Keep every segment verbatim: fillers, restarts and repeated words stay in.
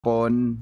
Pon.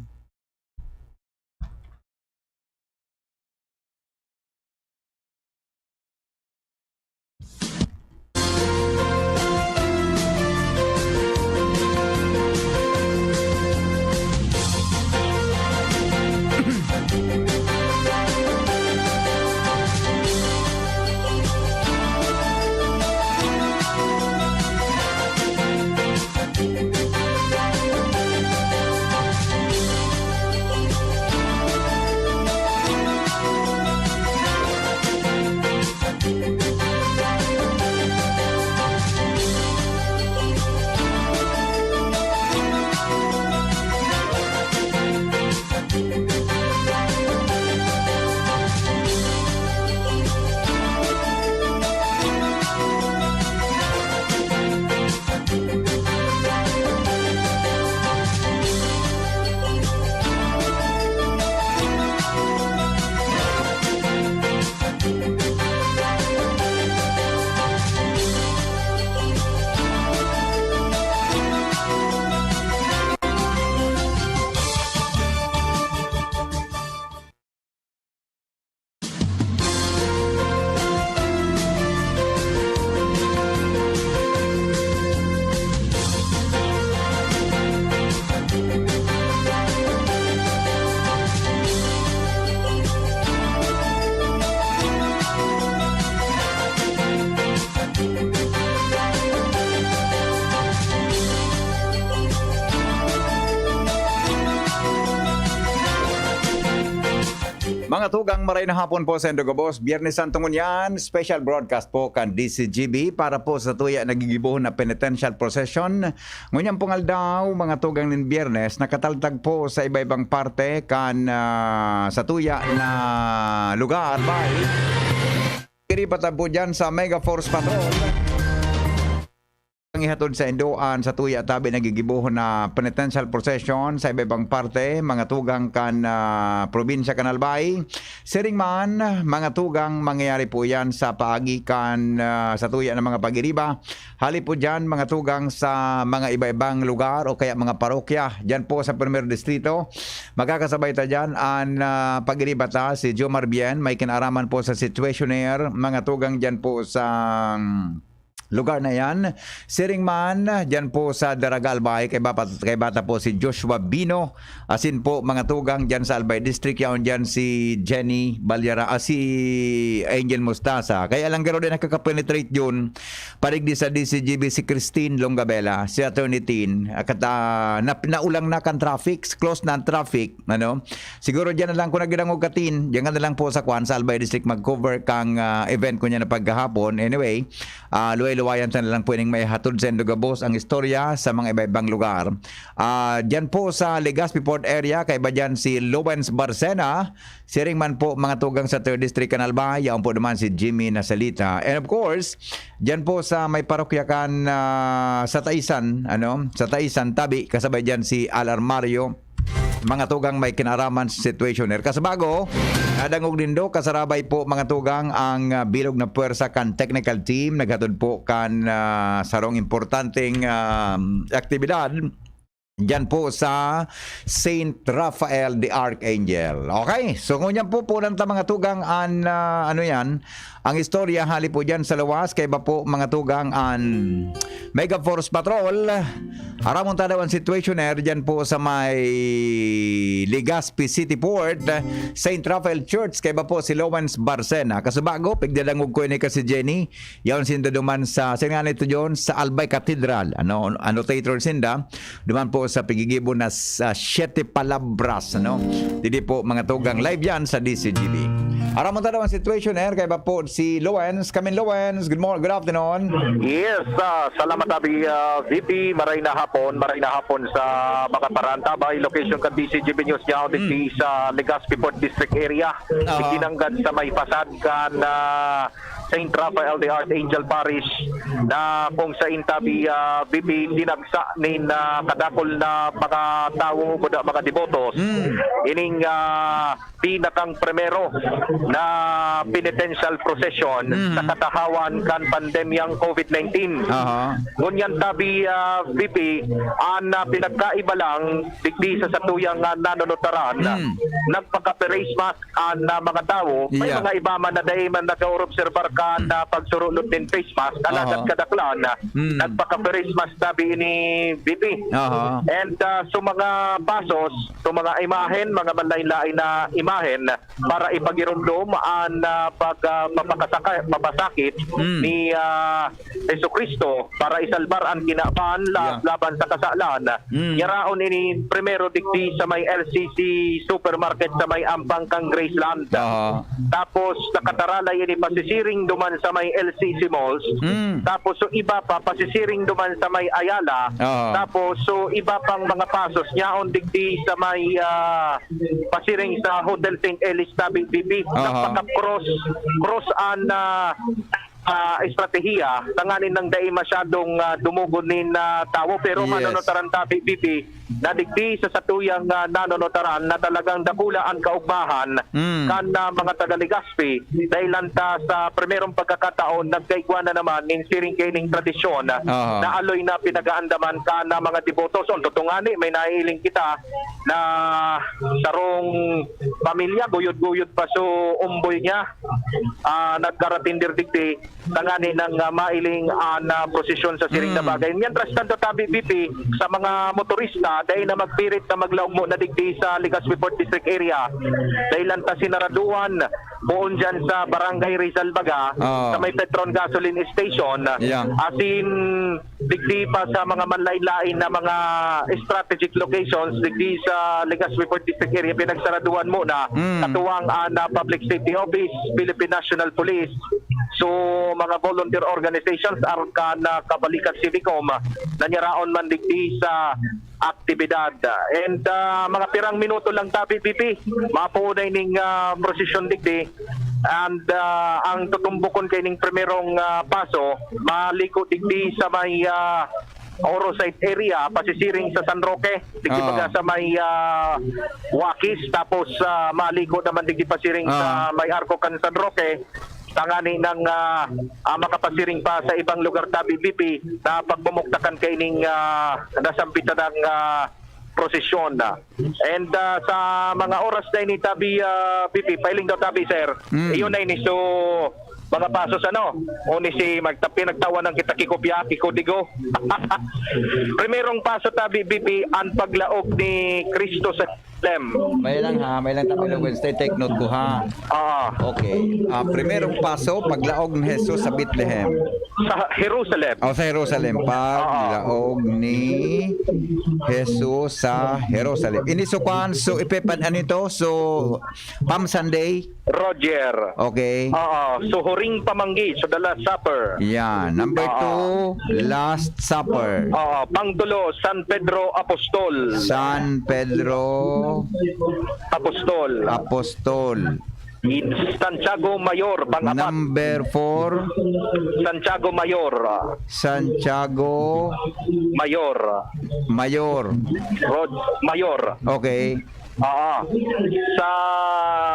Mga tugang, maray na hapon po sa indo gabos. Biyernes Santo ngunyan, special broadcast po kan D C G B para po sa tuya na gigibohon na penitential procession. Ngunyan pong aldaw, mga tugang, nin Biyernes, nakataltag po sa iba-ibang parte kan, ah, sa tuya na lugar, bay. Kiri patag po dyan sa Mega Force Patrol. Ang ihatod sa indoan sa tuya tabi nagigibohon na penitential procession sa iba-ibang parte, mga tugang kan, ah, probinsya kan Albay. Siring man, mga tugang, mangyayari po yan sa paagi kan, ah, sa tuya ng mga pagiriba. Hali po dyan, mga tugang, sa mga iba-ibang lugar o kaya mga parokya. Dyan po sa Primer Distrito, magkakasabay ta dyan an, ah, pagiriba ta, si Jomar Bien, may kinaraman po sa situationer, mga tugang, dyan po sa, mm, lugar na yan. Siring man, dyan po sa Daraga, Albay, kay Bapa-, kay bata po si Joshua Bino, asin po, mga tugang, dyan sa Albay District, yaon dyan si Jenny Balyara, ah, si Angel Mustasa. Kaya lang garo din nakakapenetrate yun, padigdi sa D C G B si Christine Longabela, si Attorney Tin, akat, ah, nap-, naulang na kan traffic, close na ang traffic, ano? Siguro dyan na lang kung nagdangog ka, Tin, dyan ka na lang po sa kwan, sa Albay District, mag-cover kang, ah, event ko niya na pagkahapon. Anyway, ah, luway-luwayan ta na lang po ining maihatod sa indo gabos ang istorya sa mga iba-ibang lugar. Ah, dyan po sa Legazpi Port Area, kaiba dyan si Lowens Barcena, siring man po mga tugang sa Third District kan Albay, yaon po naman si Jimmy Nasalita. And of course, dyan po sa may parokya kan, ah, sa Taisan, ano, sa Taisan, tabi, kasabay dyan si Al Armario, mga tugang, may kinaraman sa situationer. Kasabago, nadangog nindo, kasarabay po, mga tugang, ang, ah, bilog na puwersa kan technical team, naghatod po kan, ah, sarong importanteng, ah, aktibidad diyan po sa Saint Raphael the Archangel. Okay, so ngunyan po, punan ta, mga tugang, an, ah, ano yan, ang istorya hali po diyan sa luwas, kaiba po, mga tugang, an Mega Force Patrol. Aramon ta daw ang situationer diyan po sa may Legazpi City Port, Saint Raphael Church, kaiba po si Lawrence Barcena. Kasubago, pigdadangog ko ini ka si Jenny. Yaon sinda duman sa, saan nga nito, John? Sa Albay Cathedral. Ano, annotator sinda. Duman po sa pigigibo na sa Siete Palabras, ano? Didi po, mga tugang, live yan sa D C G B. Aramon ta daw ang situationer, kaiba po si Lawrence. Kamin Lawrence, good morning, good afternoon. Yes, ah, salamat, Abi, ah, V P. Maray na hapon, maray na hapon sa mga parantabay. Location kan D C G B News Now, digdi sa Legazpi Port District Area. Oo. Ikinanggad sa may fasad kan, ah, Saint Raphael de Archangel Parish, na kung sain tabi, ah, B P, dinagsa nin, ah, kadakul na mga tawo, buda, mga debotos. Mm. Ining, ah, pinakang primero na penitential procession Mm. sa katahawan kan pandemyang covid nineteen. Aha. Ngunyan tabi, ah, B P, an, ah, pinagkaiba lang digdi sa satuyang, ah, nanonotaran, Mm. nagpaka-face mask an, ah, mga tawo. May Yeah. mga iba man na dai man nag-oobserbar kan, Mm. ah, pagsurulod nin face mask, alagad Aha. kadaklan, ah, Mm. nagpaka-face mask tabi ini, B P. Aha. And, ah, so mga pasos, so mga imahen, mga manlain-lain na imahen, para ipagiromdom an, ah, pag, ah, papakasaka-, papasakit Mm. ni, ah, Jesu-Cristo para isalbar an kinaban la-, Yeah. laban sa kasalan. Mm. Yaraon ini primero digdi sa may L C C supermarket sa may ampang kan Graceland. Aha. Tapos nakataralay ini pasisiring duman sa may L C C malls. Mm. Tapos so iba pa pasisiring duman sa may Ayala. Aha. Tapos so iba pang mga pasos nyaon digdi sa may, ah, pasiring sa Hotel Saint Elias tabi, B P. Aha. Nagpaka-cross, cross an, ah, ah, estratehiya, tanganing nang dai masyadong, ah, dumugon nin, ah, tawo. Pero Yes. manonotaran tabi, B P, na digdi sa satuyang, ah, nanonotaran na talagang dakula an kaugmahan Mm. kan, ah, mga taga Legazpi. Dahil lang ta sa primerong pagkakataon, nagkaigwa na naman nin siring kaining tradisyon Aha. na aloy na pinagaandaman kan, ah, mga debotos. On, totoo ngani, may naiiling kita na sarong pamilya, guyod-guyod pa so umboy niya, ah, nagkaratindir digdi, tangani nang, ah, mailing an, ah, prosesyon sa siring na Mm. bagay. Mientras tanto, tabi, B P, sa mga motorista, dai na magpirit na maglaog mo na digdi sa Legazpi Fourth District Area. Dahil lang ta sinaraduan, poon dyan sa Barangay Rizal Baga, Oo. sa may Petron Gasoline Station. Yeah. Asin, digdi pa sa mga manlain-lain na mga strategic locations, digdi sa Legazpi Fourth District Area, pinagsaraduan muna, Mm. katuwang an, ah, Public Safety Office, Philippine National Police. So, mga volunteer organizations, arkan na Kabalikan Civicom, na nyaraon man digdi sa aktibidad. And, ah, mga pirang minuto lang tabi, B P, mapuunay ning, ah, prosesyon digdi. And, ah, ang tutumbokon kaining primerong, ah, paso, maliko digdi sa may, ah, Oro Site area, pasisiring sa San Roque, digdi Oo. baga sa may, ah, Wakis, tapos, ah, maliko naman digdi pasiring sa Oo. may Arko kan San Roque, tangani nang, ah, ah, makapasiring pa sa ibang lugar tabi, B P, na pagmumuktakan kaining, ah, nasambitan ng, ah, prosesyon. And, ah, sa mga oras na ini tabi, ah, B P, pailing daw tabi, sir. Mm. Iyon na ini. So, mga pasos, ano, o ni si magtapi, nagtawa ng kita kikopya, kikodigo. Primerong paso tabi, B P, ang paglaog ni Cristo sa Jerusalem. May lang ha, may lang tabi, Wednesday, take note ko ha. Ah, Okay. Ah, primerong paso, paglaog ni Jesus sa Bethlehem. Sa Jerusalem. O, sa Jerusalem. Paglaog ni Jesus sa Jerusalem. Ini so kwan, so ipepan, ano ito? So, Palm Sunday? Roger. Okay. Oo, so huring pamanggi, so the Last Supper. Yan. Number Oo. two, Last Supper. Oo, pangtulo, San Pedro Apostol. San Pedro Apostol. Apostol. Santiago Mayor, pang-apat. Number four. Santiago Mayor. Santiago Mayor. Mayor. Rod Mayor. Okay. Oo. Sa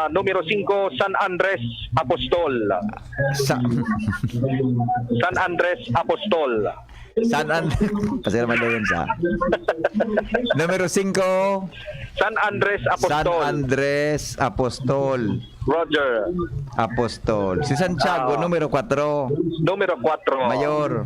numero singko, San Andres Apostol. Sa San Andres Apostol. San An-, Pasira man daw yun sa. Numero singko. San Andres San Apostol. Andres Apostol. Roger. Apostol. Si Santiago, Oo. numero kwatro. Numero kwatro. Mayor.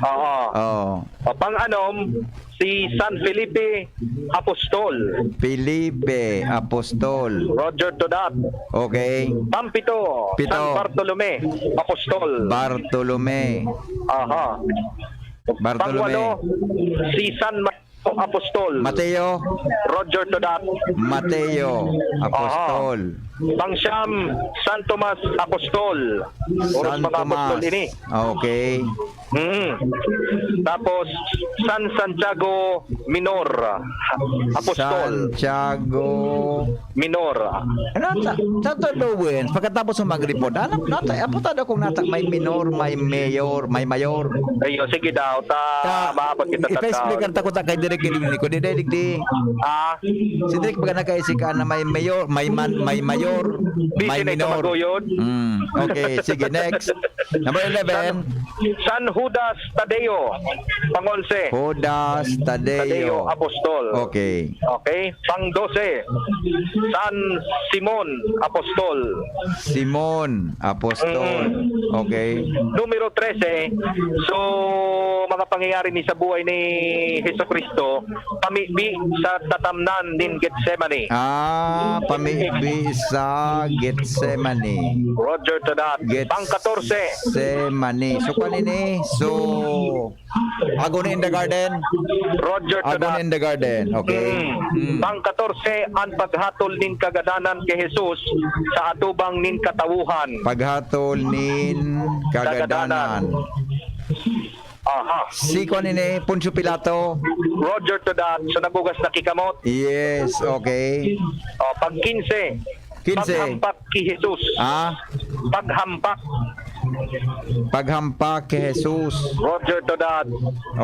Oo. Oo. O, pang-anom, si San Felipe Apostol. Felipe Apostol. Roger Todat. Okay. Pampito, Pito. San Bartolome Apostol. Bartolome. Aha. Bartolome. Pangwalo, si San Mateo Apostol. Mateo. Roger Todat. Mateo Apostol. Aha. Pangsyam, San Tomas Apostol. Oros San mga Tomas. Apostol ini. Okay. Mm. Tapos, San Santiago Minor, apostol. Santiago Minor. Ano ta-, Santo Lawrence, pagkatapos mo mag-report, ano, nata-, apo ta daw kung nata-, may minor, may mayor, may mayor. Ayo, sige daw, ta, Ta-, maabot kita ta ipa-explicar ta ko ta kay Direk Edwin ko, di, di, di, di. Ah, Si Direk baga nakaisip ka na may mayor, may man, may mayor, Busy may na ito minor. Maguyod. Mm, okay, sige, next. Number eleven. San, San Judas Tadeo, pang-onse. Judas Tadeo. Tadeo, apostol. Okay. Okay. Pang-dose, San Simon, apostol. Simon, apostol. Mm. Okay. Numero trese, so, mga pangyayari ni sa buhay ni Jesucristo, pamibi sa tatamnan nin Getsemani. Ah, pamibi sa Getsemani. Roger to that. Pang-katorse. Getsemani. So, kwan ini? So, Agony in the Garden? Roger to Agony that. In the Garden. Okay. Mm. Mm. Pang-katorse, an paghatol nin kagadanan ki Jesus sa atubang nin katawohan. Paghatol nin kagadanan. Kagadanan. Aha. Si kwan ini, Poncio Pilato. Roger to that. So, naghugas na ki kamot. Yes, okay. O, pang-kinse. Kinse. Paghampak ki Jesus. Ah? Paghampak. Paghampak ki Jesus. Roger to that.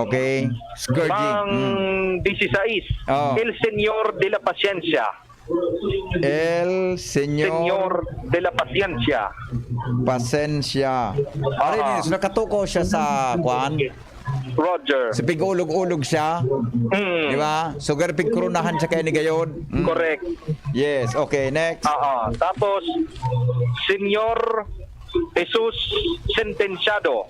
Okay. Scourging. Pang Mm. disisais. Oh. El Señor de la Paciencia. El Señor Señor de la Paciencia. Pasensya. Aha. Ari, so nakatuko siya sa, kwan? Roger. So, pig-ulog-ulog siya. Mm. Di ba? So, garo pigkoronahan siya kaya ni gayod. Mm. Correct. Yes, okay, next. Oo. Tapos, Señor Jesus sentensyado.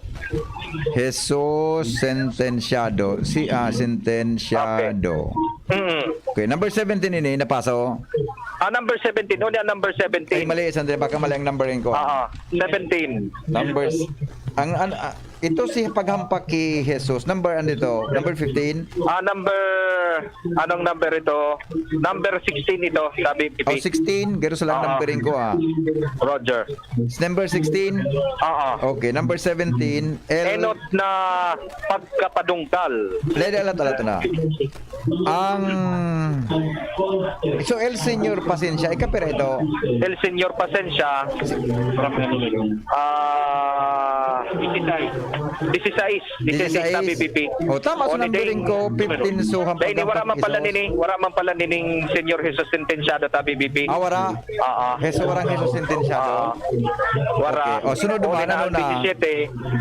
Jesus sentensyado. Si, ah, sentensyado. Mm. Okay, number seventeen ini, napaso. Ah, number seventeen. Ano yan, number seventeen? Ay, mali, sandali, baka mali ang numbering ko. Oo, seventeen. Numbers. Ang, an-, ah, ito si paghampak ki Jesus. Number, ano ito? Number fifteen? Ah, number, anong number ito? Number sixteen ito, sabi, Oh, Pipi. Sixteen. Garo sa lang Oo. Numbering ko, ah. Roger. Number sixteen? Oo. Okay, number seventeen, El Enot na pagkapadungkal. Dali, dali, dali, dali na. Ang, so, El Señor Pasensya, ikapira ito? El Señor Pasensya, ah, disisais. Disisais, sabi, Pipi. O, tama, so, ni numbering Ding. Ko, fifteen, so, Dahil ni wala man pala nini, wala man pala nining Señor Jesus sentensyado, sabi, Pipi. Ah, wala. Oo. Jesus, warang Jesus sentensyado. Oo. Wara. Okay. O, sunod naman, ano na? Disisiyete,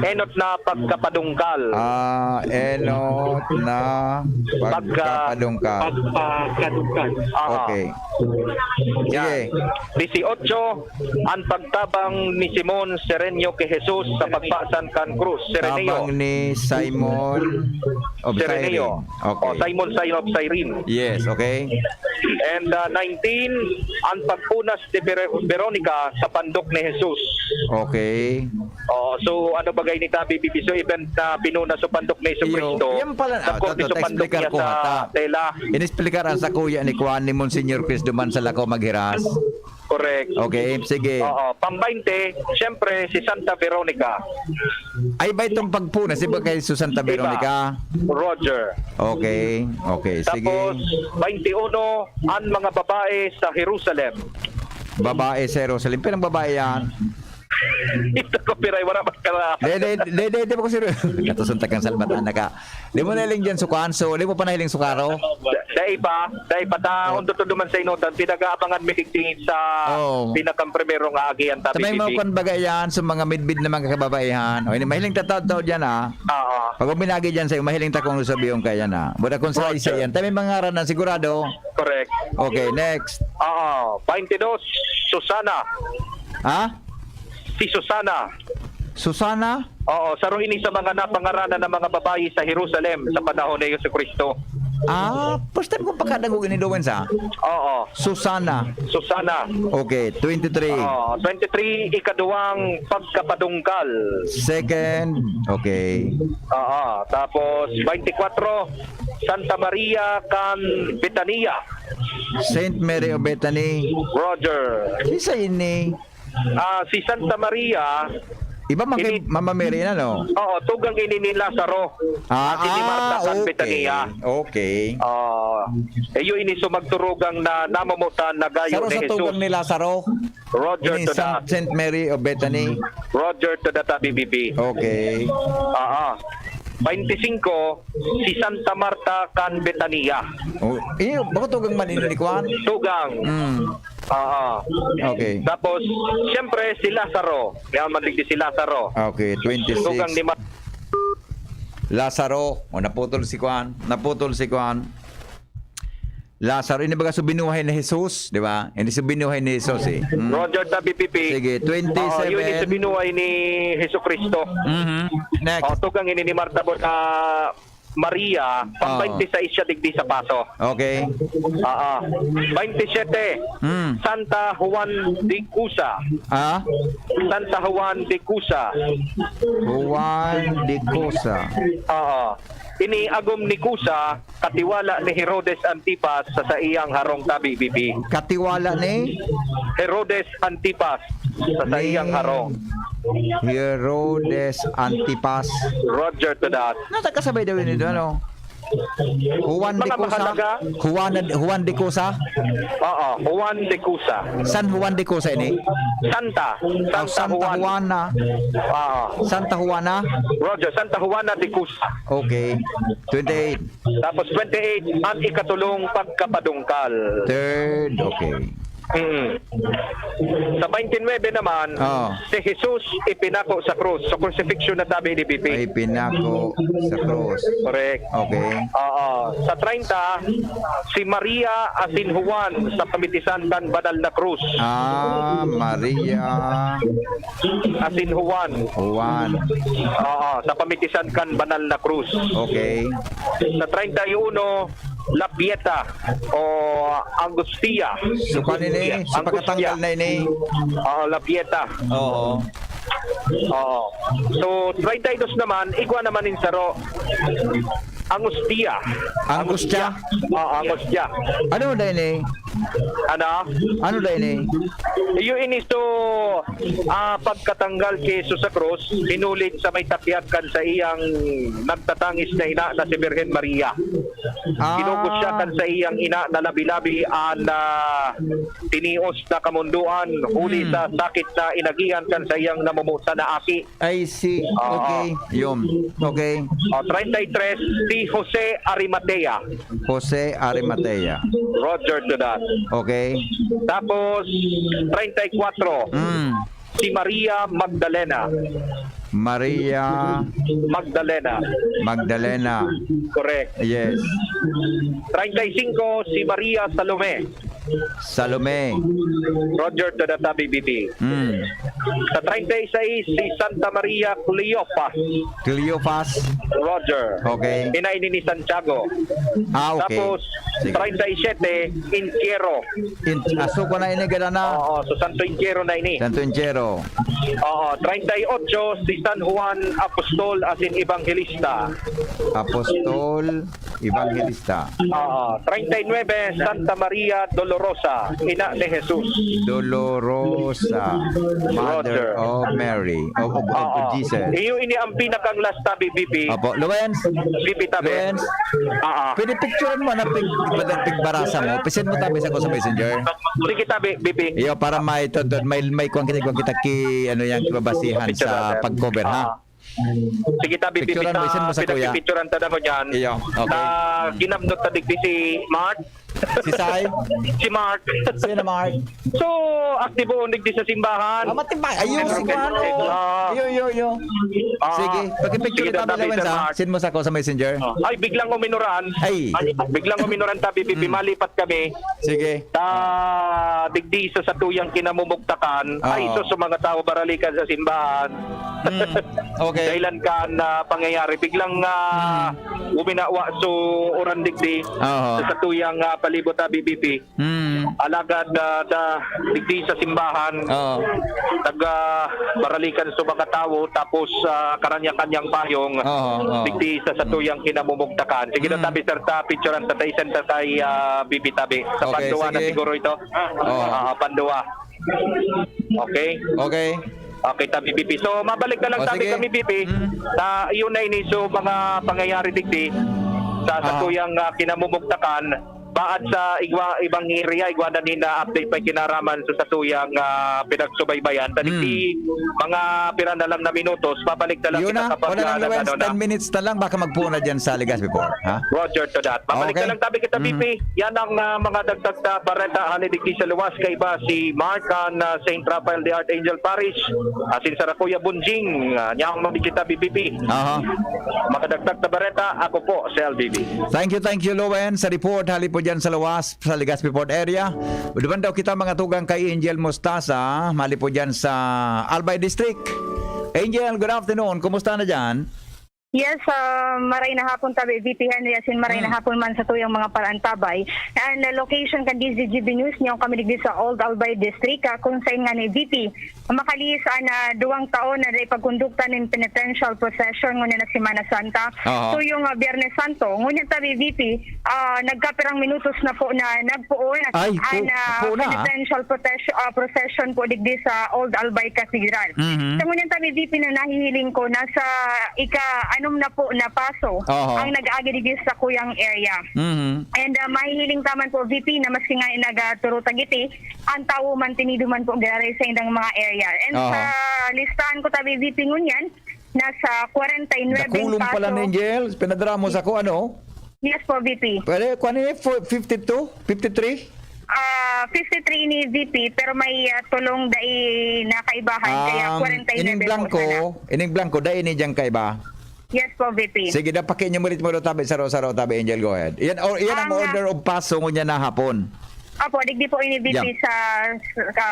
enot na pagkapadungkal. Ah, enot na Pagka- pagkapadungkal. Pagkapadungkal. Aha. Okay. Yan. Sige. Disiotso, an pagtabang ni Simon Cirenio ki Jesus sa pagpasan kan krus. Cirenio. Tabang ni Simon of Cirenio. Cyrene. Okay. O, Simon, Simon of Cyrene. Yes, okay. And, ah, nineteen, an pagpunas ni Vero-, Veronica sa pandok ni Jesus. Okay. Oh, so ano bagay ni Tabi Bibi? So, event na pinuna sa pandok ni Jesu Iyo, Cristo, yan pala, ah, nagkorte tato, sa pandok ta-explicar niya ko sa hata. Tela. Inexplikar ang sa kuya ni Kuan ni Monsignor Chris duman sa Lacao Maghiras. Correct. Okay, sige. Oo, pang bainte, siyempre, si Santa Veronica. Ay, ba itong pagpuna, si ba kay si Santa Iba. Veronica? Roger. Okay, okay, sige. Tapos, bainte uno, an mga babae sa Jerusalem. Babae sa Jerusalem. Pinang babae yan. Ito ko, piray, wala pa ka na. Di, di, di, di, di pa ko siro. Natusuntak ang salbatan na ka. Di mo nahiling dyan, sukan. So, di mo pa nahiling sukaro? Da-, dai pa, dai pa. Ta, Oh. Ang totoo man sa inutan, pinag-aabangan mi digdi sa Oo. Pinakang primero nga agihan, Tabi Sabay mo Bibi. Kung baga yan, sa mga midbid na mga kababaihan. O, ini, mahiling tataw-taw dyan, ah. Oo. Pag uminagi dyan sa'yo, mahiling ta kung sabihin ka yan, ah. Buda kung sa Roger. Isa yan. Tabi mga ngaran na sigurado. Correct. Okay, next. Oo, bainte dos, Susana. Ha? Si Susana. Susana? Oo, saro ini sa mga napangaranan ng mga babayi sa Jerusalem sa panahon ni Jesu Cristo. Ah, first time kong pagkadangog ini, Lowen, sa? Oo. Susana. Susana. Okay, twenty-three. Oo, twenty-three, ikaduwang pagkapadungkal. Second, okay. Oo, tapos twenty-four, Santa Maria kan Betania. Saint Mary of Bethany. Roger. Isa ini. Ah, si Santa Maria, Iba man kay Ini- Mama Mary na, no? Oo, tugang ini ni Lazaro. Ah, Asin ni Marta ah, kan okay. Betania. Okay. Ah, iyo ini so magturugang na namomotan na gayo Saro ni sa Jesus. Tugang ni Lazaro. Roger Ini to the Saint, Saint Mary of Bethany. Roger to the Tabi B P. Okay. Ah, ah. Bainti singko, si Santa Marta kan Betania. Oh, iyo, bako tugang man ini ni Kwan? Tugang. Mm. Ah, ah. Okay. Tapos, siyempre, si Lazaro. Kaya man digdi si Lazaro. Okay, twenty-six. Tugang ni Ma- Lazaro. O, naputol si Kwan. Naputol si Kwan. Lazaro. Ini baga so binuhay ni Jesus, di ba? Ini so binuhay ni Jesus, eh. Mm. Roger Tabi P P. Sige, Oo, yun yung sa twenty-seven. Binuhay ni Jesucristo. Mhm. Next. O, tugang ini ni Marta Bo-, ah, Maria, pang Oo. Twenty-six siya digdi sa Paso. Okay. Oo. Twenty-seven, Hmm. Santa Juan de Cusa. Ah? Santa Juan de Cusa. Juan de Cusa. Oo. Ini agom ni Cusa, katiwala ni Herodes Antipas sa saiyang harong, Tabi B P. Katiwala ni? Herodes Antipas sa saiyang Ni harong. Herodes Antipas. Roger to that. Natakasabay daw yun ito, ano? Juan de Mga Cusa? Mahalaga. Juan, Juan de Cusa? Oo, Juan de Cusa. San Juan de Cusa ini? Santa. Oh, Santa Santa Juan. Juana. Oo. Santa Juana? Roger, Santa Juana de Cusa. Okay. Twenty-eight. Tapos twenty-eight, ang ikatulong pagkapadungkal. Third, okay. Mm. Sa twenty-nine naman, Oo. Si Jesus ipinako sa krus. Sa crucifixion na tabi ni B P. Ay, pinako sa krus. Correct. Okay. Oo. Sa treinta, si Maria asin Juan sa pamitisan kan banal na krus. Ah, Maria. Asin Juan. Juan. Oo, sa pamitisan kan banal na krus. Okay. Sa treinta y uno, La Pieta o Angustia. So, kan ini, sa Angustia. Pagkatanggal na ini. Oo, La Pieta. Oo. Oo. So, treinta y dos naman, igwa naman nin saro. Angustia. Angustia? Oo, Angustia. Ano na ini? Ano? Ano na ini? Iyo ini, so, ah, pagkatanggal ki Jesus sa krus, hinulid sa may takyag kan sa iyang nagtatangis na ina na si Birhen Maria. Ah. Ginugos siya kan sa iyang ina na labi-labi an, ah, tinios na kamundoan, huli Hmm. sa sakit na inagihan kan sa iyang namomotan na aki. I see. Oo. Okay. Yun. Okay. O, treinta y tres, si Jose Arimatea. Jose Arimatea. Roger to that. Okay. Tapos, treinta y cuatro, Mm. si Maria Magdalena. Maria Magdalena. Magdalena. Correct. Yes. Treinta y cinco, si Maria Salome. Salome. Roger to the Tabi B P. Mm. Sa treinta y seis, si Santa Maria Cleopas. Cleopas. Roger. Okay. Ina ini ni Santiago. Ah, okay. Tapos, Sige. Treinta y siete, Entierro. In-, aso ko na ini, gala na. Oo, so Santo Entierro na ini. Santo Entierro. Oo, treinta y ocho, si San Juan Apostol asin Evangelista. Apostol, Evangelista. Oo, treinta y nueve, Santa Maria Dolorosa, ina ni Jesus. Dolorosa, Mother Roger. Of Mary, of, of, of Oo. Jesus. Iyo ini ang pinakang last tabi, B P. Opo, Lawrence. B P tabi. Lawrence. Oo. Pwede picturean mo na pig-, pig-, pigbarasa mo. Pisend mo tabi sa ko sa messenger. Sige tabi, B P. Iyo, para may, to, to, may, may kuwan kita, kuwan kita ki, ano yan, kibabasihan Picture sa natin. Pag-cover, ha? Ah. Sige, tabi, Picturean mo, bibita, isend mo sa kuya. Pinagpipicturean ta na mo dyan. Iyo, okay. Na ginamdot ta digdi si Mark. Si Sai? Si Mark. Sino Mark? So, aktibo digdi sa simbahan. Ah, matibay. Ayun, si Kuan, oh. Ah. Iyo, iyo, iyo. Ah. Sige, pakipicture Sige, tabi, tabi, Lawens, Sir ha? Mark. Send mo sa ko sa messenger. Oh. Ay, biglang uminuran. Ay. Ay, biglang uminuran, tabi, bibi, Mm. malipat kami. Sige. Ta, digdi sa satuyang kinamumugtakan, Oo. ay, sus, sa mga tao baralikan sa simbahan. Mm, okay. Dahilan kan, ah, pangyayari. Biglang, ah, Mm. uminawa, so, uran digdi Oo. sa satuyang, ah, palibot, ah, B B P. Mm. Alagad, ah, da, digdi sa simbahan, Oo. taga baralikan sa mga tao, tapos, ah, karanya-kanyang payong, Oo, oo. digdi sa satuyang kinamumugtakan. Sige na, Mm. tabi, sir, ta, picturean ta, ta, isend ta kay, ah, B B Tabi. Sa Okay, Pandua na sige. siguro ito. Oo. Ah, Pandua. Okay? Okay. Okay, ta, B P P. So, mabalik na lang O, tabi sige. kami, B P P, Mm. sa iyo na ini. So, mga pangyayari digdi sa Aha. satuyang, ah, kinamumugtakan, baad sa igwa, ibang area, igwa na ni na update pa kinaraman sa satuyang, ah, pinagsubaybayan. Sa digdi, Mm. mga pira na lang na minutos, babalik na lang Yun kita na, kapag, wala ah, nang nag-, Lawens, ano na. ten minutes na lang, baka magpuon na dyan sa Legazpi Port, ha? Roger to that. Mabalik Okay. na lang tabi kita, Mm. B P. Yan ang, ah, mga dagdag na bareta. Hali digdi sa luwas, kaiba si Mark, an, ah, Saint Raphael de Archangel Parish, asin sa Rakuya Bunjing, ah, niya ang mabigita, B P P. Aha. Makadagdag na bareta, ako po, si L B B. Thank you, thank you, Lowen, sa report. Hali po dyan sa luwas, sa Legazpi Port area. Duman daw kita mga tugang kay Angel Mostaza, hali po dyan sa Albay District. Angel, good afternoon. Kumusta na dyan? Yes, ah, maray na hapon tabi, V P Henry, asin maray na Hmm. hapon man sa tuyang mga parantabay. And, ah, location kan D Z G B News, niyo kami digdi sa Old Albay District, ah, kung saan nga ni V P, makaliis an, ah, duwang taon na dai pagkondukta nin penitential procession ngunyan na Semana Santa. Aha. So, yung, ah, Biyernes Santo, ngunyan tabi, V P, ah, nagkapirang minutos na po na nagpoon Ay, an, po-, ah, po na, ah. penitential procession, ah, procession po digdi sa Old Albay Cathedral. Mhm. Sa ngunyan tabi, V P, na nahihiling ko, nasa ika-anom na po na paso Oho. ang nag-aagi digdi sa kuyang area. Mhm. And, ah, mahihiling taman po, V P, na maski nga nagaturuta giti, ang tawo mantinido man po giraray sa indang mga area. And Oho. sa listahan ko tabi, V P, ngunyan, nasa kwarenta y nuebe Dakulon pala paso. Ni Angel, pinadara mo sa ko, ano? Yes po, V P. Pwede, kwan ni, fo-, fifty-two? Fifty-three? Ah, fifty-three ni V P, pero may, ah, tulong dai na kaibahan, kaya Ang kwarenta y nuebe ining po blanco, sana. Ining blanco, dai ini diyang kaiba? Yes po, V P. Sige, daw, paki-enumerate mo daw tabi, saro-saro tabi, Angel, go ahead. Yan, o, yan ang Ang, ah, order of paso ngunyan na hapon. Opo, digdi po ini, V P, Yeah. sa, sa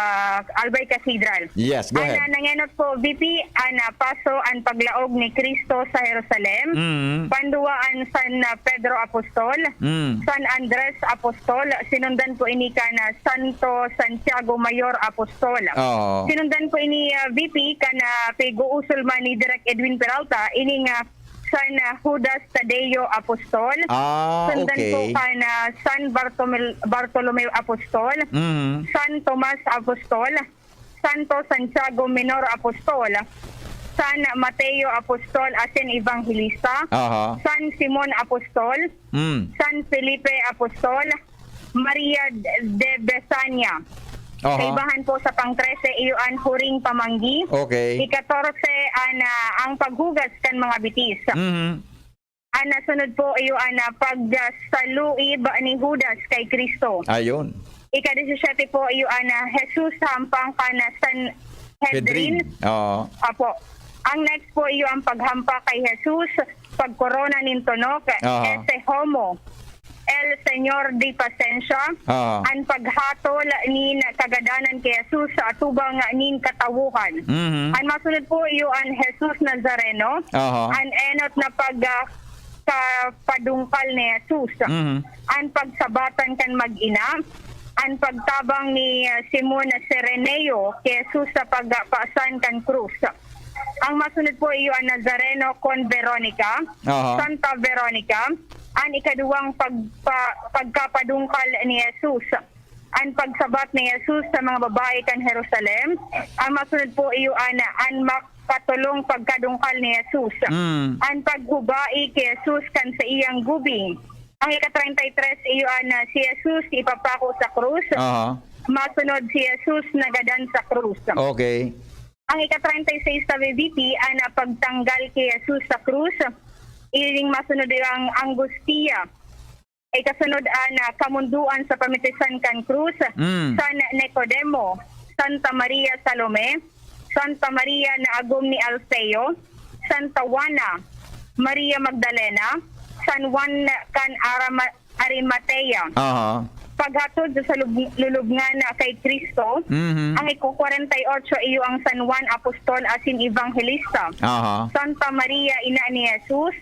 Albay Cathedral. Yes, go ahead. Ana, nangenot po, V P, ana, paso an paglaog ni Cristo sa Jerusalem. Mm. Pandua an San Pedro Apostol, Mm. San Andres Apostol, sinundan po ini kan, ah, Santo Santiago Mayor Apostol. Oo. Sinundan po ini, ah, V P, kan, ah, pig-uusol man ni Direk Edwin Peralta, ining, ah, San, ah, Judas Tadeo Apostol. Ah, Sundan po okay. kan, ah, San Bartomel-, Bartolomeo Apostol, Mm. San Tomas Apostol, Santo Santiago Minor Apostol, San Mateo Apostol asin Evangelista, Aha. San Simon Apostol, Mm. San Felipe Apostol, Maria de Besania. Aha. Kaibahan po sa pang-trese, iyo an huring pamanggi. Okay. Ika-katorse, an, ah, ang paghugas kan mga bitis. Mhm. An nasunod po, iyo an, ah, pagsaluib ni Judas kay Cristo. Ayun. Ika-disisiyete po, iyo an, ah, Jesus sa hampang kan Sanhedrin. Sanhedrin. Oo. Apo. Ang next po, iyo ang paghampak kay Jesus, pagkorona nin tonok, Aha. Ese homo, El Señor de Paciencia, Aha. an paghatol nin kagadanan kay Jesus sa atubang nin katawohan. Mhm. An masunod po, iyo an Jesus Nazareno, Aha. an enot na pag, ah, kapadungkal ni Jesus. Mhm. An pagsabatan kan mag-ina, an pagtabang ni, ah, Simon Cireneo ki Jesus sa pagpasan kan krus. Ang masunod po iyo an Nazareno kon Veronica, Aha. Santa Veronica, an ikaduwang pagpa-, pagkapadungkal ni Jesus. An pagsabat ni Jesus sa mga babae kan Jerusalem. Ang masunod po iyo an, an makatolong pagkadungkal ni Jesus. Mm. An paghubai ki Jesus kan saiyang gubing. Ang ika-treinta y tres iyo an, ah, si Jesus ipapako sa krus. Aha. Masunod si Jesus nagadan sa krus. Okay. Ang ika-treinta y seis sa V V P, an, ah, pagtanggal ki Jesus sa krus. Ining masunod ang Angustia. Ikasunod an, ah, kamundoan sa pamitisan kan krus, Mm. San Nicodemo, Santa Maria Salome, Santa Maria na agom ni Alfeo, Santa Juana, Maria Magdalena, San Juan kan Arama-, Arimatea. Aha. Paghatod sa lub-, lulubngan na kay Cristo, Mhm. ang iko-kwarenta y otso iyo ang San Juan Apostol asin Evangelista. Aha. Santa Maria, ina ni Jesus,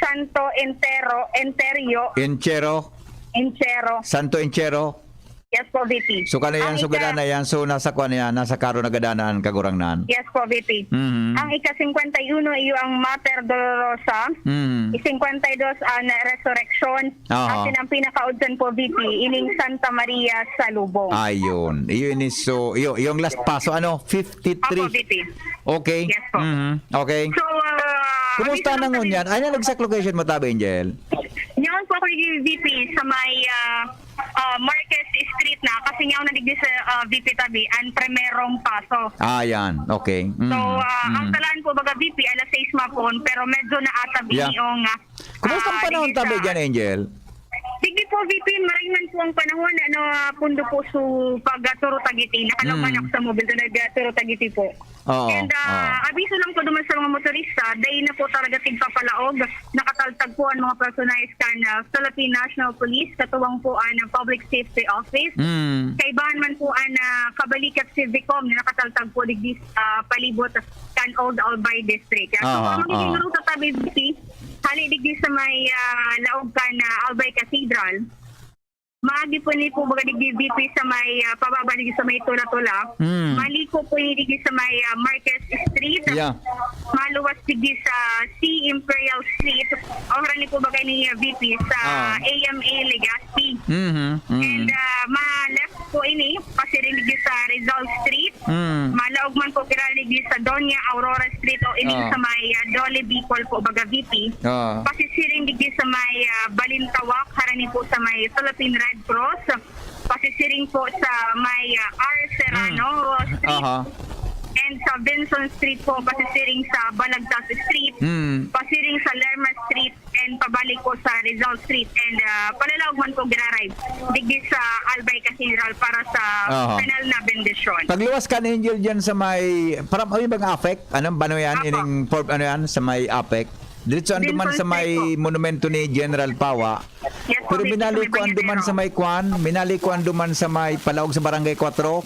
Santo Entero, Enterio, Enchero. Enchero. Santo Enchero. Yes po, V P. So, kano yan? Ang So, ika- gada na yan. So, nasa kwan yan? Nasa karo na gada na ang Kagurangnan? Yes po, V P. Mhm. Ang ika-singkwenta y uno, iyo ang Mater Dolorosa. Mhm. Singkwenta y dos ang Resurrection. Aha. Asin ang pinakaudson po, V P, ining Santa Maria sa Lubong. Ayun. Iyo ini, so, iyo, yung last paso, ano? Fifty-three. Apo, V P. Okay. Yes po. Mhm. Okay. So, ah, Kumusta abiso lang na ngunyan? Ay, na nagsak location mo, Tabi Angel? Ngayon po ako, V P, sa may, ah, ah, Marquez Street na. Kasi nga ako nadigdi sa, ah, V P Tabi, ang primerong paso. Ah, yan. Okay. So, Mm. ah, ang Mm. talaan po, baga, V P, alas sais mapon, pero medyo naatab Yeah. ini yung, ah, Kumusta ang ah, panahon digdi tabi sa dyan, Angel? Sige po, V P, maray man po ang panahon, ano, ah, pundo po su pagturo tagiti. Nakalaw man Mm. ako sa mobile na nagturo tagiti po. Oo, And, ah, oo. abiso lang po duman sa mga motorista, dai na po talaga tigpapalaog. Nakataltag po ang mga personahes kan, ah, Philippine National Police, katuwang po ang Public Safety Office. Mm. Kaibahan man po ang, ah, Kabalikat Civicom na nakataltag po digdi sa palibot kan Old Albay District. So, Aha, ang magiging aha. ruta tabi, V P, hali digdi sa may, ah, laog kan, ah, Albay Cathedral. Maagi po ni po baga digdi, V P, sa may, ah, pababa digdi sa may Tula-Tula. Mm. Maliko po ni digdi sa may, ah, Marquez Street. Yeah. Maluwas digdi sa C Imperial Street. Oran ni po baga ni, ah, V P sa Ah. A M A Legazpi. Mhm, mhm. And, ah, ma-left po ini, pasiring digdi sa Rizal Street. Mm. Malaog man po pirali digdi sa Doña Aurora Street o ining Ah. sa may, ah, Jolly Bicol po, baga V P. Ah. Pasisiring digdi sa may, ah, Balintawak, harani po sa may Philippine Red Cross. Pasisiring po sa may, ah, R Serrano Mm. Street. Aha. And sa Benson Street po, pasisiring sa Balagtas Street. Mm. Pasiring sa Lerma Street. And pabalik po sa Rizal Street and, ah, palalaog man po giraray digdi sa Albay Cathedral para sa Aha. final na bendisyon. Pagluwas kan Angel dyan sa may, parang, ano yung bang APEC? Anong bano yan? Apo. Ining, for, ano yan? Sa may APEC? Diretso ang duman Vincent sa may Street po. monumento ni General Pawa. Yes po, Pero Vincent, sa may minali ko ang duman Bañadero. sa may kwan, minali ko ang duman sa may palaog sa Barangay Cuatro.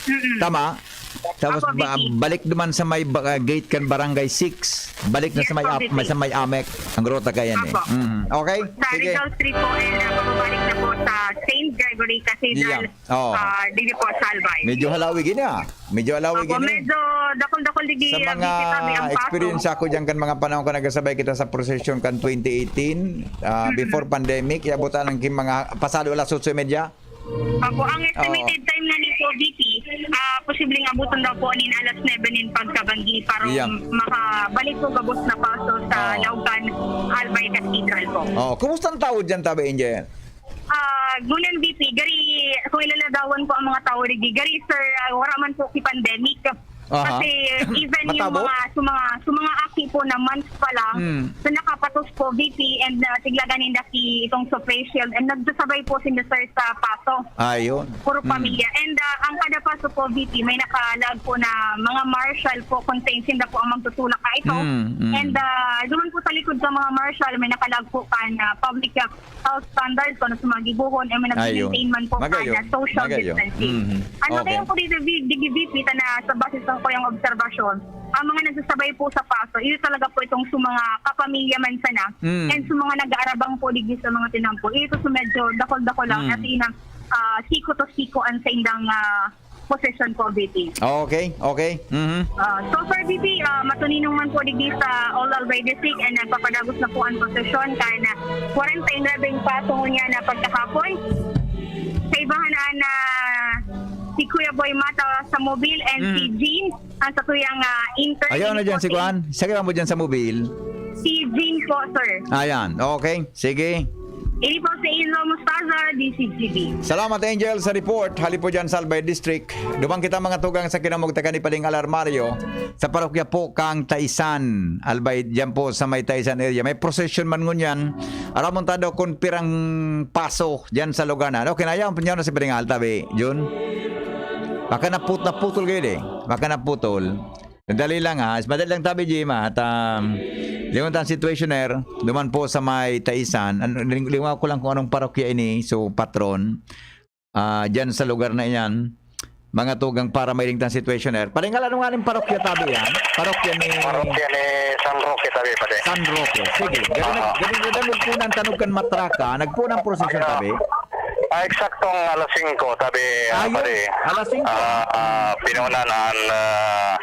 Mm-mm. Tama? Tapos Apo, ba-, V P. balik naman sa may ba-, gate kan Barangay six. Balik na Yes sa may po, ap-, V P. sa may AMEC. Ang ruta kaya ni. Apo. Mhm. Okay? Sa Sige. Rizal Street po, and, uh, pababalik na po sa Saint Gregory Cathedral, Yeah. Oo. uh, dito po sa Albay. Medyo halawig ini, ah. Medyo halawig Apo, ini. medyo dakol-dakol digdi, Sa uh, mga V P tabi ang paso. experience ako dyan kan mga panahon ko nagsasabay kita sa procession kan twenty eighteen, uh, Mm-mm. before pandemic, iabotan ang kim-, mga pasado alas otso y media. Opo, ang estimated Oo. time na ni po, V P, ah, posibleng abutan daw po nin alas nuebe nin pagkabanggi para Yeah. makabalik po gabos na paso sa Oo. Laogan Albay Cathedral po. Oo. Kumusta ang tao dyan, Tabi Angel? Ah, ngunyan, V P, gari, kung ilaladawan po ang mga tao, gari, sir, ah, wala man po si pandemic. Aha. Kasi even yung Matabo? mga, sa mga, sa mga aki po na months pa lang, Mm. na nakapatos po, V P, and, ah, tiglagan ninda si itong sa facial, and nagsasabay po sila, sir, sa paso. Ayun. Puro Mm. pamilya. And, ah, ang kada paso po, V P, may nakalag po na mga marshal po, kung saan sila po ang magtutulak ka ito. Mm, mm. And, ah, doon po sa likod sa mga marshal, may nakalag po pa na public, ah, health standard, kung ano sa mga gibohon, eh, may Ayun. nag-maintain man po Magayon. ka na social Magayon. distancing. Mhm. Ano Okay. kayong po dito, V-, digi V P, ta na sa basis ng kuyang obserbasyon, ang mga nagsasabay po sa paso, yun talaga po itong sa mga kapamilya man sana, Mm. and sa mga nag-aarabang po digdi sa mga tinampo. Ito sa medyo dakol-dakol lang, Mm. as in, ah, siko to siko ang sa indang, ah, possession po, V P. Okay, okay. Mhm. Ah, so far, V P, ah, matuninong man po digdi sa Old Albay District and nagpapadagos na po ang possession kan kwarenta y nuebe paso ngunyan na pagkahapon. Sa ibahan na, na si Kuya Boy Mata sa Mobil and si Mhm. Jean ang sa tuyang, ah, intern Ayaw na dyan si po si Kwan. Sa mo dyan sa Mobil. Si Jean po, sir. Ayan, okay. Sige. Ini po si Inlo Mostaza, D C G B. Salamat, Angel, sa report. Hali po dyan sa Albay District. Duman kita mga tugang sa kinamugtakan ni Paling Alarmario sa parokya po kang Taisan. Albay, dyan po sa may Taisan area. May procession man ngunyan. Aramon ta daw kung pirang paso dyan sa lugar na. Okay, na yan. Punyaw na si Paling Al, tabi, Jun. Baka naput-, naputol kayo, eh. Baka naputol. Madali lang, ha? Madali lang tabi, Jim, ha? At, um, lingon ta ang situationer, duman po sa may Taisan. Ano, ling-, lingaw ko lang kung anong parokya ini, so, patron. Ah, dyan sa lugar na iyan, mga tugang para may lingtang situationer. Paringal, ano nga ning parokya tabi yan? Parokya ni Parokya ni San Roque tabi, pare. San Roque. Sige, gabi na, Oo. gabi na, gabi na, nagpunang tanog kan Matraka, nagpunang prosesyon tabi. Ah, eksaktong alas singko, tabi, ah, Ayun, pare. alas singko. Ah, ah, pinuna na an, ah,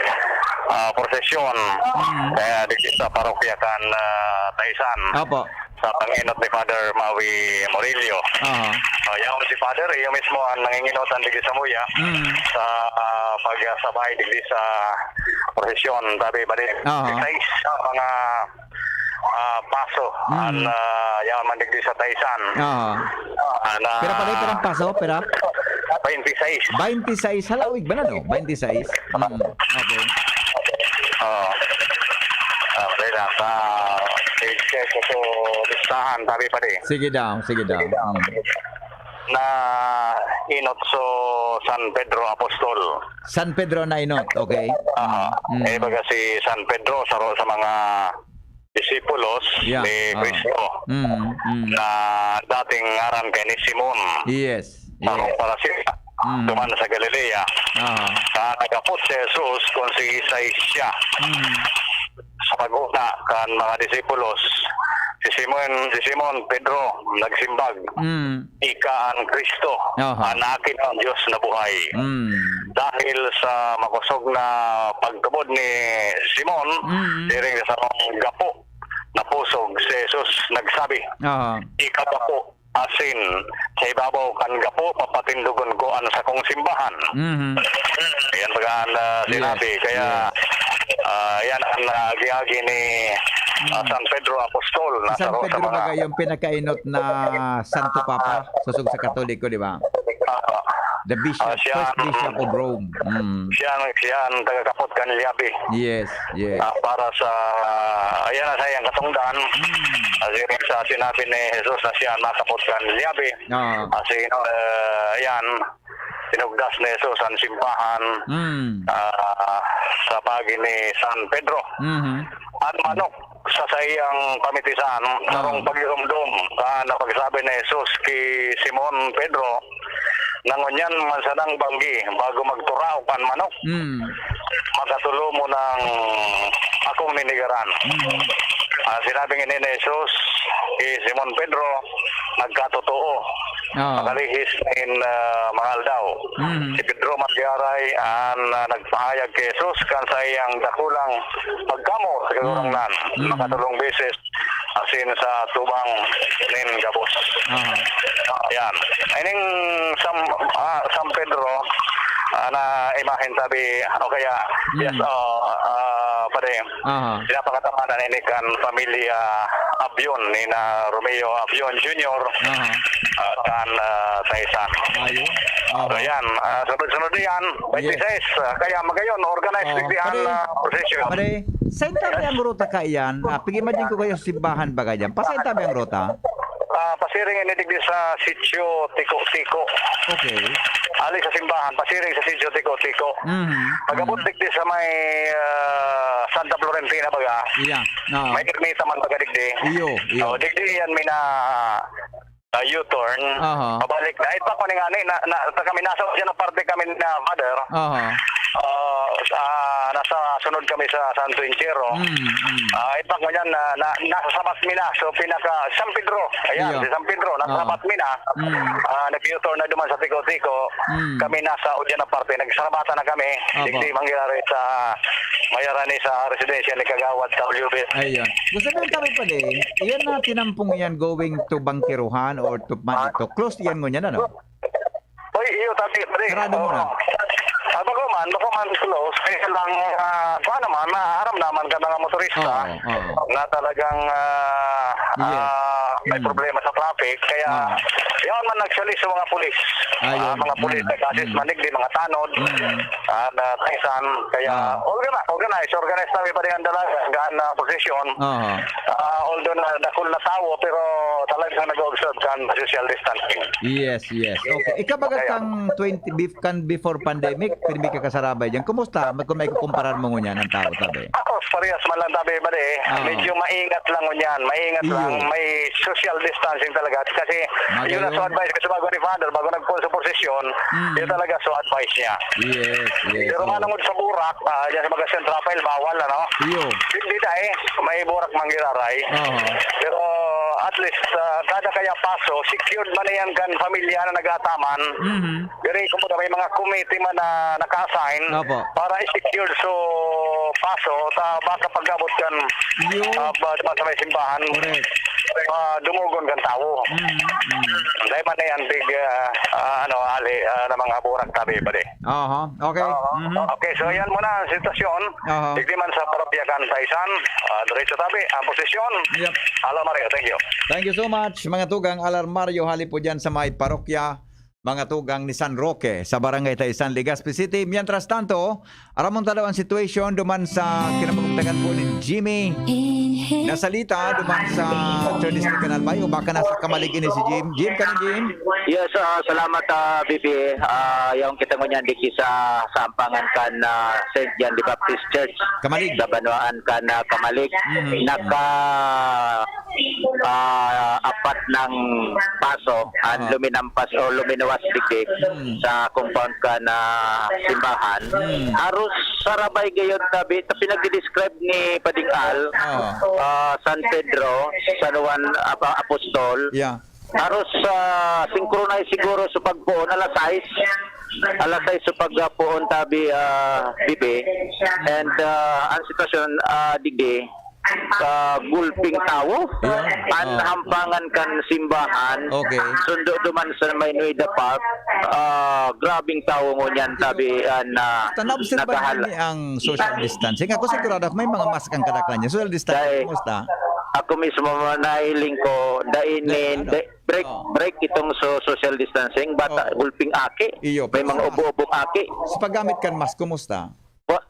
ah, prosesyon, Mm. eh, digdi sa parokya kan, ah, Taisan. Opo. Sa panginot ni Father Maui Murillo. Aha. So, yaon si Father, iyo mismo ang nanginginot ang digdi sa muya Mm. sa, ah, pagsabay digdi sa prosesyon, tabi, pare. Aha. Exercise sa mga ah, paso, Mm. an, ah, yaon man digdi sa Taisan. Oo. Ah, na Pira pa rin, pirang paso? Pira? Twenty-six. Twenty-six. Halawig ba na, no? Twenty-six. Mm. Okay. Oo. Ah, okay lang. Ah, sige, so, so, listahan, sabi pa di. Sige daw, sige daw. Mm. Na inot so San Pedro Apostol. San Pedro na inot, okay. Aha. Mm. Eh, baga si San Pedro, saro sa mga disipulos Yeah, ni ah. Cristo Mm, mm. na dating ngaran kay ni Simon. Yes, Sa yes. Parasira, Mm. duman sa Galilea. Ah. Sa nagapot si Jesus kung si Isay siya. Mm. Sa pag-una kan mga disipulos, si Simon, si Simon Pedro nagsimbag, Mm. "Ika an Cristo, Aha. an Aki ng Diyos na buhay." Mm. Dahil sa makosog na pagtubod ni Simon, Mm. siring sa sarong gapo na pusog, si Jesus nagsabi, Aha. "Ika gapo, asin sa ibabaw kan gapo, papatindogon ko an sakong simbahan." Mhm. Yan baga an, ah, Yes, sinabi. Kaya, yes. ah, yan an, ah, agi-agi ni, ah, Mm. San Pedro Apostol na San saro sa Pedro mga baga yung pinakainot na Santo Papa, sosog sa Katoliko, di ba? Ah, The bishop, ah, siya first ang bishop of Rome. Mm. Siya ang, siya ang tagakapot kan lyabe. Yes, yes. Ah, para sa, ayan na sa iyang katungdan. Mm. Kasi rin sa sinabi ni Jesus na siya ang makapot kan lyabe. Oo. Kasi, eh, ayan, tinugdas ni Jesus ang simbahan, Mm. ah, sa pagi ni San Pedro. Mhm. An manok sa saiyang pamitisan, Ah. sarong paghiromdom, kan napagsabi ni Jesus ki Simon Pedro, na ngunyan man sanang banggi bago magturaok an manok. Mm. Makatulo mo nang akong ninigaran. Mm. Ah, sinabi ngini ni Jesus ki Simon Pedro, nagkatotoo. Ah. Makalihis nin, ah, mga aldaw. Mm. Si Pedro Magyaray an, ah, nagpahayag ki Jesus kan saiyang dakulang pagkamoot sa Kagurangnan. Mm. Makatulong beses asin sa tubang nin gabos. Aha. Yan. Ining San, ah, San Pedro, ah, na imahen tabi, o kaya, Mm. yes, oh, ah, pare, Aha. pinapakataman na ini kan pamilya Abion, ni na Romeo Abion Junior, Aha. ah, kan, ah, Taisan. Ayun. So, Aha. yan, ah, sunod-sunod yan, Yes. twenty-six, ah, kaya magayon, organize Oh, digdi an, pare, ah, prosesyon. pare, sain tabi ang ruta kaiyan? Ah, pag-imagine ko kayo sa simbahan baga dyan. Pasain tabi ang ruta? Ah, pasiring ini digdi sa Sitio Tiko-Tiko. Okay. Ali sa simbahan, pasiring sa Sitio Tiko-Tiko. Mhm. Pag-abot Mhm. digdi sa may, ah, Santa Florentina baga. Yeah. Oo. May ermita man baga digdi. Iyo, iyo. Oh, digdi yan may na, ah, U-turn. Aha. Pabalik na. Ito pa ni ngani, na, na, kami nasa dyan ang parte kami na, Father. Aha. Ah, sa, nasa sunod kami sa Santo Entierro. Mm, mm. Ah, ito pa niyan na, na, nasa sabat mi na. So, pinaka San Pedro. Ayan, Iyo. si San Pedro, nasa Oo. sabat mi na. Mm. Ah, nag-U-turn na duman sa Tiko-Tiko. Mm. Kami nasa udyan na parte. Nagsarabatan na kami. Opo. Digdi mangyari sa Mayarani sa residensya ni Kagawad sa Ulubit. Ayun. Gusto mo yung kami pala eh. Iyan na tinampong iyan going to Bangkiruhan or to Manito. Close iyan ngunyan, ano? Oy, iyo, tabi, pre. Sarado mo Oo. na. Ah, bako man, bako man close. Kaya lang, ah, kuha naman, maaram naman ka mga motorista Oo, oo. na talagang, ah, Yes. ah, may Mm. problema sa traffic. Kaya, Mm. yaon man actually sa mga pulis. Ayun. Ah, mga pulis Mm. nag-assist Mm. man, digdi, mga tanod. Mm. Ah, na Taisan. Kaya, Ah. orga-, organize, organize na may pati ang dalaga, gaan na posisyon. Aha. Ah, although na dakul na tawo, pero talagang nag-observe kan social distancing. Yes, yes. Okay. Ikaw baga Kaya kang twenty, bef-, kan before pandemic, pirmi ka kasarabay diyan. Kumusta? Mag-, kung may kukumparar mo ngunyan ang tao, tabi? Ako, parehas man lang, tabi, pare. Ah. Medyo maingat lang ngunyan. Maingat Iyo. lang. May social distancing talaga. Kasi, yun ang Magayon. so advice ko sa bago ni Father, bago nagpo sa posisyon, Mm. yun talaga so advice niya. Yes, yes. Pero Oo. manungod sa burak, ah, diyan sa Magasan Rafael, bawal, ano? Iyo. Hindi na eh. May burak manggiraray. Oo. Pero at at least, ah, kada kaya paso, secured man yan kan pamilya na nag-aataman. Mhm. Diri, kumbaga, may mga committee man na naka-assign Opo. para i-secure so paso, ta baka pag-abot kan, Yun. ah, ba, ba sa may simbahan, Correct. ah, dumugon kan tawo. Mhm. Mhm. Dahil man na yan, big, ah, ah, ano, ali, ah, na mga burak tabi, padi. Aha, okay. Oo. Mhm. Okay, so yan muna ang sitwasyon. Aha. Digdi man sa parokya kan Taisan, ah, diretso tabi, ang posisyon. Yep. Hello, Mario. Thank you. Thank you so much, mga tugang. Alarmario, hali po dyan sa may parokya, mga tugang ni San Roque, sa barangay Taisan, Legazpi City. Mientras tanto, aramon ta daw ang situation duman sa kinamugtagan po ni Jimmy Nasalita, duman sa third district kan Albay, o baka nasa Camalig ini si Jim. Jim, kani Jim? Yes, ah, salamat, ah, B P. Ah, yung kita ngunyan diki sa, sa ampangan kan, ah, Saint John the Baptist Church. Camalig. Sa banwaan kan, ah, Camalig. Mhm. Naka, ah, apat ng paso ang Ah. luminampas o luminuwas digdi Mhm. sa compound kan simbahan. Mhm. Aros sarabay gayon tabi, ta pinagdi-describe ni Pading Al, Ah. ah, San Pedro, San Juan Apa-, Apostol. Yeah. Aros, ah, synchronize siguro sa pagpoon, alas sais. Alas sais sa pagpoon tabi, ah, bibi. And, ah, ang sitwasyon, ah, digdi, sa gulping tawo. Yeah. An Ah. hampangan kan simbahan. Okay. Sundo duman sa may Nueda Park. Ah, grabing tawo ngunyan tabi, ah, na Tan-, naobserbahan nakahala. ni ang social distancing. Ako sigurado ako may mga mask ang kadaklan niya. Social distancing, Dai-, kumusta? ako mismo, nahiling ko, dai Na-, nin-, ano? dai-, break, Oh. break itong so-, social distancing. Bata, Oh. gulping aki. Iyo, May pero mga sa ubo-ubong aki. sa paggamit kan mask, kumusta? Wa-,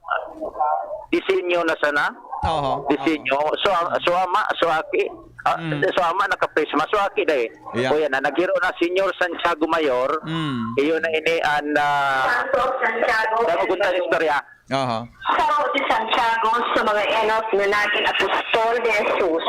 disenyo na sana. Oho, Disenyo. oho. So, a-, so ama, so aki. Ah, Mm. so ama naka-face mask, so aki dai. Yeah. O yan na, naghiro na Señor Santiago Mayor. Mm. Iyo na ini an, ah, Santo Santiago. Daguguntan istorya. Oho. Sao de Santiago sa mga enot na nagin apostol ni Jesus.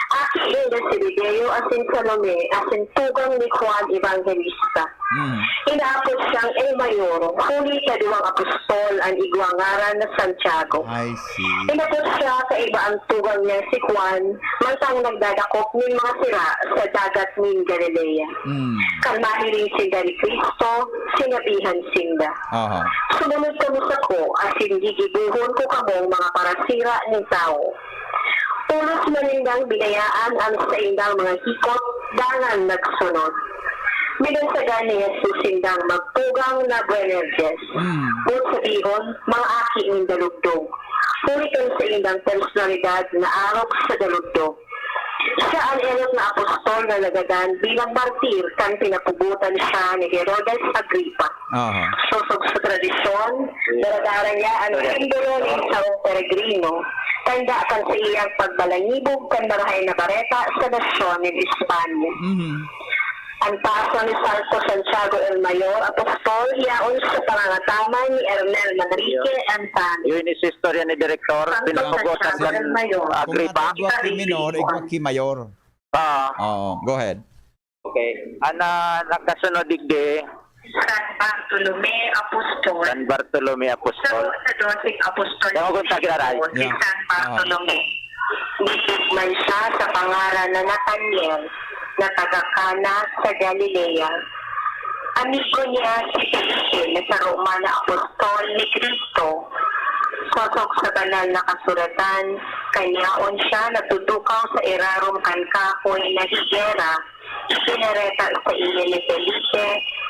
Aki ninda Zebedeo asin Salome, asin tugang ni Juan Evangelista. Hmm. Inaapod siyang El Mayor, huli ta duwang apostol an igwa ngaran na Santiago. I see. Inapod siya kaiba an tugang niyang si Juan, mantang nagdadakop nin mga sira sa dagat nin Galilea. Hmm. Kan mahiling sinda ni Cristo, sinabihan sinda, Aha. "Sumunod kamo sako, asin gigibohon ko kamong mga parasira nin tawo." Tolos na nindang binayaan an saindang mga hikot, dangan nagsunod. Binansagan ni Jesus sindang magtugang na Boanerges. Mm. Boot sabihon, mga aki nin dalugdog. Huli kan saindang personalidad na arog sa dalugdog. Siya an enot na apostol na nagadan bilang martir kan pinapugotan siya ni Herodes Agripa. Aha. Sosog sa tradisyon, daradara niya an simbolo nin sarong peregrino, tanda kan saiyang pagbalangibog kan Marahay na Bareta sa nasyon nin Espanya. Mhm. An paso ni Santo Santiago el Mayor, apostol, yaon sa pangangataman ni Ernel Manrique and family. Yun is istorya ni Direktor, Santo pinapugotan Santiago kan el Mayor. Agripa. Kung igwa ki minor, igwa ki mayor. Ah. Oo, go ahead. Okay. An, ah, nakasunod digdi, San Bartolome Apostol. San Bartolome Apostol. Saro sa doseng apostol. Tama kung tagiraray. Si Yeah. San Bartolome. Niligman siya sa pangaran na Nataniel, na taga Cana sa Galilea. Amigo niya si Felipe, na saro man na apostol ni Cristo. Sosog sa banal na kasuratan, kan yaon siya natutukaw sa irarom kan kahoy na higera, Ipinareta saiya ni Felipe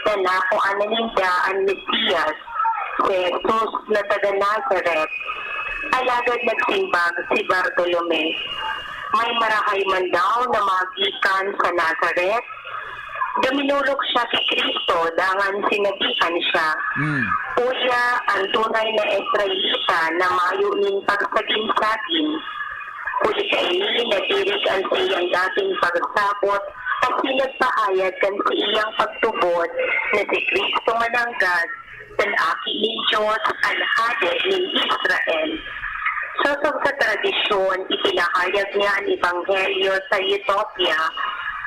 na nakuanan ninda an Mesias, si Jesus na taga Nazaret. Alagad nagsimbag si Bartolome, "May marahay man daw na magikan sa Nazaret?" Duminolok siya ki Cristo dangan sinabihan siya, Hmm. "Uya an tunay na Israelita na mayo nin pagsagin-sagin." Huli kaini, natirig an saiyang dating pagsabot asin nagpahayag kan saiyang pagtubod na si Cristo mananggad, an Aki nin Dios, an Hade nin Israel. Sosog sa tradisyon, ipinahayag niya an ebanghelyo sa Ethiopia,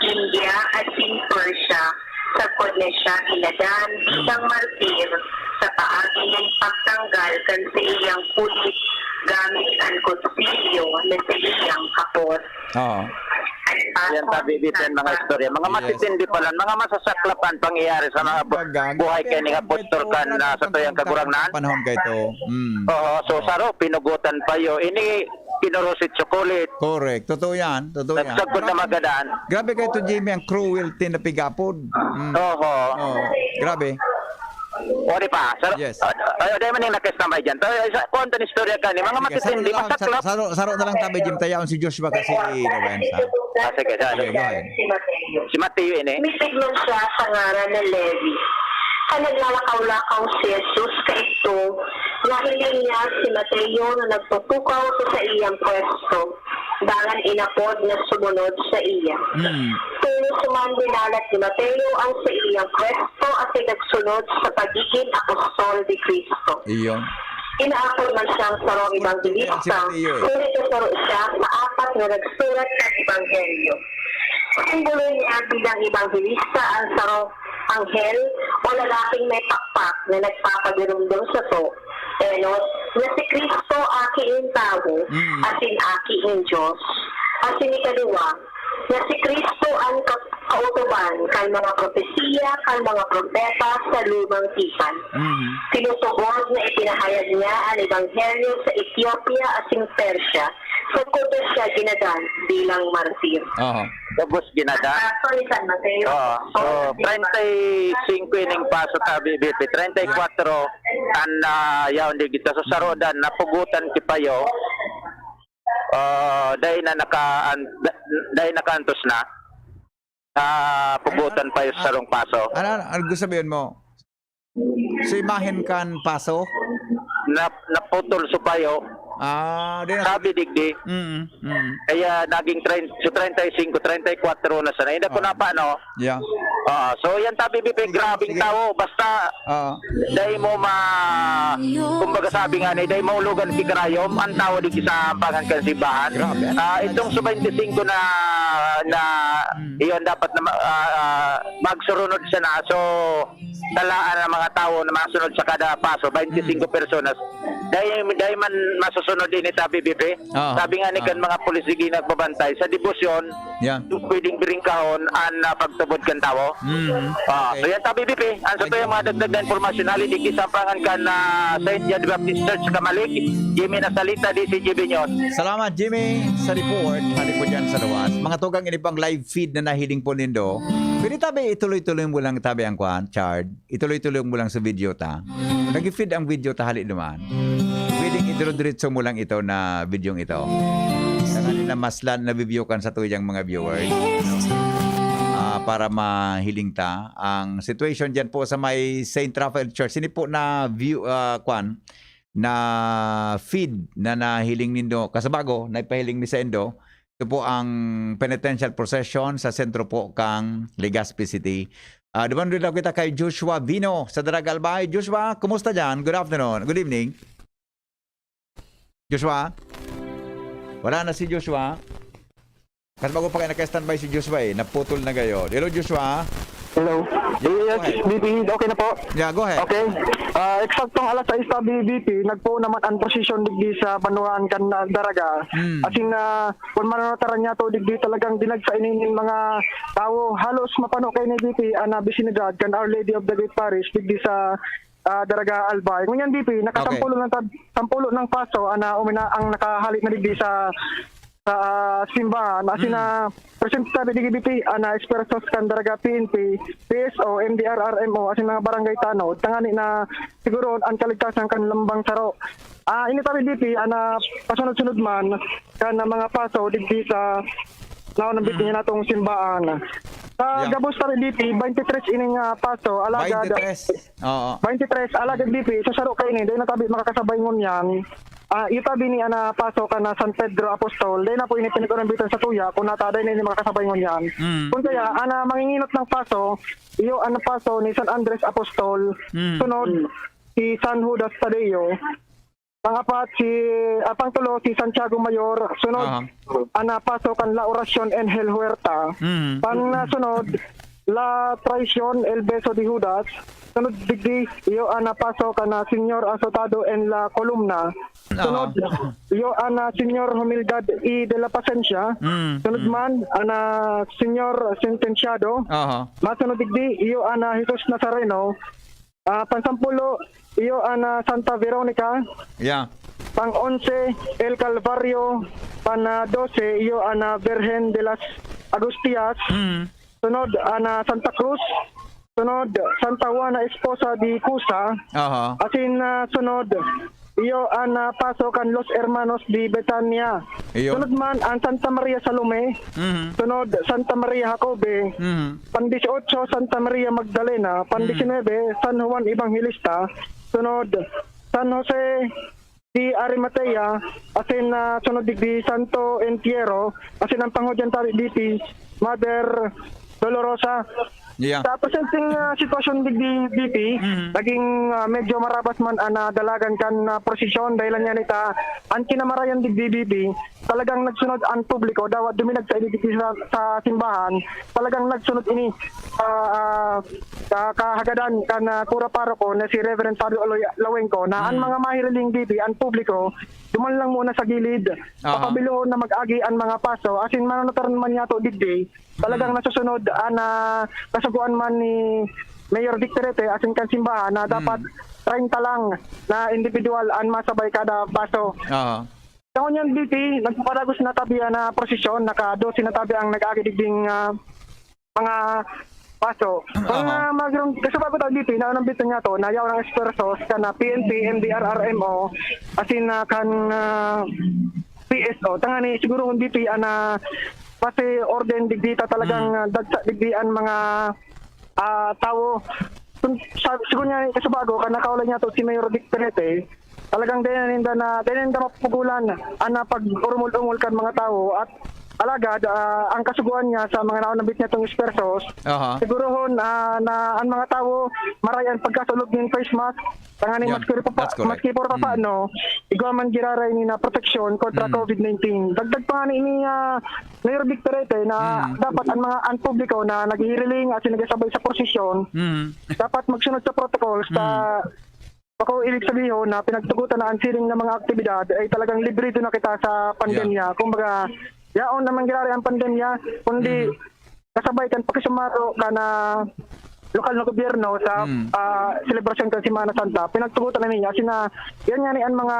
India, asin Persia, sagkod na siya ginadan bilang martir sa paagi nin pagtanggal kan saiyang pulit gamit an kutsilyo na saiyang kapot. Oo. An Yan tabi, bitin mga istorya. Mga Yes. matitindi pa lang, mga masasaklap ang pangyayari sa mga bu-, Talaga, buhay grabe, kay ning grabe apostol ito, kan, grabe ah, sa itong tuyang kagurangnan. panahon kay ito. Mm. Oo, so, Oo. saro, pinugutan pa yo. Ini, kinurusit sukulit. Correct. Totoo yan. Totoo yan. Nagsagkod na Grabe. magadan. Grabe kay ito, Jimmy, ang cruelty na pigapod. Mm. Oo. Oo. Grabe. O, di pa? Saro, Yes. ah, ah, dahil man yung nakastambay dyan. Tayo, isa, kung ang istorya ka ni, mga Sige, saro matitindi, na lang, masaklap. saro, saro, saro na lang tabi, Jim. Tayaon si Joshua kasi, Lorenza. Ah, sige, saro. Sige, go ahead. Si Mateo. Si Mateo ini. Misigmon siya sa ngaran na Levi. Kan naglalakaw-lakaw si Jesus kaidto, nahiling niya si Mateo na nagtutukaw sa saiyang pwesto, dangan inapod na sumunod saiya. Mm. Tolos man dinalat ni Mateo an saiyang pwesto asin nagsunod sa pagigin apostol ni Cristo. Iyo. Inaapod man siyang sarong ebanghelista, Yan si Mateo eh. huli ta saro siya sa apat na nagsurat kan ebanghelyo. Simbolo niya bilang ebanghelista an sarong anghel o lalaking may pakpak na nagpapagiromdom sato, enos, na si Cristo aki nin tawo, Mm. asin aki nin Dios. Asin ikaduwa, na si Cristo an ka-, kautuban kan mga propesiya kan mga propeta sa Lumang Tipan. Mm. Tinutubod na ipinahayag niya an ebanghelyo sa Etiopia asin Persia, sagkod na siya ginadan bilang martir. Aha. Gabos ginadan. Ah, sorry, San Mateo. Oo. So, Sorry. treinta y cinco ining paso tabi, B P. Treinta y cuatro an, ah, yaon di kita. So, sarodan, napugutan ki payo. Ah, dai na naka-, an-, da-, dai nakaantos na. Ah, pugutan pa yung sarong paso. Ano, ano, ano gusto sabihin mo? Sa imahen kan paso? Nap-, naputol sa payo. Ah, di na. Sabi digdi. Mm, mm. Kaya naging trein-, sa treinta y cinco, treinta y cuatro na sana. Hindi ko Oh. na pa, no? Yeah. Ah, so yan tabi, B P, Sige, grabing sige. tao. Basta, Ah. dai mo ma-, kumbaga sabi nga ni, dai maulugan si karayom, ang tao di sa ampangan kan simbahan. Grabe. Ah, itong sa twenty-five na, na, Mm. iyon dapat na ma-, ah, ah, magsurunod siya na. So, talaan ang mga tao na masunod sa kada paso, twenty-five Mm. personas. Dai, dai man masusunod ini tabi, B P. Ah, Sabi nga ni ah. kan mga pulis, sige, nagbabantay sa debosyon, Yan. pwedeng bringkahon an, ah, pagtubod kan tawo. Mhm. Ah, Okay. so yan tabi, B P. Ang sa Thank to you. yung mga dagdag na impormasyon, hali digdi sa ampangan kan, ah, Saint John the Baptist Church, Camalig, Jimmy Nasalita, D C G B News. Salamat, Jimmy, sa report. Hali po dyan sa luwas. Mga tugang, ini pang live feed na nahiling po nindo. Pwede tabi, ituloy-tuloy mo lang tabi ang kwan, Chard. Ituloy-tuloy mo lang sa video ta. Nag-feed ang video ta, hali duman. Pwedeng idiro-diretso mo lang ito na videong ito. Sa kanila, mas lan na view kan sa tuyang mga viewers. Ah, para mahiling ta ang situation dyan po sa may Saint Raphael Church. Sini po na view, ah, kwan, na feed na nahiling nindo. Kasabago, na ipahiling ni saindo. Ito po ang penitential procession sa sentro po kang Legazpi City. Ah, duman rin daw kita kay Joshua Vino sa Daraga Albay. Joshua, kumusta dyan? Good afternoon. Good evening. Joshua? Wala na si Joshua. Kasi bago pa kayo naka-standby si Joshua eh. Naputol na gayon. Hello, Joshua? Hello. Yes, Go ahead. B P, okay na po? Yeah, go ahead. Okay. Ah, eksaktong alas sais tabi, B P, nagpoon naman ang prosesyon digdi sa banwaan kan, ah, Daraga. Hmm. As in, ah, kung mananataran niya to, digdi talagang dinagsa ini nin mga tawo. Halos mapano kayo ni B P, ang, ah, bisinidad kan Our Lady of the Great Parish digdi sa, ah, Daraga Albay. Ngunyan, B P, nakasampulo Okay. ng tab-, sampulo ng paso, ana, umina-, ang nakahali na digdi sa, sa, ah, simbahan. As in, Mm. ah, presente tabi digdi, B P, ana, esfuerzos kan Daraga P N P, P S O, M D R R M O, as in, mga barangay tanod, tangani na siguroon ang kaligtasan kan lambang saro. Ah, ini tabi, B P, ana, pasunod-sunod man, kan mga paso, digdi sa naon ang Mm. bitngi natong simbahan. Sa Yeah. gabos tabi, B P, twenty-three ining, ah, paso, alagad, Twenty-three. Oo. twenty-three, alagad, B P, sa saro kaini, dai na tabi makakasabay ngunyan. Ah, itabi ni ana paso kan, ah, San Pedro Apostol, dai na po ini pinag-urambitan sa tuya, kung nata dai na ini makakasabay ngunyan. Mm. Kung kaya, ana manginginot ng paso, iyo ang paso ni San Andres Apostol, Mm. sunod, si San Judas Tadeo, pangapat, si, ah, pangtulo, si Santiago Mayor, sunod, Aha. ana paso kan La Oracion Angel Huerta, Mm. pan, ah, sunod, La Traición, El Beso de Judas, Sunod digdi, iyo an, ah, paso kan, ah, Señor Azotado en la Columna. Sunod, iyo an, ah, Señor Humildad E de la Paciencia. Mm, Sunod mm. man, an, ah, Señor Sentensyado. Aha. Masunod digdi, iyo an, ah, Jesus Nazareno. Ah, pansampulo, iyo an, ah, Santa Veronica. Yeah. Pang-onse, El Calvario. Pan, ah, dose, iyo an, ah, Virgen de las Agustias. Mm. Sunod, an, ah, Santa Cruz. Sunod, Santa Juana, esposa de Cusa. Aha. Asin, ah, sunod, iyo an, ah, paso kan Los Hermanos de Betania. Iyo. Sunod man, an Santa Maria Salome. Mhm. Sunod, Santa Maria Jacobe. Mhm. Pan-dieciocho, Santa Maria Magdalena. Mhm. Pan-diecinuebe, San Juan Evangelista. Sunod, San Jose de Arimatea, asin, ah, sunod digdi Santo Entierro, asin an panghudyan tabi, B P, Mother Dolorosa. Yeah. Sa presenteng, ah, sitwasyon digdi, B P, Mhm. naging, ah, medyo marabas man an, ah, dalagan kan, ah, prosesyon, dahilan niya nita, an kinamarayan digdi, B P, talagang nagsunod an publiko, dawa duminag sa ini digdi sa, sa simbahan, talagang nagsunod ini, ah, ah, sa kahagadan kan, ah, kura paroko na si Reverend Fabio Aloy Lawengco, na an Mm. mga mahiriling, B P, an publiko, duman lang muna sa gilid, Aha. papabilohon na mag-agi an mga paso, asin mananotaran man niyato digdi, talalang Mm. nasusunod an, ah, kasugoan man ni Mayor Vic Terete, asin kan simbahan, na Mm. dapat treinta lang na individual an masabay kada paso. Aha. Sa ngunyan, B P, nagpapadagos na tabi an, ah, prosesyon, naka-dose na tabi ang nag-agi digding, ah, mga paso. Kung, Aha. ah, magirong, kasi bago tayo dito, inaanambit niya to, na yaw ng ekspertos, kan, ah, P N P, M D R R M O, asin, ah, kan, ah, P S O. Tangani, siguro kung dito, an, ah, pati orden digdi ta talagang, Hmm. ah, dagsa digdi an mga, ah, tawo. Kung sa, siguro niya, kasi bago, kan nakaulay niya to si Mayor Vic Perete, talagang dahil ninda na, dahil ninda mapugulan, an, ah, pag-urumol-umol kan mga tawo at alagad, ah, ang kasugoan niya sa mga naunabit niya tong ekspertos, Aha. sigurohon, ah, na ang mga tawo, maray an pagkasulog nin face mask, tangani Yeah, maski pa, that's correct. maski pa Mm. paano, igwa man giraray ni na proteksyon kontra Mm. covid nineteen. Dagdag pa nga ni, ni, ah, Mayor Victor Ete na Mm. dapat ang mga, ang publiko na naghihiriling at nagsasabay sa prosesyon, Mm. dapat magsunod sa protocols sa Mm. Bako ibig sabihin na pinagtugutan na ang siring na mga aktibidad ay talagang librido na kita sa pandemya. Yeah. Kumbaga, yaon naman giraray ang pandemya, kundi Mm. kasabay kan pakisumaro kan, ah, lokal na gobyerno sa, Mm. ah, selebrasyon kan Semana Santa. Pinagtugutan na niya. Sina, yan nga ni ang mga,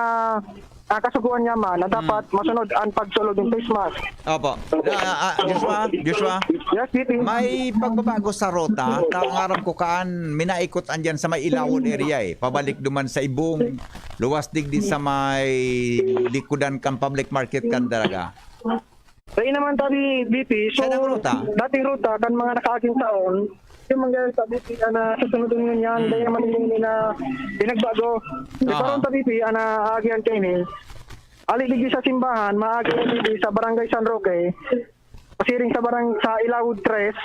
ah, kasuguan niya man na Mm. dapat masunod ang pagsulod ng face mask. Opo. Ah, ah, Joshua, Joshua, Yes, P P. may pagbabago sa ruta. Ta-, ang aram ko kaan, minaikot andyan sa may Ilawod area eh. Pabalik duman sa Ibong, luwas digdi sa may likodan kan public market kan Daraga. Kaya naman tabi, B P, so, Siya ng ruta? dating ruta, kan mga nakaaging taon, yung mga sa B P na susunod ngunyan, Hmm. dahil naman yung na pinagbago. Aha. Karon tabi, P P, ana agihan kaini. Ali digdi sa simbahan, maagi digdi sa Barangay San Roque, pasiring sa barang-, sa Ilawod tres,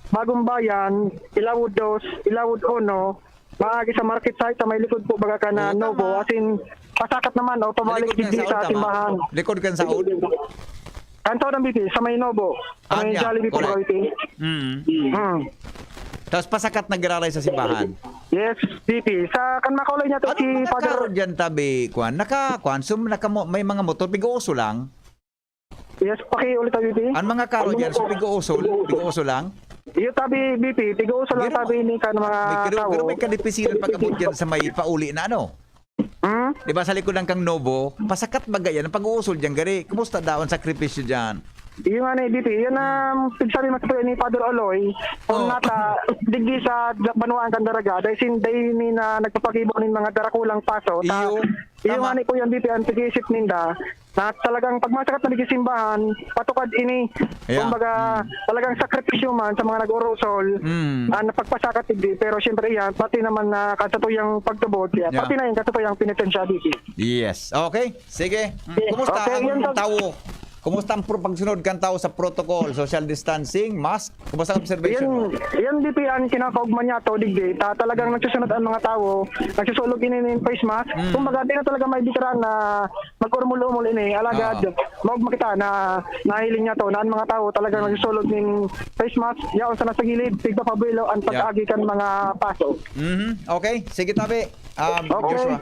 Bagong Bayan, Ilawod dos, Ilawod uno, maagi sa market site, sa may likod po, baga ka na Oo, Novo, tama. as in, pasakat naman, o pabalik Sa likod ng digdi saod, sa tama. simbahan. Likod kan saod? Kan saod ang B P, sa may Novo, sa Ah, may niya, Jollibee po, correct. Cavite. Mm. Mm. Tapos pasakat na giraray sa simbahan. Yes, B P. Sa kan makaulay niya to Ano si mga Father karo dyan, tabi, kwan? Naka, kwan, sum-, naka mo-, may mga motor, pig-uuso lang? Yes, pakiulit, B P. Ang mga karo Ano dyan, po? so pig-uuso, pig-uuso lang? Iyo, tabi, B P, pig-uuso lang, Pero tabi ni kan mga may kiro-, tawo. pero may kadipisilan pag-abot dyan sa may pauli na ano? Hmm? Di ba sa likod ng kang Novo, pasakat ba yan? Ang pag-uusol dyan, gari, kumusta daw ang sakripisyo dyan? Iyo nga na, B P. Yan ang pigsabi mas po ni Father Oloy. Kung Oh. nata, digdi sa banwaan kan Daraga, dahil sin, dahil ni na nagpapagibo nin mga darakulang paso. Ta-, Iyo, iyo tama. nga ni po yan, B P, ang pag-iisip ninda. Na talagang pag masakat na digdi simbahan, patukad ini. Yeah. Kumbaga, Mm. talagang sakripisyo man sa mga nag-urusol, Mm. ah, napagpasakat digdi. Pero siyempre yan, pati naman na kasatuyang pagtubod, Yeah. pati na yung kasatuyang penitensya, B P. Yes. Okay. Sige. Mm. Yes. Kumusta Okay, ang yun, Doc. tawo? Kumusta ang pro-, pagsunod kan tawo sa protocol, social distancing, mask? Kumusta ang observation mo? Yan, yan, B P, ang kinakaugma niya to, digdi, ta-, talagang nagsusunod ang mga tawo, nagsusulog ini nin face mask. Mm. Kumbaga, di na talaga may bitiran na mag-urmul-umul ini. Alagad, Oo. maugma kita na nahiling niya to, na ang mga tawo talagang Mm. nagsusulog nin face mask, yaon sana sa gilid, tigpapabuelo ang Yeah. pag-agi kan mga paso. Mhm. Okay. Sige, tabi. Um, Okay. Joshua.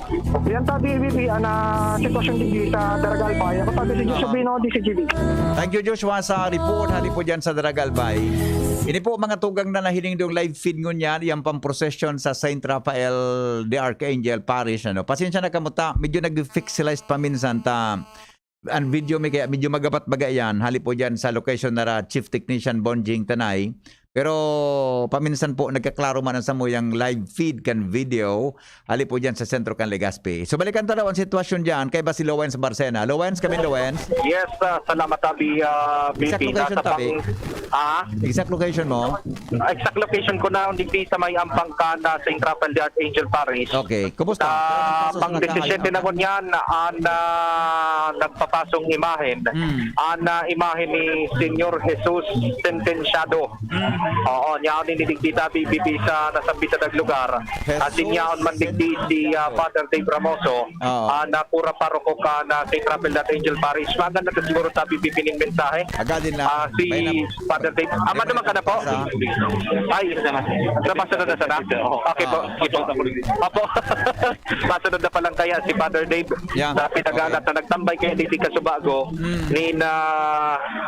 Yan tabi, B P, ang, ah, sitwasyon digdi sa Daraga Albay. Ako tabi si Joshua Ah. Bino, D C G B. Thank you, Joshua, sa report. Hali po dyan sa Daraga Albay. Ini po, mga tugang na nahiling dong live feed ngunyan, yang pang-procession sa Saint Raphael the Archangel Parish, ano. Pasensya na kamuta, medyo nag-pixelized pa minsan ta. Ang video mi kaya medyo magabat baga yan. Hali po dyan sa location na ra Chief Technician Bonjing Tanay. Pero paminsan po nagkaklaro man ang samuyang live feed kan video. Hali po dyan sa sentro kan Legazpi. So balikan ta daw ang sitwasyon dyan kay ba si Lowens Barcena. Lowens, kami Lowens. Yes, ah, salamat, Tabi, ah, Exact B P. location, Nasa Tabi? pang-, ah? Exact location mo? Exact location ko na, digdi sa may Ampangkan na Saint Raphael de Archangel Parish. Okay. Kumusta? Sa Kumusta ang pang sitwasyon na diecisiete na nakahain? ngunyan, ang, ah, nagpapasong imahen, Mm. ang, ah, imahen ni Señor Jesus Sentensyado. Mm. Oo, niya ako ninidigdi, Tabi, B P, sa nasambit na lugar. Jesus Asin niya ako man digdi si, ah, Sentensyado. Father Dave Ramoso, Oo. ah, na kura paroko kan, ah, Saint Raphael de Archangel Parish. Maganda ka siguro, Tabi, B P, ning mensahe. Agad din lang. Ah, si May na- Father Dave. Ah, May maduman ka na po? nabasa. Ay, nabasa na, nabasa na. Okay po. Ah. Ito. Apo. Masunod na pa lang kaya si Father Dave Yeah. na pinagalat Okay. na nagtambay kaya digdi kasubago Mm. ni na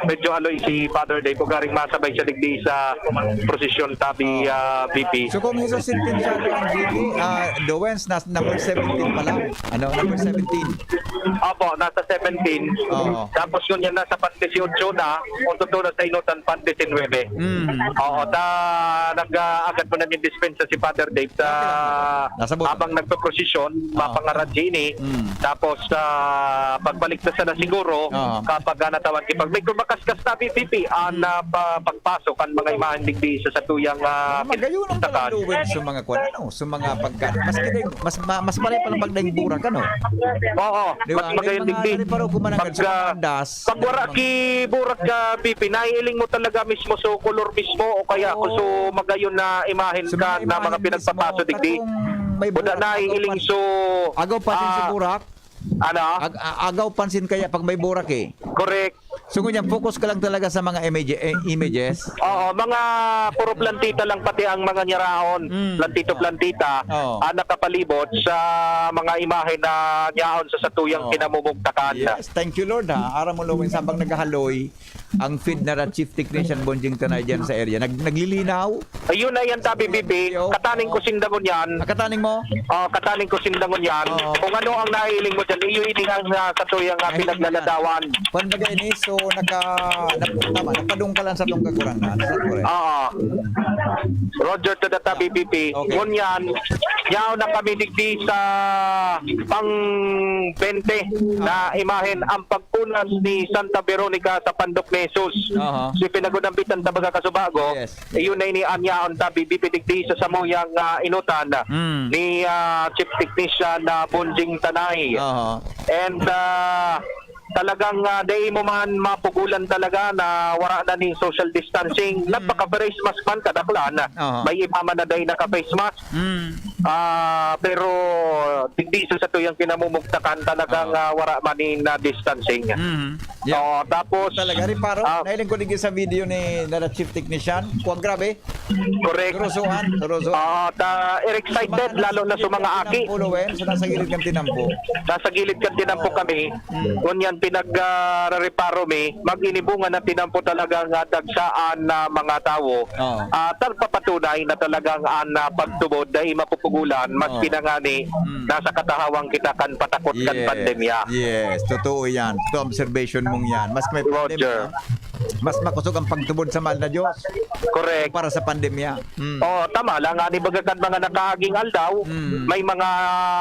medyo aloy si Father Dave. Ugaring masabay siya digdi sa prosesyon, Tabi, Oh. ah, B P. So, kung Jesus Sentensyado ang G T, ah, Dowens, nas-, number seventeen pa lang. Ano, number seventeen. Opo, nasa seventeen. Oo. Tapos yun yan, nasa pan dieciocho na, kung totoo na sa inutan, pan diecinuebe. Mm. Oo, ta, nag-aagad po na yung dispensa si Father Dave sa Nasa buto. habang nagpo-prosesyon, Oo. mapangaradji ini. Mm. Tapos, ah, pagbalik na sana siguro, Oo. kapag, ah, natawan, kapag may kumakaskas na, P P P, ah, Mm. na pa-, pagpasok ang mga imahen digdi sa satuyang, ah, Magayon ang takan. Pagkaluwin sa mga kwan, ano, sa mga pagkain. Mas kita yung, mas, ma-, mas maray pa lang pag naing burak, ano? Oo, Di ba? mas magayon May mga digdi. naliparo ko man ang Pag, sa mga ah, andas. Pag wala ki burak ka, P P, naiiling mo talaga mismo so kolor mismo o kaya Oo. kung so magayon na imahen So, ka mga na mga imahen mismo, pinagpapaso digdi. katong may Buda burak, naiiling agaw pan-, so, agaw pansin sa ah, burak. Ano? Ag-, a-, agaw pansin kaya pag may burak eh. Correct. So, ngunyan, focus ka lang talaga sa mga image-, eh, images? Oo, mga puro plantita lang pati ang mga nyaraon. Mm. Plantito-plantita Oo. ang nakapalibot sa mga imahen na nyaon sa satuyang Oo. kinamumugtakan. Yes, thank you, Lord, ha. Aram mo, Lowens, habang naghahaloy ang feed na ra Chief Technician Bonjing Tanay dyan sa area. Nag-, naglilinaw? Ayun na yan, Tabi Bibi. Yo. Kataning ko sinda ngunyan. Ah, kataning mo? Oh, kataning ko sinda ngunyan. Oo. Kung ano ang nahiling mo dyan, iyo ini ang, ah, satuyang, ah, Nahiling mo yan. pinaglaladawan. Kwan baga ini, so naka-, nap-, tama, napadungkalan sa tong kakurangan. Sa kore. Oo. Roger to the Tabi Bibi. Okay. Ngunyan, yaw na kami digdi sa pang bente na Ah. imahen ang pagpunan ni Santa Veronica sa Pandok ni Jesus. Aha. Si pinagunambitan ta baga kasubago, Yes. Iyon na ini an yaon ta bibipidigdi sa samuyang, ah, inutan Mm. ni, ah, Chief Technician na Bonjing Tanay. Aha. And, ah, talagang, ah, dai mo man mapugulan talaga na wara na ning social distancing. Mm. Nagpaka-face mask man kadaklan. Aha. May iba man na dai naka-face mask. Mm. Ah, pero digdi sa satuyang kinamumugtakan talagang, Aha. ah, wara man nin, ah, distancing. Mm. Yeah. Oo, tapos, Talaga, reparo. ah, Nailing ko digdi sa video ni nara Chief Technician. Kuwang grabe. Correct. Rosoan, rosoan. Ah, ta, excited, Sa mga lalo na sa mga nasa gilid kan aki. tinampo, Lowen, sa nasa gilid kan tinampo. Nasa gilid kan tinampo Oo. kami. Mm. Ngunyan pinag, ah, rareparo mi, mag-inibungan na tinampo talaga nga dagsaan na mga tawo. Oo. Ah, tagpapatunay na talagang an, ah, pagtubod dai mapupugulan, maski Oo. na ngani Mm. nasa katahawang kita kan patakot kan Yes. pandemya. Yes, totoo yan. Totoo observation mong yan. Mas may Roger. pandemya, mas makosog ang pagtubod sa mahal na Diyos Correct. kumpara sa pandemya. Mm. Oh, tama lang. Ani baga kan mga nakaaging aldaw, Mm. may mga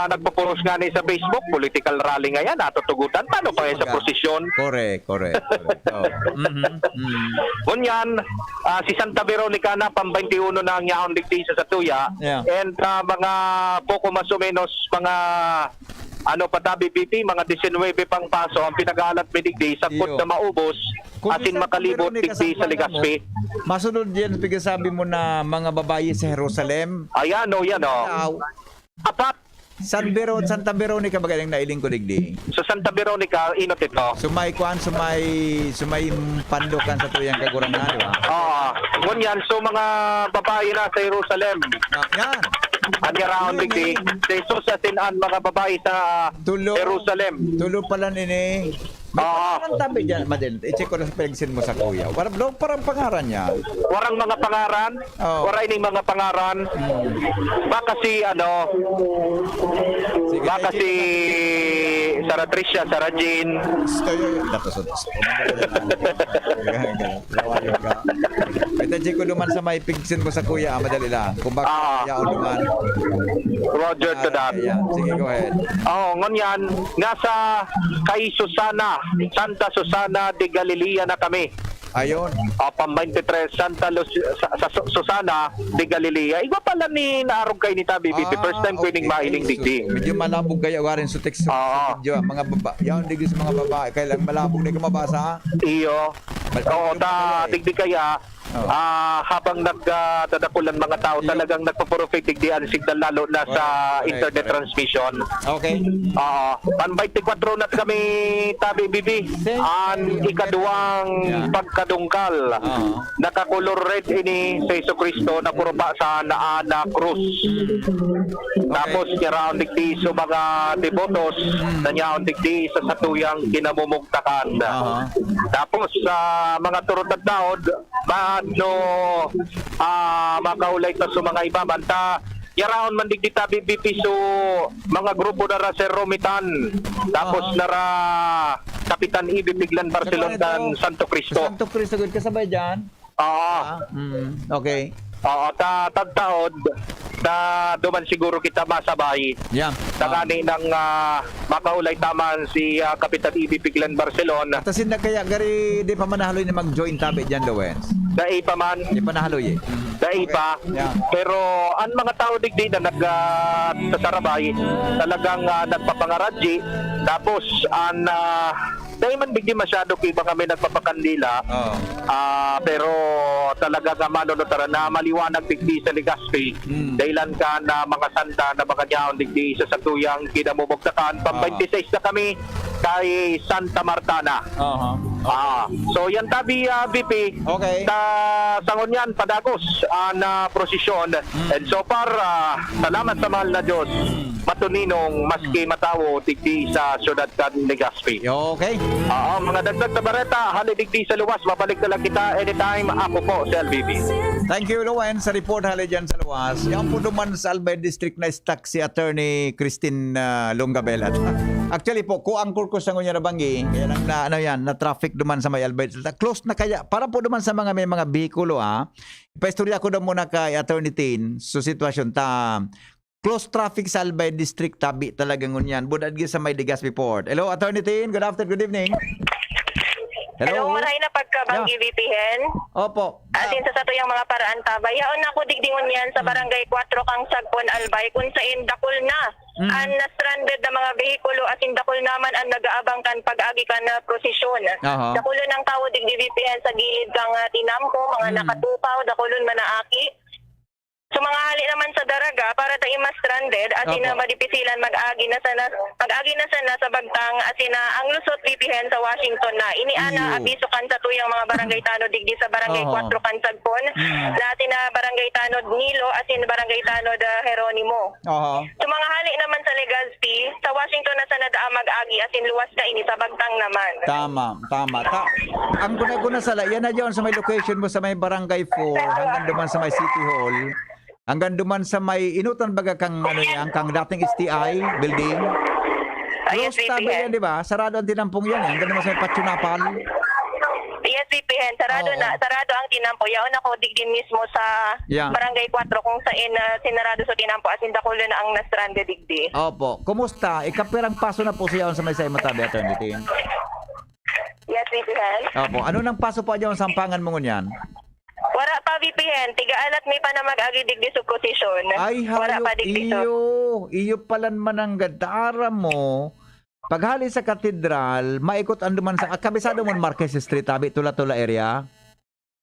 nagpupuros nga ni sa Facebook, political rally ngayon, natutugutan. Paano pa Yung sa mga prosesyon? Correct, correct, correct. Oh. Mhm, mhm. Ngunyan, ah, si Santa Veronica na, pang twenty-one na ang yaon digdi sa Satuya. Yeah. And, ah, mga poko mas o menos, mga Ano pa tabi, B P, mga disinwebe pang paso ang pinag-aalat mi digdi, sagkod Iyo. na maubos, Kung asin bisan makalibot Veronica digdi sa Sampangan mo, Legazpi. Masunod yan, pigsasabi mo na mga babayi sa Jerusalem. Ayan, o, yan, o. Wow. Apat. San Vero-, Santa Veronica ba galing nailing ko digdi? Sa Santa Veronica, inot ito. Sumay, kuan, sumay, sumay pandokan sa tuyang kagurangnan, di ba? Oo. Ngunyan, so mga babayi na sa Jerusalem. Ah, yan. Ang yaraon Yan, digdi, yan. Jesus sa sinan, mga babayi sa Tulo. Jerusalem. Tulo pala nini. May Oo. pangaran tabi dyan, Madel. I-check ko na sa pagsin mo sa kuya. Wala, bro, parang pangaran niya. Warang mga pangaran? Oo. Wala ining mga pangaran. Hmm. Baka si, ano, Sige, baka sige, si sige. Sarah Tricia, Sarah Jean. Gusto yun. Dapat sa gusto. Lawayo ka. Ito, check ko duman sa may pigsin mo sa kuya, ah, madali lang. Kung baka Ah. yaon duman. Roger to Ah, that. yeah. Sige, go ahead. Oo, ngunyan, nasa kay Susana, Santa Susana de Galilea na kami. Ayun. O, pang twenty-three, Santa Lus-, sa, sa Su-, Susana de Galilea. Igwa pala ni naarog kay ni Tabi, Bibi. First Ah, time ko ining okay. mailing So, digdi. medyo malabog kaya warin sa text sa Oo. video, ah. Mga baba-, yaon digdi sa mga babae. Kailang malabog na ka mabasa, ah. Iyo. Bal-, Oo, yung ta, mga digdi kaya, Oo. ah, habang nag, ah, tadakulan mga tao, Iyo. talagang nagpo-profit digdi ang signal, lalo na sa Correct, correct, internet correct. transmission. Okay. Oo. Pan twenty-four na kami, Tabi, Bibi. Thank Ang you. ikaduwang Yeah. pagkadungkal. Oo. Nakakulor red ini sa Jesu Cristo na purupa sa naan na krus. Mm. Okay. Tapos, nyaraon digdi sa mga debotos Mm. na nyaon digdi sa satuyang kinamumugtakan. Aha. Tapos, sa mga turot na taod, maano, ah, makaulay ta sa mga iba man ta, yaraon man digdi tabi, B P, so mga grupo na ra Sir Romitan, tapos Aha. na ra Kapitan Ibi Piglan Barcelon Saka kan ito, Santo Cristo. Santo Cristo, good. Kasabay dyan? Oo. Ah, mm, okay. Oo, ta-, tagtaod, ta duman siguro kita masabay. Yeah. Tangani Ah. nang, ah, makaulay taman si, ah, Kapitan Ibi Piglan Barcelon. At asin na kaya, gari, di pa manahaloy na mag-join tabi dyan, Lawens? Dai pa man. Di pa nahaloy eh. Mm. Dai Okay. pa. Yeah. Pero ang mga tao digdi na nag, ah, sasarabay, talagang, ah, nagpapangaradji. Tapos, ang, ah, dai man digdi masyado kay iba kami nagpapakandila. Oo. Ah, pero talaga nga manunod tara na maliwanag digdi sa Legazpi. Mm. Dahilan ka na mga santa na mga nyaon digdi sa satuyang kinamumugtakan. Pang Ah. twenty-six na kami kay Santa Martana. Aha. Ah, so yan tabi, ah, V P. Okay. Sa, sa ngunyan, padagos ang, ah, prosesyon. Mm. And so far, ah, salamat sa mahal na Diyos, Mm. matuninong, maski Mm. matawo, digdi sa syudad kan Legazpi. Okay. Oo, mga dagdag na bareta, hali digdi sa luwas, mabalik na lang kita anytime. Ako po, si L B B. Thank you, Lowen, sa report, hali dyan sa luwas. Yan po duman sa Albay District na stuck si Attorney Christine, ah, Longabela. Actually po, co-anchor ko sa ngunyan na banggi, kaya lang na, ano yan, na traffic duman sa may Albay. Close na kaya, para po duman sa mga may mga bihikulo, ha? Ipaistorya ko daw muna kay Attorney Tin, so sitwasyon ta, close traffic sa Albay District, tabi talaga ngunyan. Budad gi sa may Legazpi Port. Hello, Attorney Tin. Good afternoon, good evening. Hello? Hello, maray na pagkabanggi, Yeah. V P Hen. Opo. As in, sa satuyang mga paraan, tabay. Yaon ako digdi ngunyan sa Mm. Barangay Cuatro, Kang Sagpon, Albay, kung sain dakul na Mm. ang na-stranded na mga behikulo, as in, dakul naman ang nag-aabang kan pag-agi kan, ah, prosesyon. Aha. Dakulon ang tawo digdi, V P Hen, sa gilid kang, ah, tinampo, mga Mm. nakatupaw, dakulon man na aki. So, mga hali naman sa daraga, para ta ima-stranded, as in, Opo. madipisilan, mag-agi na sana, mag-agi na sana sa bagtang, as in, ah, ang lusot, V P Hen, sa Washington na. Ini ana, Iyo. abiso kan satuyang mga barangay tanod digdi sa Barangay Oho. Cuatro kan Sagpon, Mm. na sina Barangay Tanod Nilo, as in, Barangay Tanod, ah, Jeronimo. Oho. So, mga hali naman sa Legazpi, sa Washington na sana daa mag-agi, as in, luwas na ini sa bagtang naman. Tama, tama. Ta-, ang guna-guna sala, yan na dyan sa may location mo sa may Barangay four, hanggang duman sa may City Hall, hanggang duman sa may inutan baga kang, ano yan, kang dating S T I building. Ah, yes, Close tabi V P N. yan, di ba? Sarado ang tinampong yan, eh. Hanggang duman sa may Patio Napal. Yes, V P N. Sarado Oo. na. Sarado ang tinampo. Yaon ako digdi mismo sa Yeah. Barangay Cuatro, kung sain, ah, sinarado sa tinampo, as in, dakulo na ang na-stranded digdi. Opo. Kumusta? Ikapirang paso na po siya sa may sa Imatabi, Attorney Tin? Yes, V P N. Opo. Ano nang paso po dyan sa Sampangan mo ngunyan? Wala pa, VP Hen, tiga alat mi pa na mag-agi digdi sa prosesyon. Ay, Wala hayo, pa digdi sa iyo, iyo palan mananggad. Taara mo, paghali sa katedral, maikot ang duman sa, ah, kabisado mo Marquez Street, abi, Tula-Tula area?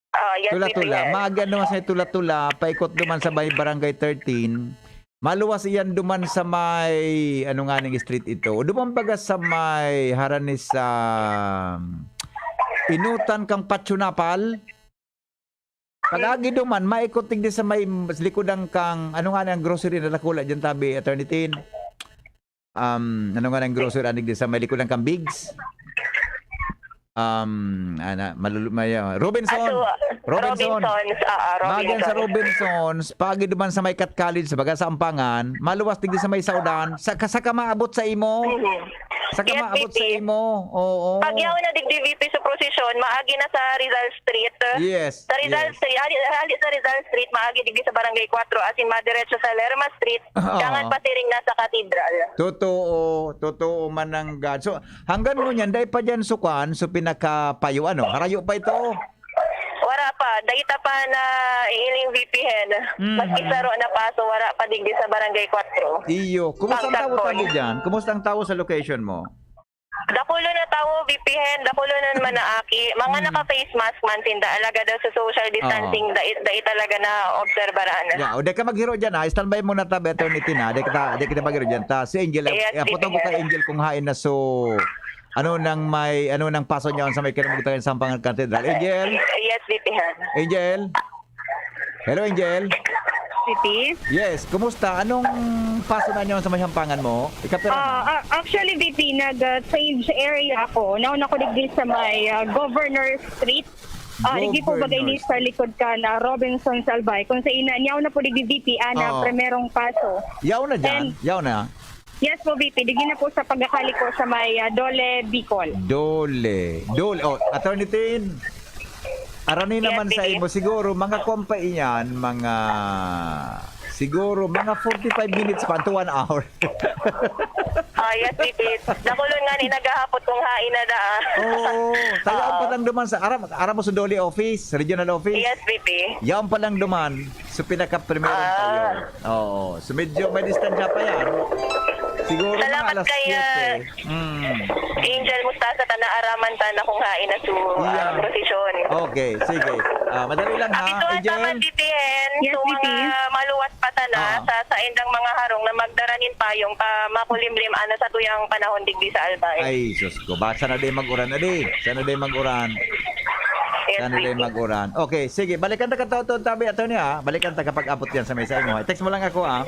Ah, yes, Tula-Tula. VP Hen. Maagian duman sa Tula-Tula, paikot duman sa may Barangay thirteen. Maluwas iyan duman sa may, ano nga ning street ito? Duman baga sa may harani sa Inutan kang Patio Napal. Pag-agi duman, maikot digdi sa may likodan kang, ano nga ang grocery na dakula diyan, tabi, Attorney Tin? Um, ano nga ang grocery anig di sa may likodan kang Bigs? Um, ana, malulu-, may, uh, Robinson. Ah, so, Robinson. Robinsons, ah, ah, Maagian sa Robinsons. Robinsons, paagi duman sa may Cat College, sa baga sa Ampangan, maluwas digdi sa may Saudan, sa, sa ka maabot sa imo. Mhm. Sa ka Yes, maabot sa V P. imo. Oo. Pag yaon na digdi V P sa prosesyon, maagi na sa Rizal Street. Yes, Sa Rizal yes. Street, hali, hali sa Rizal Street, maagi digdi sa Barangay Cuatro, asin madiretso sa Lerma Street, Oo. dangan pasiring na sa Katedral. Totoo, totoo mananggad. So, hanggang ngunyan, dai pa diyan sukan, so pinakapayo, ano? Harayo pa ito? Wara pa. Dai ta pa na iiling V P Hen. Mm. Maski saro na paso, wara pa digdi sa Barangay Cuatro. Iyo. Kumusta ang Pangkang tawo Boy. tabi diyan? Kumusta ang tawo sa location mo? Dakulo na tawo, V P Hen, dakulo na naman na aki. Mga Hmm. naka-face mask man sinda, alagad daw sa social distancing, Oo. dai, dai talaga na obserbaran. Yeah, o, di ka maghiro dyan, ha? Standby muna ta, Attorney Tin, ha? Di kita, di kita maghiro dyan. Ta, si Angel, Yes, eh, aputan ko V P Hen. kay Angel kung hain na so, ano nang may, ano nang paso niya sa may kinamugtakan sa Sampangan Cathedral. Angel? Yes, V P Hen. Angel? Hello, Angel? City? Yes, kumusta? Anong paso na niyo sa may Sampangan mo? Ikapira na? Ah, ah, actually, V P, nag-change area ako. Nauna ko digdi sa may, ah, Governor Street. Ah, digdi po Governor bagay ni sa Street. likod ka na Robinson Salvay. Kung sa ina, niyaw na po digdi V P, ana, Oo. primerong paso. Yaw na dyan? And Yaw na? Yes po, V P. Digdi na po sa pagkakali ko sa may, ah, Dole, Bicol. Dole. Dole. Oh, Attorney Tin, arani Yes, naman sa V P. imo, siguro, mga kuwan pa iyan, mga, siguro, mga forty-five minutes pa to one hour. Ah, yes, V P. Nakulon nga ni naghahapot kung hain na daa. Oo. Tayo ang Oo. patang duman sa, aram, aram mo sa Dole office, regional office? Yes, V P. Yaon pa lang duman. So, pinaka-primero Ah. tayo. Oo. So, medyo may distansya pa yan. Siguro mga Salamat alas kay, siyete. ah, Mm. Angel Mustasa, ta naaraman ta na kung hain na su, ah, Yeah. prosesyon. Okay, sige. Ah, madali lang, ha, Abiso Angel? naman, V P Hen, Yes, so, V P. mga maluwas pa ta na Ah. sa saindang mga harong na magdara nin payong pa makulimlim, ano, sa tuyang panahon digdi sa Albay. Ay, sus ko. Ba, sana di mag-uran, adi. Sana di mag-uran. Yes, Sana di V P. mag-uran. Okay, sige. Balikan ta ka to, to, tabi, Attorney, ha? Balikan ta kapag abot yan sa may sa imo, ha? Text mo lang ako, ha?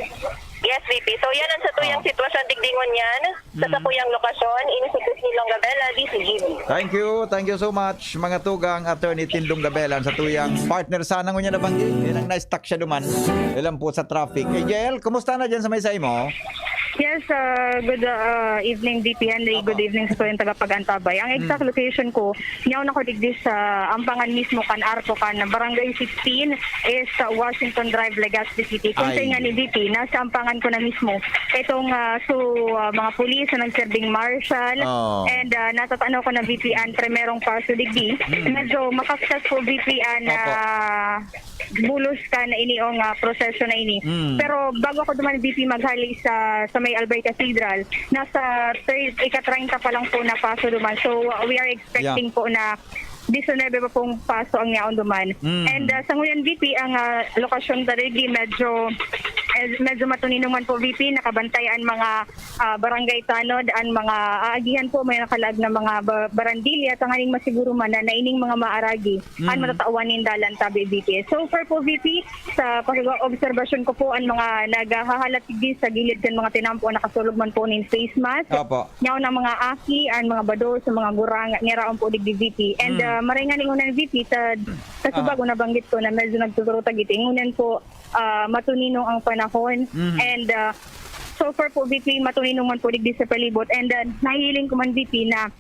Yes, V P. So, yan ang sa tuyang Oh. sitwasyon digdi ngunyan. Sa Mm. sakuyang lokasyon, ini si Christine Longabella, D C G B. Thank you. Thank you so much, mga tugang, Attorney Tin Longabella, sa tuyang partner sana ngunyan na banggi. Yan ang nice talk siya duman. Ilan po sa traffic. Angel, kumusta na dyan sa may sa imo? Yes, ah, good, ah, evening, V P Henry. Opo. Good evening sa tuyang tagapag-antabay. Ang exact Mm. location ko, niyaw na ko digdi sa Ampangan mismo, kan Arco, kan Barangay sixteen, is sa Washington Drive, Legazpi City. Kung Ay. sa nga ni V P, nasa Ampangan ko na mismo. Itong, ah, so, ah, mga pulis na nagserbing marshal. Oo. And, ah, natatanaw ko na V P ang primerong paso digdi. Mm. Medyo makaksas po V P ang, Opo. ah, bulos ka na ini o nga proseso na ini. Mm. Pero bago ako duman V P maghali sa, sa may Albay Cathedral, nasa thirty, ika-treinta pa lang po na paso duman. So, we are expecting Yeah. po na disinuybe pa pong paso ang yaon duman. Mm. And, ah, sa ngayon, V P, ang, ah, lokasyon ta digdi medyo, eh, medyo matuninong man po, V P. Nakabantay ang mga, ah, barangay tanod, ang mga aagihan po, may nakalaag na mga ba-, barandilya, tanganing masiguro man na, na ining mga maaragi, ang Mm. matatawan nin dalan, tabi, V P. So far po, V P, sa pag-obserbasyon ko po, ang mga naghahalat digdi sa gilid kan mga tinampo, nakasulog man po nin face mask. Opo. Nyaw na mga aki, ang mga bado sa mga gurang, niraon po digdi V P. And, Mm. ah, maray nga ningunan V P, sa, sa Ah. subago nabanggit ko na medyo nagtuturo ta giti. Ngunan po, ah, matuninong ang panahon. Mm. And, ah, so far po, V P, matuninong man po digdi sa palibot. And, ah, nahihiling ko man, V P, na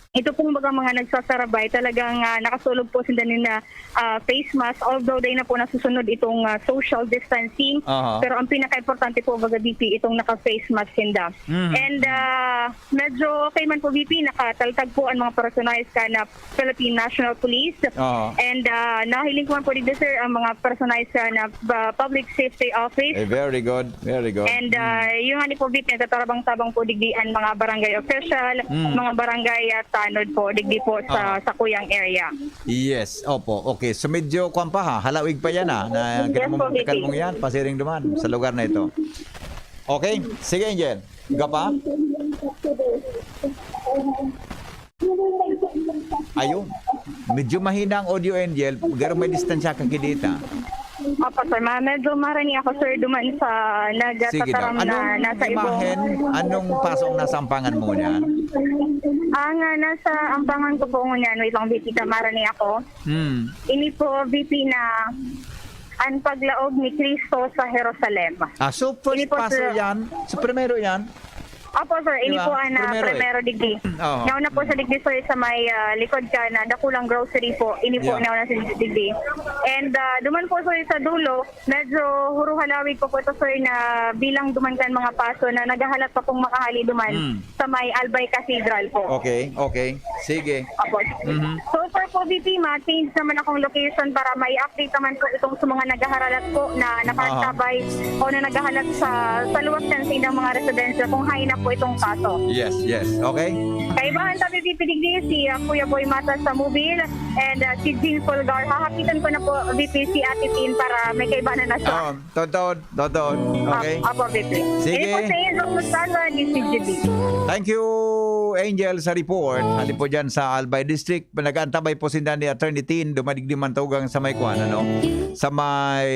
Ito pong baga mga nagsasarabay, talagang, ah, nakasulog po sinda nin, ah, ah, face mask, although dai na po nasusunod itong, ah, social distancing. Aha. Pero ang pinakaimportante po, baga, V P, itong naka-face mask sinda. Mm. And, ah, medyo okay man po, V P, nakataltag po ang mga personahe kan, ah, Philippine National Police. Aha. And, ah, nahiling ko man po dito, sir, ang mga personahe kan, ah, ba-, Public Safety Office. Eh, very good, very good. And, ah, yung ano po, V P, nagtatarabang-tabang po digdi ang mga barangay official, Mm. mga barangay, ah, tanod po, digdi po sa, Ah. sa Kuyang area. Yes, opo. Okay, so medyo kwan pa ha, halawig pa yan ha, na Yes po, ganun mong V P. Takalmong yan, pasiring duman sa lugar na ito. Okay, sige, Angel. Gapa? Ayun. Medyo mahina ang audio, Angel. Pero may distansya ka kidita. Opo, sir. Ma-, medyo marani ako, sir, duman sa Sige daw. Nagtataram na Anong nasa Ibong. Imahen? Anong paso ang nasa ampangan mo niyan? Ang, ah, nasa ampangan ko po ngunyan, wait lang, V P, ka marani ako. Hmm. Ini po, V P, na ang paglaog ni Cristo sa Jerusalem. Ah, so first Ini po, paso sir. Yan? So primero yan? Opo, sir. Ini Diba? po ang, ah, Primero eh. primero digdi. Oo. Nauna po sa digdi, sir, sa may, ah, likod ka na dakulang grocery po. Ini po Yeah. nauna sa digdi. And, ah, duman po, sir, sa dulo, medyo huruhalawig pa po ito, sir, na bilang duman kan mga paso na naghahalat pa pong makahali duman Mm. sa may Albay Cathedral po. Okay, okay. Sige. Opo. Mhm. So far po, V P, ma-change naman akong location para may update naman po itong sa mga naghaharalat po na nakaantabay Aha. o na naghahalat sa, sa luwas ng sa ilang mga residensya kung hain na po itong paso. Yes, yes. Okay? Kaibahan tabi, V P, digdi si, ah, Kuya Boy Mata sa Mobile and, ah, si Jean Polgar. Hahapitan ko na po, V P, si Ate Tin para may kaibahan na siya. Oo, totoo, totoo. Okay? Ap-, apo, V P. Sige. Ini po si Angel Mustafa, D C G B. Thank you, Angel, sa report. Hali po dyan sa Albay District. Nag-aantabay po sinda ni Attorney Tin, dumadigdi man tugang sa may kwan, ano? Sa may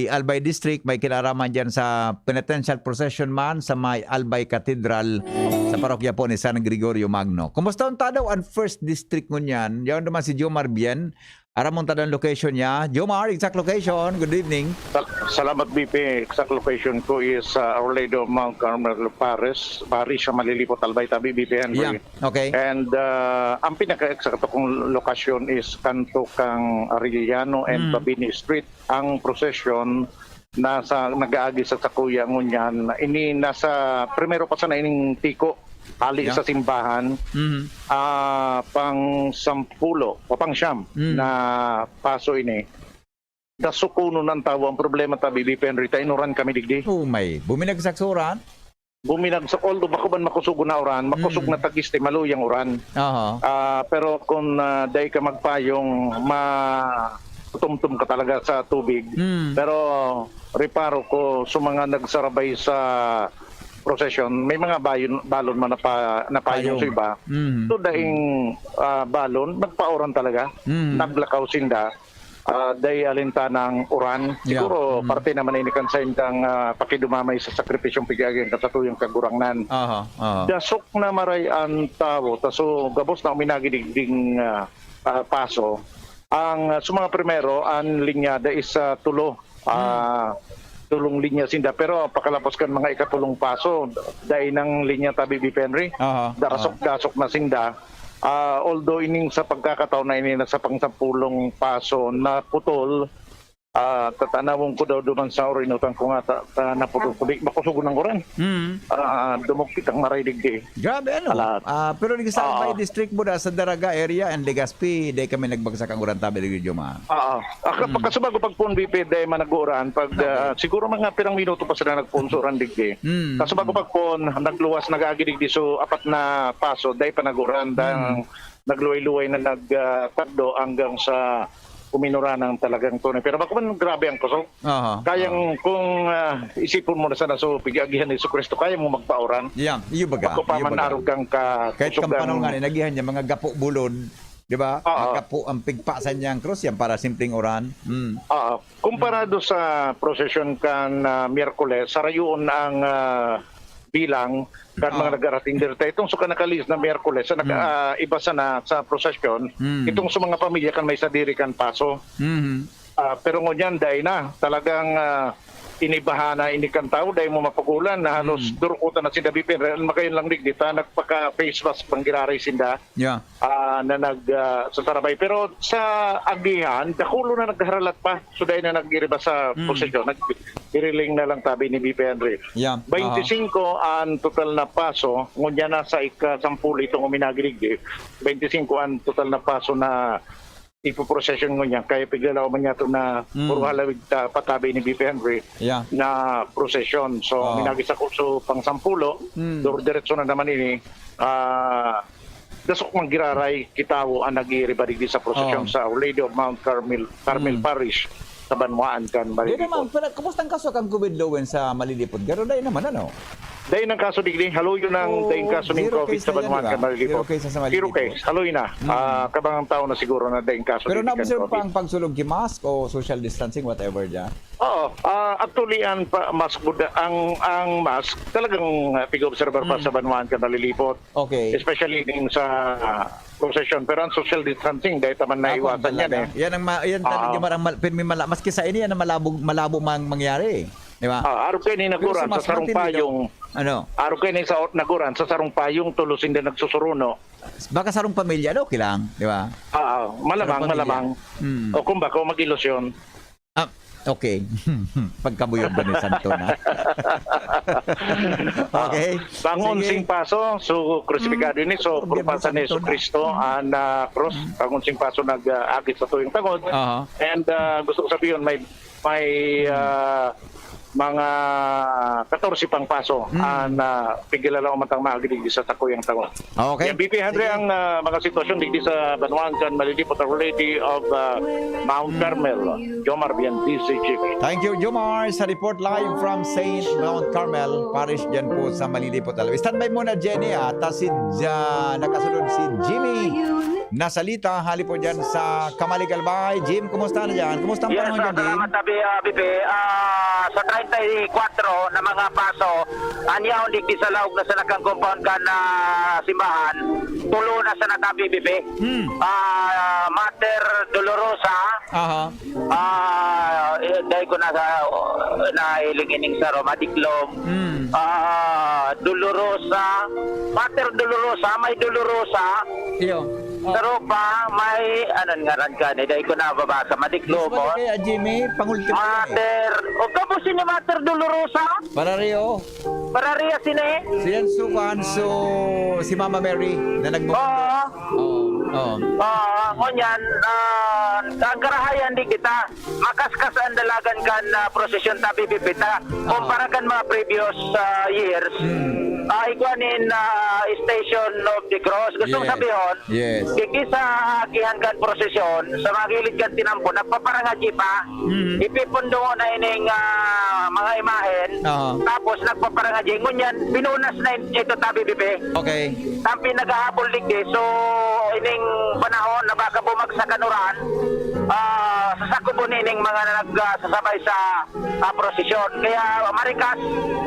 Albay District, may kinaraman dyan sa penitential procession man sa may Albay Cathedral sa parokya po ni San Gregorio Magno. Kumusta unta daw ang First District ngunyan? Yaon naman si Jomar Bien. Aram mo unta daw ang location niya. Jomar, exact location. Good evening. Sal-, salamat, B P. Exact location ko is, uh, Arledo, Mount Carmel, Paris. Paris sa Malilipot, Albay, tabi, B P Henry. Yeah, okay. And, uh, ang pinaka-eksakto kong lokasyon is kanto kang Arellano and Mm. Babini Street. Ang procession nasa, nag-aagi sa sakuya ngunyan, ini nasa primero pa sana ining tiko, hali Yeah. sa simbahan, Mhm. ah, pang sampulo o pang siyam Mm. na paso ini. Dasukunon ang tawo. Ang problema tabi, B P Henry, ta inuran kami digdi. Oh, may buminagsak sa uran? Buminagsak, although bako man makusog na uran, makusog Mm. na tagiste, maluyang uran. Aha. Ah, pero kung, ah, dai ka magpayong, ma-, tutumtum ka talaga sa tubig. Mm. Pero reparo ko sa mga nagsarabay sa prosesyon, may mga bayon, balon man napa-, napayong Payong. sa iba. Mm. So, daing, ah, balon, nagpauran talaga. Mm. Naglakaw sinda. Ah, dai alintana ang uran. Yeah. Siguro, Mm. parte naman ini kan saindang, ah, pakidumamay sa sakripisyong pig-agi kan satuyang Kagurangnan. Aha, aha. Dasok na maray an tawo, ta so gabos na uminagi digding, ah, ah, paso. Ang, ah, sa mga primero, ang linyada is, ah, tulo. Ah, Hmm. tulong linya sinda. Pero pakalapos kan mga ikatulong paso, dai nang linya tabi, B P Henry. Aha, Darasok-dasok na sinda. Ah, although ining sa pagkakataon na ini, nasa pangsampulong paso na putol, ah, tatanawon ko daw duman sa urinutan ko nga ta-, ta-, naputol ko. Di, makusog ng uran. Mm. Ah, dumugpit ang maray digdi. Grabe, ano? Alat. Ah, pero nag-standby Oo. district mo da sa Daraga area and Legazpi, di kami nagbagsak ang uran tabi digdi, Joma. Oo. Ah, ka-, Mm. kasubago pagpon, B P, di man nag-uuran. Pag, Okay. ah, siguro mga pirang minuto pa sila nagpon sa uran digdi. Mm. Kasubago Mm. pagpon, nagluwas, nag-agi digdi. So, apat na paso, di pa nag-uuran. Dahil Mm. nagluway-luway na nag, ah, kadto hanggang sa uminuran ng talagang tunay. Pero bako man grabe ang kusog. Aha. Kayang Aha. kung, ah, isipon mo na sana, so, pig-agihan ni Jesucristo, kaya mo magpauran. Yan, iyo baga, Bako pa iyo man baga. arog kang ka-, Kahit kusugan. Kampanaw nga, inagihan niya, mga gapo bulod, di ba? Oo. Ang gapo, ang pigpasan niya ang krus, yan para simpleng uran. Mm. Oo. Kumparado Mm. sa prosesyon kan, ah, Miyerkules, sarayoon ang, ah, bilang kan Oo. mga nag-aratender ta. Itong suka nakalihis na Miyerkules, sa nag-, Mm. ah, iba sana sa prosesyon, Mm. itong sa mga pamilya kan may sadiri kan paso. Mhm. Ah, pero ngunyan, dai na. Talagang, ah, inibahan na ini kan tawo, dai mo mapagulan, na halos Hmm. durukutan na sinda, B P N. Makayon lang digdi ta nagpaka-face mask pang giraray sinda, Yeah. ah, na nag, ah, sasarabay. Pero sa agihan, dakulo na nagharalat pa. So, dai na nag-iriba sa Hmm. posisyon. Nag-, iriling na lang tabi ni B P Henry. Yeah. Aha. Bainti singko an total na paso, ngunyan na sa ika-sampolo itong uminagi digdi. Bainti singko an total na paso na ipoprosesyon ngunyan. Kaya piglalaoman niya to na Hmm. puro halawig ta patabi ni B P Henry Yeah. na prosesyon. So, Oh. minagi sa kurso pang sampulo, Hmm. dur-, diretso na naman ini. Ah, dasok man giraray, kitawo ang nag-iiriba digdi sa prosesyon Oh. sa Our Lady of Mount Carmel, Carmel Hmm. Parish sa banwaan kan Di naman, Malilipot. Pero kumusta ang kaso kan covid lowen sa Malilipot? Garo, dai naman, ano? Dai nang kaso digdi, haloy yun ang Oo, daing kaso ning zero covid case sa na yan, banwaan di ba? kan Malilipot. Zero cases sa Zero Malilipot. case, haloy na. Hmm. Ah, kabang ang tao na siguro na daing kaso Pero digdi kan naobserve pa covid. ang pagsulog ki mask o social distancing, whatever dyan? Oo, ah, actually, ang pa-, mask, ang, ang mask, talagang, ah, pig-obserbar pa Hmm. sa banwaan kan Malilipot. Okay. Especially din sa, ah, prosesyon. Pero ang social distancing, dahil taman Ah, naiwasan yan, kumbaga. eh. Yan ang ma-, yan talaga Oo. marang mal-, pirmi mala-, maski sa ini, yan ang malabo, malabo mang mangyari. Di ba? Ah, araw kayo ni Pero Naguran, sa sa mask, sarong mantindi daw. payong. Ano? Araw kayo ni sa naguran, sa sarong payong, tulos hindi nagsusuruno. Baka sarong pamilya, ano, okay lang, di ba? Ah, malamang, Sarong pamilya. malamang. Hmm. O kung baka, mag-ilusyon. Ah, okay. Pagkabuyog ba ni Santo na? Okay. Pangon Sige. sing paso, so, krusifikado Mm. ini, so, Biyernes purpasa ni Santo na. Jesucristo, Mm. an, ah, krus, Mm. pangon sing paso nag, ah, agit sa tuyong tangod. Aha. And, ah, gusto ko sabihin, may, may, Mm. ah, mga katorse pang paso Mm. an, ah, pigilalaw matang maagid sa sakuyang tangod. Okay. Yan, B P Henry, Sige. ang, ah, mga sitwasyon digdi sa banwaan kan Malilipot, Our Lady of, ah, Mount Mm. Carmel. Jomar Bian, D Z G B. Thank you, Jomar, sa report live from Saint Mount Carmel Parish, dyan po sa Malilipot, Alawi. Standby muna, Jenny, ah. Ta si Ja-, nakasunod si Jimmy Nasalita, hali po dyan sa Camalig, Albay. Jim, kumusta na dyan? Kumusta ang Yes, panahon ah, dyan, Jim? salamat, Abi, ah, Bibi. Ah, sa treinta y cuatro na mga paso, an yaon digdi sa laog na sanakang compound kan, ah, simbahan, tulo na sana tabi, Bibi. Hmm. Ah, Mater Dolorosa, Aha. ah, eh, dahil ko na, nahiling ining sa Roma, Diklom. Hmm. Ah, Dolorosa, Mater Dolorosa, may Dolorosa. Iyo. Oh. Pero pa, may, anong ngaran ka ni? Dahil ko nababasa, Madiklomo. Usually kaya, Jimmy, pangultimo yan eh. Mater, o kabusin ni Mater Dolorosa? Parario. Pararia sini? Si Enzo Kuan, so, si Mama Mary na nagmumundo. Oo. Oo, oo. Oo, ngunyan, ah, ang karahayan di kita. Makaskas ang dalagan kan, ah, prosesyon tabi bibita. Oo. Kumpara kan mga previous, ah, years, Hmm. ah, igwa nin, ah, Station of the Cross. Gustong Yes. sabihon, Yes. digdi sa agihan kan prosesyon, sa mga gilid kan tinampo, nagpaparangadyi pa. Hmm. Ipipundungo na ining, ah, mga imahen. Oo. Tapos nagpaparangadyi. Ngunyan, pinunas na in-, ito tabi bibi. Okay. Tampi naghahabol digdi. So, ining panahon na baka bumagsak an uran, ah, sasakubon ining mga nag, ah, sasabay sa, ah, prosesyon. Kaya marikas,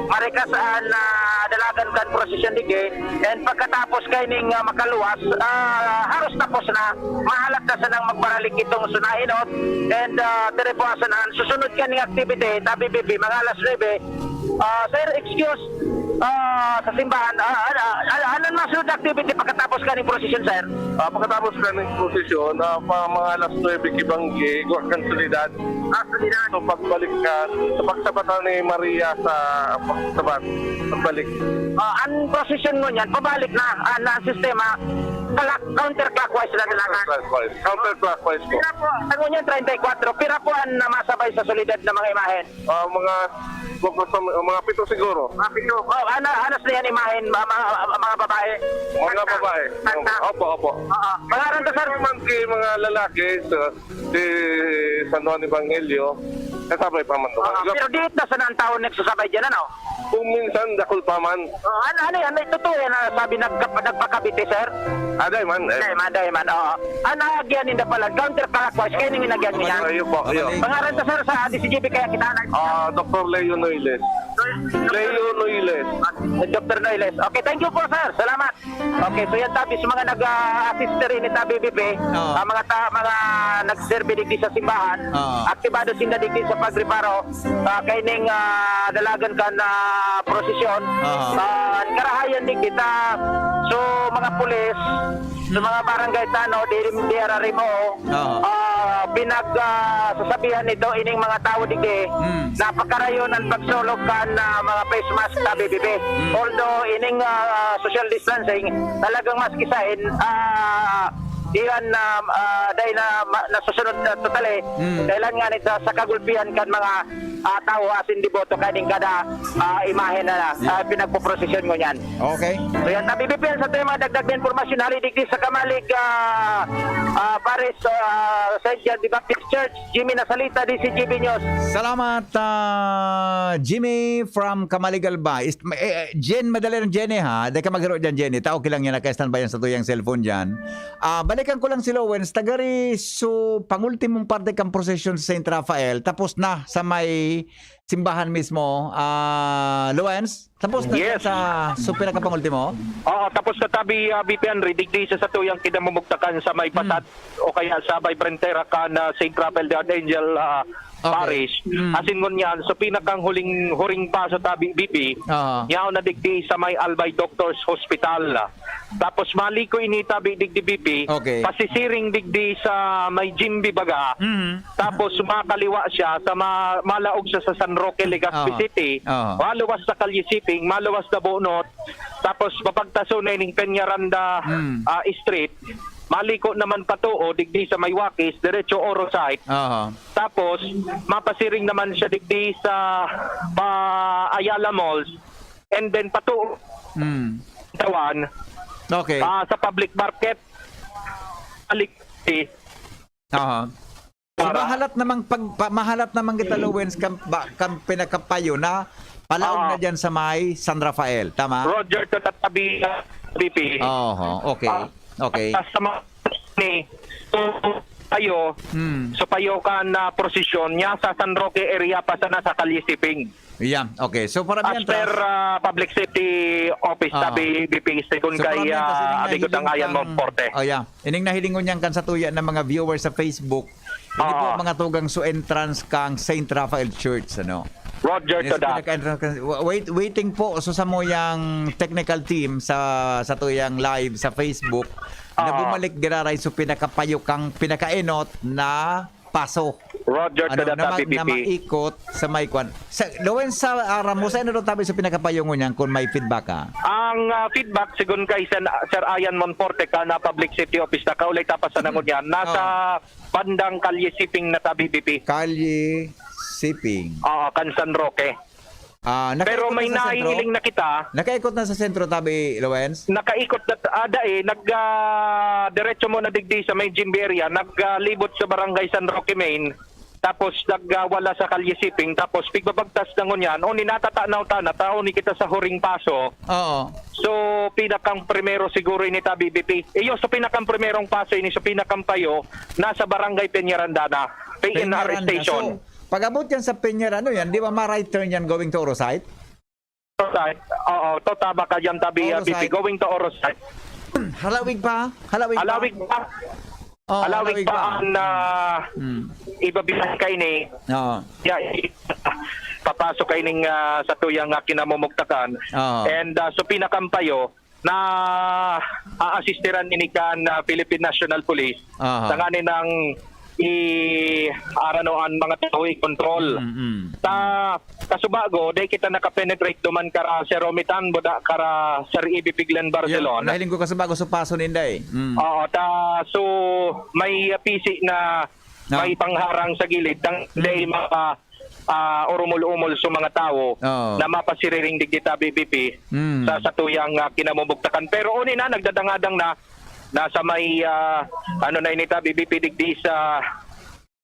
marikas an, ah, dalagan kan prosesyon digdi. And pagkatapos kaining, ah, makaluwas, ah, haros tapos na. Mahalat na sanang magbaralik itong sunahinot. And, ah, tiripuasan an susunod kaning activity, tabi bibi, mga alas nuebe. Ah, sir, excuse. Ah, sa simbahan, ah, ano, ano, anong masunod na activity pagkatapos kaning prosesyon, sir? Ah, pagkatapos kaning prosesyon, ah, pa mga alas nuebe kibanggi, igwa kan solidad. Ah, solidad. So, pagbalik ka, sa pagsabat ni Maria sa pagsabat, pagbalik. Ah, ang prosesyon ngunyan, pabalik na, ah, na ang sistema, kalak-, counterclockwise na talaga. Counterclockwise. Counterclockwise po. Pira po, ang ngunyan, treinta y cuatro, pira po ang namasabay sa solidad na mga imahen? Ah, mga, mga pito siguro. Mga pito. Oh, ano, ano sila yan, imahen, mga, mga, mga babae? Mga Tanta. babae. Tanta. Opo, opo. Oo. Pangalan to, sir? Mga monkey, mga lalaki, so, si San Juan Evangelio, kasabay pa man to. Oo, pero di ito sa nang taon nagsasabay dyan, ano? Kung minsan, dakul pa man. Oh, ano, ano yan? May totoo yan na sabi nagkap-, nagpakabiti, sir? Ah, dai man, eh. Dai man, dai man, oo. Ang nahagyan ninda pala, counterclockwise, kaya nang hinagyan niya. Iyo po, iyo. Pangalan to, sir, sa D C G B kaya kita na- Ah, Doktor Leo Noiles. Leo Noiles. Doktor Noiles. Okay, thank you po, sir. Salamat. Okay, so yan tabi sa mga nag-a-assist rin ni tabi bibi, Oo. ah, mga ta-, mga nagserbi digdi sa simbahan, Oo. aktibado sinda digdi sa Pagreparo, ah, kaining, ah, dalagan kan, ah, prosesyon. Aha. Ah, karahayan digdi ta. So, mga pulis, sa mga barangay tanod, di, di ararimo, Aha. ah, pinag, ah, sasabihan nito ining mga tawo digdi, Hmm. napakarayon ang pagsulog kan, ah, mga face mask sa B B B. Hmm. Although ining, ah, social distancing, talagang maski sain, ah, iyan na, ah, dahil na ma-, nasusunod na totally, Hmm. kailan nga nito sa kagulpihan kan mga, ah, tawo asin deboto kaning kada, ah, imahe na, Yeah. ah, pinagpoprosesyon ngunyan. Okay. So yan, tabi B P N sa tema, dagdag na impormasyon, hali digdi sa Kamalig, ah, ah, Paris, ah, Saint John the Baptist Church, Jimmy Nasalita, D C G B News. Salamat, ah, Jimmy from Kamaligalba. Is-, eh, eh, Jen, madali lang, Jenny, ha? Di ka maghiro dyan, Jenny. Ta, okay lang yan, naka-standby yan sa tuyang cellphone dyan. Ah, balikan ko lang si Lowens. Tagari, so, pangultimong parte kang prosesyon sa Saint Raphael. Tapos na sa may simbahan mismo. Ah, Lowens, tapos na Yes. sa, so, pinakapangultimo? Oo, tapos na tabi, ah, B P Henry, digdi sa satuyang kinamumugtakan sa may Hmm. Pasat o kaya sa may Brentera kan, ah, Saint Raphael the Archangel, ah, Okay. Parish. Hmm. Asin ngunyan, so, pinakang huling, huring paso tabi, B P, Oo. yaon na digdi sa may Albay Doctors Hospital. Tapos maliko ini tabi digdi, B P, Okay. pasisiring digdi sa may Jimbi baga. Mhm. Tapos makaliwa siya sa ma-, malaog siya sa San Roque, Legazpi Aha. City. Aha. Maluwas sa Calle Siping, maluwas na bunot. Tapos mapagtaso na ining Peñaranda, Hmm. ah, Street. Maliko naman patuo digdi sa may Wakis, diretso Oro site. Aha. Tapos mapasiring naman siya digdi sa pa Ayala Malls. And then patuo Hmm. Tawan, Okay. ah, sa public market, balik, eh, Aha. So, para mahalat namang pag-, pa-, mahalat namang kita, Lowens, kam-, ba, kam-, pinakapayo na palaog Oo. na dyan sa may San Rafael, tama? Roger, to tatabi, ah, B P. Oho, okay. Ah, Okay. at sa mga ni, so, payo, Hmm. so, payo kan, ah, prosesyon niya sa San Roque area pa sana sa Calle Siping. Yeah, okay. So, para As biyan per, tras- ah, Public Safety Office, Ah. sabi B P, segun So, kay, parang yan, kasi ah, ining Amigo Tang nahiling Ayan kang, Monforte. Oh, yeah. Ining nahiling ngunyan kan satuya ng mga viewers sa Facebook. Ini po Oo. ang mga tugang su entrance kang Saint Raphael Church, ano? Roger Yes, to that. pinaka-entrance ka-, wa-, wait, waiting po. So, sa mo yang technical team sa, sa tuyang live sa Facebook, na Oo. bumalik diraray, so, pinakapayo kang, pinakaenot na paso. Roger Ano, to that, na ma-, B P. na maikot sa may kwan. Sa, Lowen, sa, ah, Ramos, ano daw tabi sa pinakapayo ngunyan kung may feedback ka? Ang, ah, feedback, segun kay Sen-, Sir Ayan Monforte, ka na Public Safety Office, na kaulay tapas sa Hmm. nangunyan, nasa Oo. bandang Kalye Siping na tabi, B P. Kalye Siping. Oo, kan San Roque. Ah, nakaikot Pero may na sa sentro? nahihiling na kita. Nakaikot na sa sentro, tabi, Lawens? Nakaikot na, ah, dai, nag, ah, diretso mo na digdi sa may Jimby area, nag, ah, libot sa Barangay San Roque Main, tapos nag, ah, wala sa Kalye Siping, tapos pigbabagtas na ngunyan, o ninatata na uta na, tao ni kita sa huring paso. Oo. So, pinakang primero siguro ini tabi, B P. Iyo, sa pinakang primerong paso ini, sa pinakang payo, nasa Barangay Peñarandana, P N R Peñaranda. station. So, pag-abot yan sa Peñar, ano yan? Di ba ma-right turn yan going to Orosite? Orosite. Oo, to tama ka dyan, tabi, ah, Orosite. B P, going to Orosite. Halawig pa? Halawig pa? Halawig pa. Oh, Halawig halawig pa pa. ang, ah, Hmm. ibabiyahe ka ini. Oo. Ya, i-, papasok ka ining, ah, sa tuyang, ah, kinamumugtakan. Oo. And, ah, so pinakampayo, na aasistiran ini kan, ah, Philippine National Police. Aha. Tanganing i-, arano an mga tao i-control. Mm, mm. Ta, kasubago, dai kita nakapenetrate duman kara Sir Romitan, buda kara Sir Ibi Piglen Barcelona. Nahiling ko kasubago sa paso ninda eh. Mm. Oo, ta, so, may, ah, pisi na Ah. may pangharang sa gilid, tang, Mm. dai maka, ah, urumol-umol sa mga tao Oo. na mapasiriring digdi tabi, B P, Mm. sa satuyang, ah, kinamumugtakan. Pero uni na, nagdadangadang na, nasa may, ah, ano na ini tabi, B P, digdi sa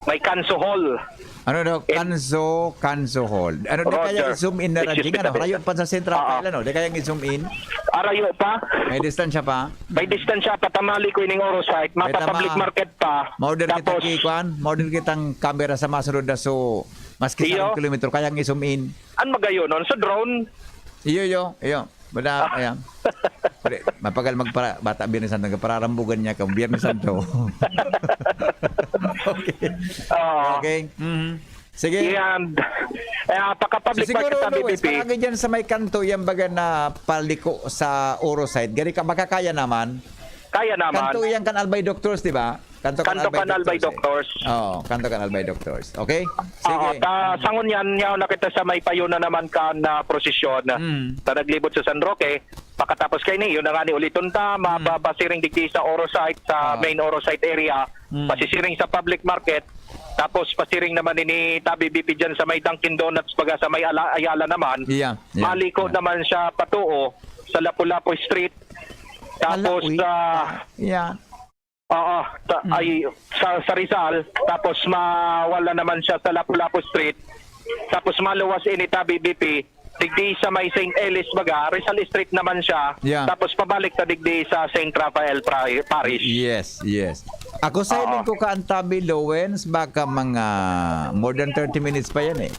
may Kanso Hall. Ano daw? Eh, Kanso, Kanso Hall. Ano, di kaya Roger. i-zoom in na Excuse radjing, me, ano? tabi. Rayo pa sa Central Oo. File, ano? Di kaya i-zoom in? Arayo pa? May distansya pa? May distansya pa, tamali ko ining Orosite. May Mapa public tama. market pa. Ma-order kita Tapos ki, kwan? Ma-order kitang camera sa masunod na so, maski Iyo. sa kilometro, kayang i-zoom in. An magayon nun? Sa drone? Iyo, iyo, iyo. Wala, Ah. ayan. Pre, mapagal magpara-, bata, Biyernes Santo, nagpararambugan niya kang Biyernes Santo. Okay. Oo. Okay. Mhm. Sige. And, eh, ah, paka-public So, siguro, market sa Lawrence, B B P. Palagi dyan sa may kanto, yan baga na paliko sa Oro side. Gari ka, makakaya naman. Kaya naman. Kanto yan kan Albay Doctors, di ba? Kanto kan Kanto Albay kan Albay Doctors, eh. Doctors. Oo, kanto kan Albay Doctors. Okay? Oo, Sige. ta, sa ngunyan, yaon na kita sa may payo na naman kan, ah, prosesyon. Mm. Ta naglibot sa San Roque, pakatapos kaini, yun na nga ni uliton ta, ma-, Mm. pa-, pasiring digdi sa Oro site, sa Ah. main Oro site area, Mm. pasisiring sa public market, tapos pasiring naman ini tabi B P dyan sa may Dunkin' Donuts, baga sa may Ala-, Ayala naman. Yeah, yeah, Maliko yeah. naman siya patuo sa Lapu-Lapu Street. Tapos, Ala, uy. ah, Yeah. Oo, ta-, Mm. ay, sa, sa Rizal, tapos mawala naman siya sa Lapu-Lapu Street, tapos maluwas ini tabi B P, digdi sa may Saint Elis baga, Rizal Street naman siya, Yeah. tapos pabalik ta digdi sa Saint Raphael Pri-, Parish. Yes, yes. Ako sa Oo. hiling ko ka ang tabi, Lawrence, baka mga more than thirty minutes pa yan eh.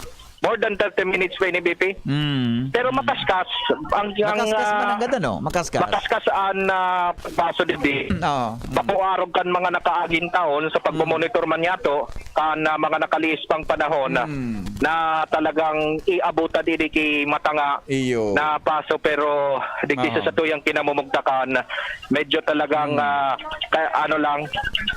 More than thirty minutes pa ini, B P. Mm. Pero makaskas, ang, ang, Makaskas man ah, ang ganda, no? Makaskas. makaskas ang, ah, pagpaso digdi. Mm, oo. Mm. Bako arog kan mga nakaaging taon sa pagmomonitor Mm. man yato, kan, ah, mga nakaliis pang panahon Mm. na talagang iabutan ini ki matanga Iyo. na paso, pero digdi sa Oo. satuyang kinamumugtakan, medyo talagang, Mm. ah, ka-, ano lang,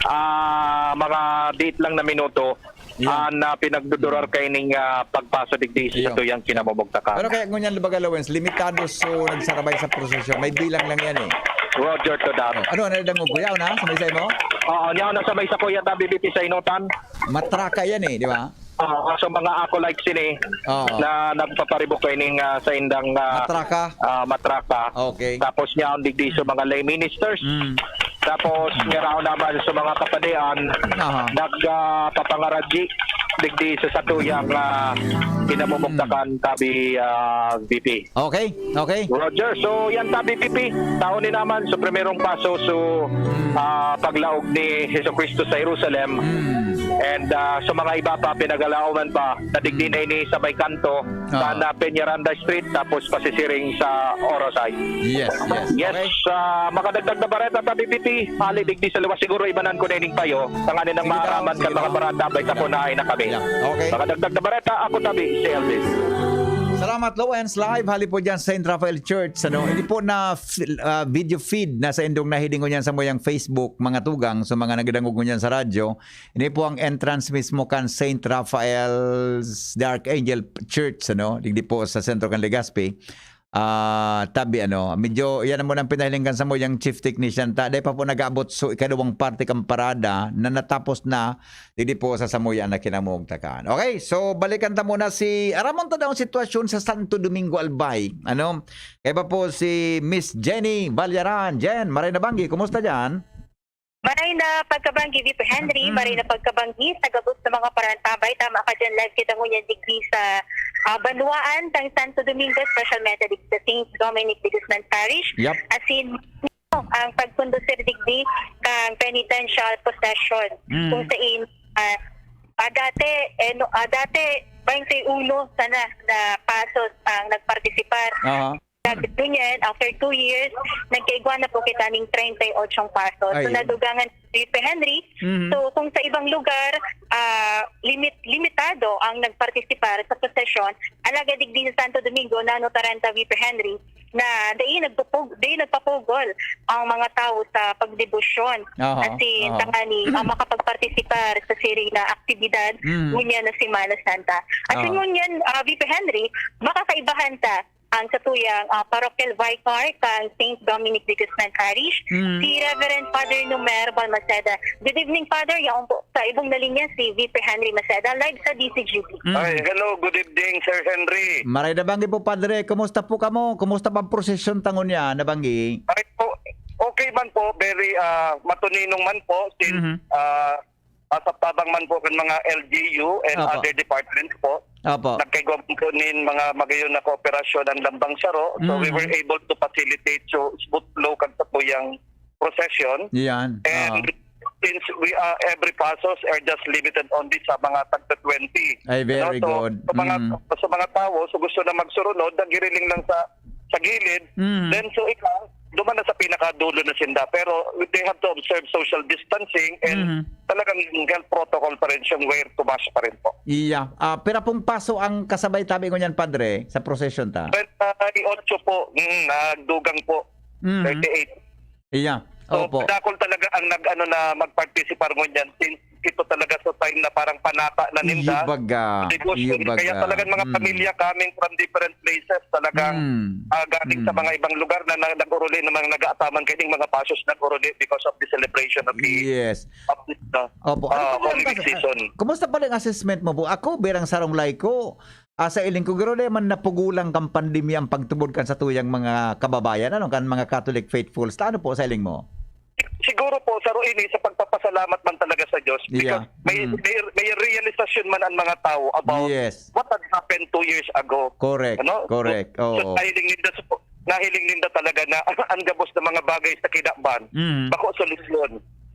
ah, mga diit lang na minuto, Yeah. ah, na pinagdudurar Mm. kaining, ah, pagpaso digdi sa Iyo. tuyang kinamumugtakan. Pero kaya ngunyan, baga, Lawrence, limitado so nagsarabay sa prosesyon. May bilang lang yan eh. Roger to that. Oh, ano, ano, dangog ko yaw na? Sa may sa imo? Oo, yaw na sa may sa kuya ta, B B P sa Inutan. Matraka yan eh, di ba? Oo, so mga acolytes ini Oo. na nagpaparibok kaining, ah, sa indang, ah, Matraka. ah, matraka. Okay. Tapos niya ang digdi sa mga lay ministers. Mm. Tapos, Mm. meron naman sa mga kapadian, Aha. nag, ah, papangaradji digdi sa satuyang, ah, kinamumugtakan, Mm. tabi, ah, B P. Okay, okay. Roger, so yan tabi, B P. Taon ni naman, so primerong paso, so, Mm. ah, paglaog ni Jesucristo sa Jerusalem. Mm. And, ah, sa mga iba pa, pinagalaoman pa, na digdi Mm. na ini sa may kanto, Ah. sa na Peñaranda Street, tapos pasisiring sa Oro side. Yes, yes. Yes, Okay. ah, makadagdag na bareta tabi, B P. Hali digdi sa luwas, siguro ibanan ko na ining payo. Tanganing Sige daw, maaraman sige kan mga daw. barata, bay, Sige tapos daw. na ay na kami. Yeah, okay. Makadagdag na bareta, ako tabi, si Elvis. Salamat, Lawrence. Live, hali po dyan sa Saint Raphael Church. Ano, hindi po na f-, ah, video feed na sa indong nahiling ko niyan sa muyang Facebook, mga tugang, sa mga nagdangog ko niyan sa radyo. Ini po ang entrance mismo kan Saint Raphael's the Archangel Church, ano, digdi po sa sentro kan Legazpi. Ah, tabi, ano, medyo, yan mo nang pinahiling kan samuyang chief technician ta. Dai pa po nag-abot, so, ikaduwang parte kan parada na natapos na, digdi po sa samuya na kinamugtakan. Okay, so, balikan ta muna si, aramon ta daw ang sitwasyon sa Santo Domingo, Albay. Ano? Kaya pa po si Miss Jenny Valyaran. Jen, maray na banggi, kumusta dyan? Maray na pagkabanggi, Viper Henry, Mm. maray na pagkabanggi sa gabos na mga parantabay. Tama ka dyan, live kita ngunyan digdi sa, ah, banwaan kang Santo Domingo, special method sa Saint Dominic de Guzman Parish. Yep. Asin, ang pagkondusir digdi kang penitential procession. Mm. Kung sa in, ah, ah, dati, eh, no, ah, dati, twenty-one sana na pasos ang nagpartisipar. Aha. Sabi ko niyan, after two years, nagkaigwa na po kita ning treinta y ocho pasos. So, Ayun. nadugangan si Vice Henry. Mhm. So, kung sa ibang lugar, ah, limit-, limitado ang nagpartisipar sa prosesyon, alagad digdi sa Santo Domingo, nanotaran ta, Vice Henry, na dai nagpupug-, dai nagpapugol ang mga tao sa pagdebosyon. Aha, As in, aha. tanganing, ah, makapagpartisipar sa siring na aktibidad Mhm. ngunyan na Semana Santa. As in, Aha. ngunyan, ah, Vice Henry, makakaibahan ta ang satuyang, ah, parochial vicar kan Saint Dominic de Guzman Parish, Mm. si Reverend Father Numer Balmaceda. Good evening, Father. Yaon po sa ibong na linya si Vice Henry Maceda, live sa D C G P. Mm. Ay, hello. Good evening, Sir Henry. Maray na banggi po, Padre. Kumusta po kamo? Kumusta bang prosesyon ta ngunyan, nabanggi? Ay po, okay man po. Very, ah, matuninong man po since, Mhm. ah, ah, sa tabang man po kan mga L G U and Apo. other departments po. Apo. Nagkaigwa po nin mga magayon na kooperasyon ang Lambang Saro. So, we Mm. were able to facilitate so smooth flow kan satuyang procession. Yan. And Oo. since we are, every pasos are just limited only sa mga tagta twenty. Ay, very Ano, so, good. sa mga, Mm. sa mga tao, so gusto na magsurunod, naghiriling lang sa, sa gilid. Mm. Then, so ikaw, duman na sa pinakadulo na sinda. Pero they have to observe social distancing and Mhm. talagang health protocol pa rin, yung wear to mask pa rin po. Iya. Ah, pira pong paso ang kasabay tabi ngunyan, Padre, sa procession ta? Well, uh, otso po, mm, nagdugang po, Mhm. thirty-eight. Iya. So, Opo. dakol talaga ang nag-ano na magparticipar ngunyan since ito talaga sa time na parang panata na ninda. Iyo baga. Devotion. Iyo baga. Kaya talagang mga Mm. pamilya coming from different places talagang Mm. ah, galing sa Mm. mga ibang lugar na, na nag-uruli, na mga nag-aataman kayong mga pasos nag-uruli because of the celebration of the Yes. of the Opo. ah, Ano po Holy ang Week kas- season. Kumusta pa rin ang assessment mo po? Ako, birang sarong laiko, ah, sa iling ko, garo man napugulang kan pandemya ang pagtubod kan satuyang mga kababayan, ano, kan mga Catholic faithfuls. Ano po sa iling mo? Siguro po, saro ini sa pagpapasalamat man talaga sa Diyos because Yeah. may, Mm. may, may realisasyon man ang mga tao about Yes. what had happened two years ago. Correct. Ano? Correct. So, Oo. nahiling ninda, nahiling ninda talaga na ang gabos na mga bagay sa kinaban, Mm. bako solusyon.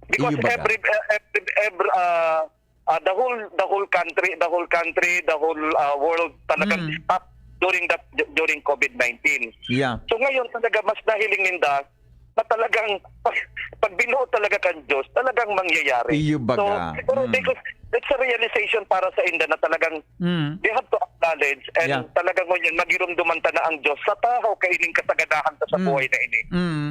Because Iyo baga. every, every, every, uh, uh, the whole the whole country, the whole country, the whole uh, world talagang Mm. stop during that during COVID nineteen. Yeah. So ngayon talaga mas nahiling ninda na talagang pag, pag binuo talaga kan Diyos, talagang mangyayari. Iyo baga. So, siguro Mm. because it's a realization para sa inda na talagang Mm. they have to acknowledge and Yeah. talagang ngunyan magirumduman ta na ang Diyos sa tahaw kaining kasaganahan ta sa Mm. buhay na ini. Mm.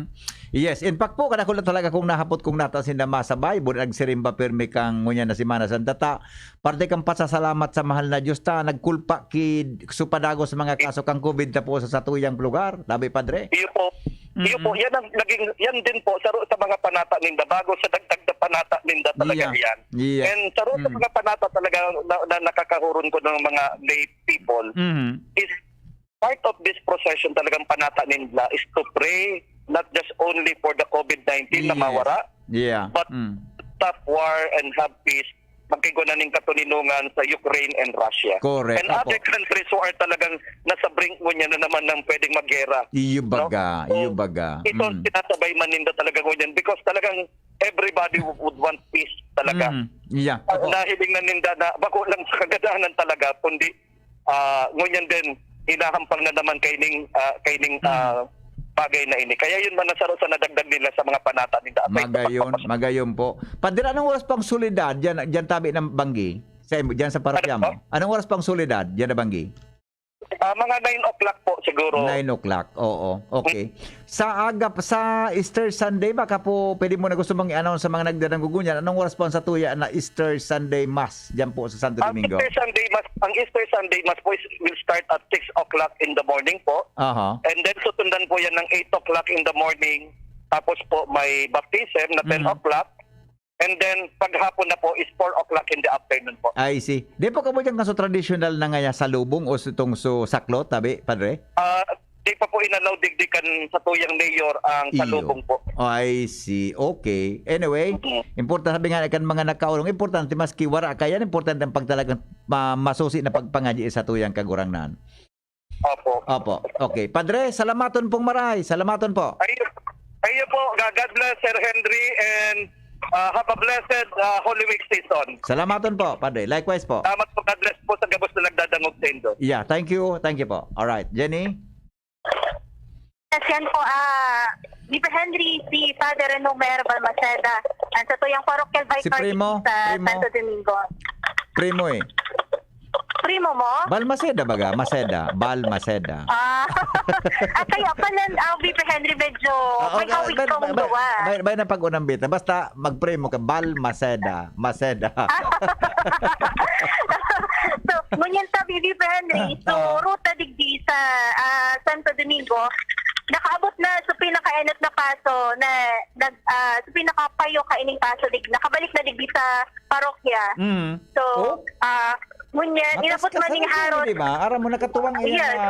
Yes, in fact po, kadakula talaga kung nahapot kung nata sinda masabay, bud nagsirimba pirmi kang ngunyan na Semana Santa ta. Parte kang pasasalamat sa mahal na Diyos ta, nagkulpa ki supadagos mga kaso kang COVID ta po sa satuyang lugar, tabi, Padre? Iyo po. Iyo po, Mm-mm. yan ang naging, yan din po, saro sa mga panata ninda, bago sa dagdag na panata ninda talaga Yeah. yan. Yeah. And saro sa Mm. mga panata talaga na, na nakakahuron ko ng mga lay people Mhm. is part of this procession talagang panata ninda is to pray not just only for the COVID nineteen na Yes. mawara, Yeah. but Mm. stop war and have peace, magkaigwa na ning katoninongan sa Ukraine and Russia. Correct. And Opo. Other countries who are talagang nasa brink mo niya na naman ng pwedeng maggera. Iyo baga, No? iyo baga. Ito ang Mm. sinasabay man ninda talaga ngunyan because talagang everybody would, would want peace talaga. Mm. Yeah. Ang Opo. nahiling na ninda na bako lang sa kagadanan talaga, kundi ah, ngunyan din, hinahampang na naman kaining, ah, kaining Mm. ah, bagay na ini. Kaya yun man ang saro sa nadagdag nila sa mga panata ninda. Aside sa Magayon, pagpapas- magayon po. Padre, anong oras pang solidad diyan, diyan tabi ng banggi? Sa imo, diyan sa parokya Ano mo? Anong oras pang solidad diyan na banggi? Ah, mga nine o'clock po siguro. Nine o'clock, oo. Okay. Sa aga, sa Easter Sunday, baka po pwede mo na gusto mong i-announce sa mga nagdadangog ngunyan, anong oras po ang satuya na Easter Sunday Mass diyan po sa Santo Ang Domingo? Easter Sunday Mass, ang Easter Sunday Mass po is, will start at six o'clock in the morning po. Aha. And then susundan po yan ng eight o'clock in the morning. Tapos po may baptism na ten Mhm. o'clock. And then paghapon na po is four o'clock in the afternoon po. I see. Di po kamo diyan kaso traditional na ngaya sa lubong o itong so saklot, tabi, Padre? Ah, di pa po inalaw digdi kan satuyang mayor ang Iyo. salubong po. I see. Okay. Anyway, Mhm. importante, sabi nga kan mga nakaulong, importante maski wara kayan, importante ang pagtalagang ma- masusi na pagpangadyi sa tuyang kagurangnan. Opo. Opo. Okay. Padre, salamaton pong maray. Salamaton po. Ayun, ayun po. God God bless, Sir Henry, and ah, have a blessed ah, Holy Week season. Salamaton po, Padre. Likewise po. Salamat po. God bless po sa gabos na nagdadangog sa indo. Yeah, thank you. Thank you po. All right. Jenny? Yes, yan po, ah, Mister Henry, si Father Renomer Balmaceda, ang satuyang parokyal Si vicar Primo, sa Primo. Santo Domingo. Primo eh. Primo mo? Balmaceda baga? Maceda. Balmaceda. Ah, ah, kaya pala, ah, Mister Henry, medyo Ah, may okay, kawig may- kang may- gawa. may- may napag-unang bita. Basta mag-pray mo ka, Balmaceda. Maceda. So, ngunyan sabi ni Mister Henry, so, Oo. ruta digdi sa ah, Santo Domingo, nakaabot na sa pinakaenot na paso na nag ah, sa pinakapayo kaining paso dig nakabalik na digdi sa parokya. Mm. So, Oh? ah, ngunyan, inabot Matas ka man sa ning Luzon, harot. Di ba? Aram mo, nakatuwang ina Yes. na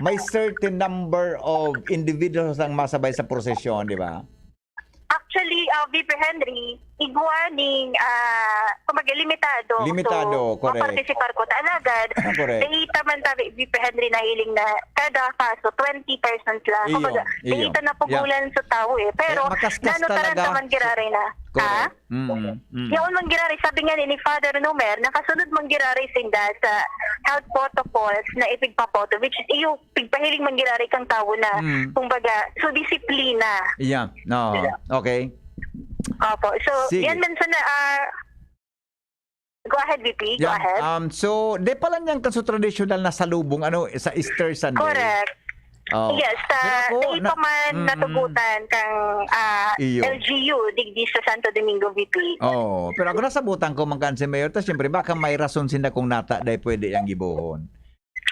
may certain number of individuals ang masabay sa prosesyon, di ba? Actually, uh, Viper Henry, igwa ning, ah, kumbaga, limitado. Limitado, So, correct. maparticipar ko. Alagad, Correct. dahil man tabi, Viper Henry, nahiling na kada kaso, twenty percent lang. Iyo, Kumbaga, iyo. dahil na pugulan sa tao eh. Pero, Eh, makaskas nano taran talaga. naman giraray na. Correct. Ha? Mm, mm. Yaon man giraray, sabi nga ni Father Nomer, nakasunod man giraray sinda sa health protocols na ipigpapoto, which is iyo, pigpahiling man giraray kang tawo na, Mm. kumbaga, so disiplina. Yeah. No. Okay. Opo. So, Sige. Yan man sana, ah, go ahead, V P. Go Yeah, ahead. Um, so, di pala niyang kaso traditional na salubong, ano, sa Easter Sunday. Correct. Oh. Yes, sa Pero ako, dai na- pa man Mm. natugutan kang ah, Iyo. L G U, digdi sa Santo Domingo, V P. Oh, pero ako nasabutan ko, Magkan si Mayor, tas siyempre, baka may rason sinda kung nata, dai pwede yang gibohon.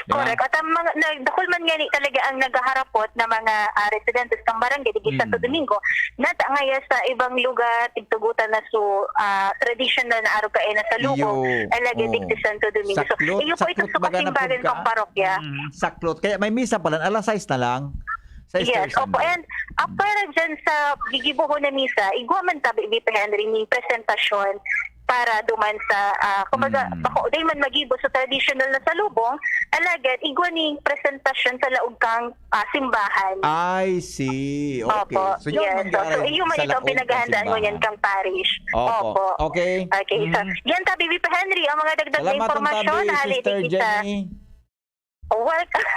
Di ba? Correct. At ang mga, nagdakul man nga ni talaga ang naghaharapot na mga ah, residentes ng barangay, digdi sa Santo Mm. Domingo, nata ngaya sa ibang lugar, tigtugutan na so ah, traditional na arog kaina sa lubong, Iyo. alagad Oo. digdi sa Santo Domingo. So, Saklot, iyo po ito saklot sa baga na kasimbagan pud ka. Kang parokya. Mm, saklot. Kaya may misa pala, alas sais na lang. Sa Easter Yes, opo. Sunday. And after dyan sa gigibohon na misa, igwa man tabi, V P Henry, ning presentasyon para duman sa, ah, kumbaga, Mm. bako, dai man magibo sa traditional na salubong, alagad, igwa ning presentasyon sa laog kang ah, simbahan. I see. Okay. Opo, So, yun yes. ang So, so, mangyari iyo man sa itong laog ng pinaghahandaan mo niyan simbahan. kang parish. Opo. Okay. Okay, so, Mm. yan tabi, V P Henry, ang mga dagdag na Salamat, impormasyon Tabi, na hali Sister digdi sa Jenny. Oh, welcome.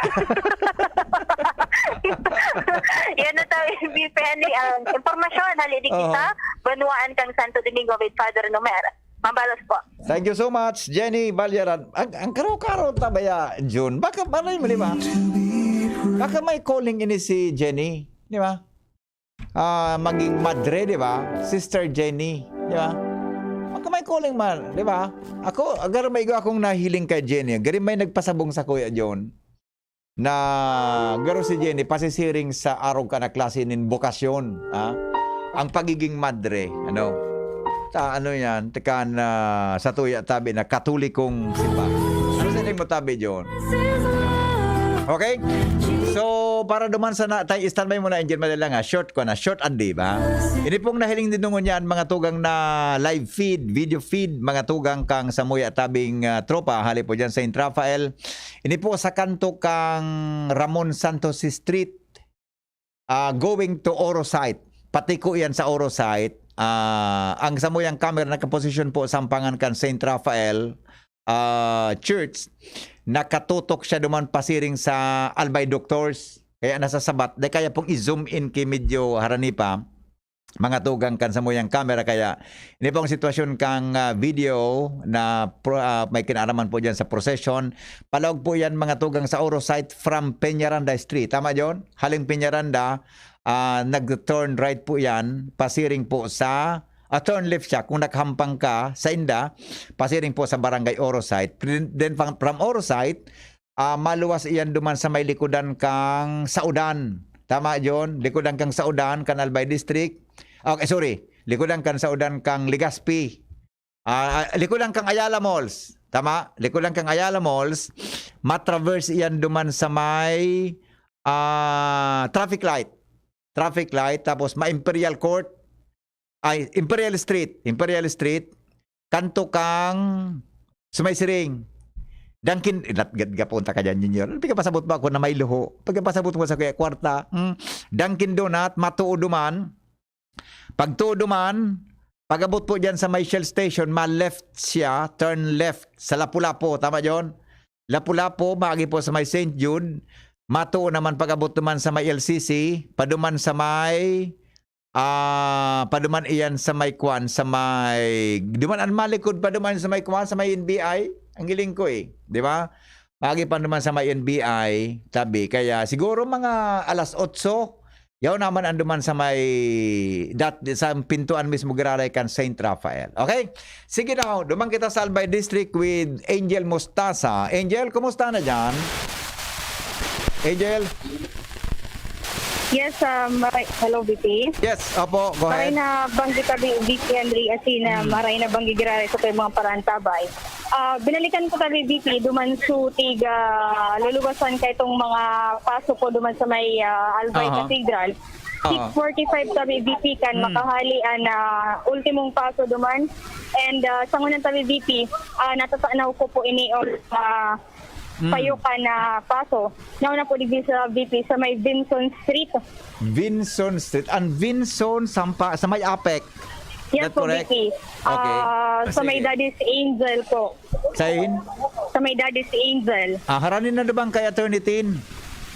Yan na tayo, V P Henry, ang impormasyon hali digdi Oo. sa Banwaan kang Santo Domingo with Father Nomer. Mabalos po. Thank you so much, Jenny Valleran. Ang, ang karo-karo ta baya, Jun. Baka, ano yun, di ba? Baka may calling ini si Jenny, di ba? Ah, maging madre, di ba? Sister Jenny, di ba? Baka may calling man, di ba? Ako, garo may igo akong nahiling kay Jenny. Gari may nagpasabong sa Kuya John na garo si Jenny, pasisiring sa arog ka na klase nin bokasyon, ha? Ang pagiging madre, ano? Sa ano yan, tekan na sa tuya tabi na Katolikong simbahan. Ano sa mo tabi, John? Okay? So, para duman sa na, tay, standby muna, Angel, madali lang, ha? Short ko na, short and di ba? Ini pong nahiling din nung yan, mga tugang na live feed, video feed, mga tugang kang Samuya Tabing ah, Tropa, hali po dyan sa Saint Rafael. Ini po sa kanto kang Ramon Santos Street, ah, going to Oro site. Patiko yan sa Oro site. Ah, ang samuyang camera nakaposisyon po sa ampangan kan Saint Rafael ah, Church. Nakatutok siya duman pasiring sa Albay Doctors. Kaya nasa sabat. Dai kaya pong i-zoom in kay medyo harani pa. Mga tugang kan samuyang camera. Kaya ini pong sitwasyon kang ah, video na pro- ah, may kinaaraman po dyan sa procession. Palaog po yan mga tugang sa Oro site from Peñaranda Street. Tama, John? Haling Peñaranda, ah, nag-turn right po yan, pasiring po sa, ah, turn left siya. Kung nakahampang ka sa inda, pasiring po sa Barangay Oro site. Then, then from, from Oro site, ah, maluwas iyan duman sa may likodan kang Saudan. Tama, John? Likodan kang Saudan, kan Albay District. Okay, sorry. Likodan kan Saudan kang Legazpi. Ah, ah, likodan kang Ayala Malls. Tama? Likodan kang Ayala Malls. Matraverse iyan duman sa may ah, traffic light. Traffic light. Tapos ma-Imperial Court. Ay, Imperial Street. Imperial Street. Kanto kang sa may Siring. Dunkin, lat- gad- gapunta ka dyan, Junior. Pagkapasabot mo ako na may luho. Pagkapasabot mo sa kuya kwarta. Mm. Dunkin Donut, matuod duman. Pagtuod duman, pag-abot po dyan sa may Shell Station, ma-left siya, turn left sa Lapu-Lapu. Tama, John? Lapu-Lapu, maagi po sa may Saint Jude. Matuod naman pag-abot naman sa may L C C, paduman sa may, ah, paduman iyan sa may kwan, sa may, duman ang malikod, paduman sa may kwan, sa may N B I, ang hiling ko eh. Di ba? Maagi pa naman sa may N B I, tabi. Kaya siguro mga alas otso, yaw naman ang duman sa may, dat, sa pintuan mismo giraray kan Saint Rafael. Okay? Sige na, duman kita sa Albay District with Angel Mostasa. Angel, kumusta na dyan? Angel? Yes, um, maray, hello, V P. Yes, opo, go Maray ahead. Na banggit ka, V P Henry, as in, uh, Hmm. maray na banggit giraray sa mga parantabay. Ah, binalikan ko tabi, V P, duman su tiga luluwasan ka itong mga paso po duman sa may ah, Albay Aha. Cathedral. Aha. Six forty-five tabi, V P, kan Hmm. makahali an ah, ultimong paso duman. And ah, sa ngunang tabi, V P, ah, natatanaw ko po ini on ah, Hmm. payo ka na paso. Nauna po digdi sa V P sa may Vinson Street. Vinson Street. Ang Vinson, sampa, sa may Apec. Yes That po, correct? V P. Okay. Ah, sa may Sige. Daddy's Angel po. Sa in? Sa may Daddy's Angel. Ah, harani na naman kay Attorney Tin.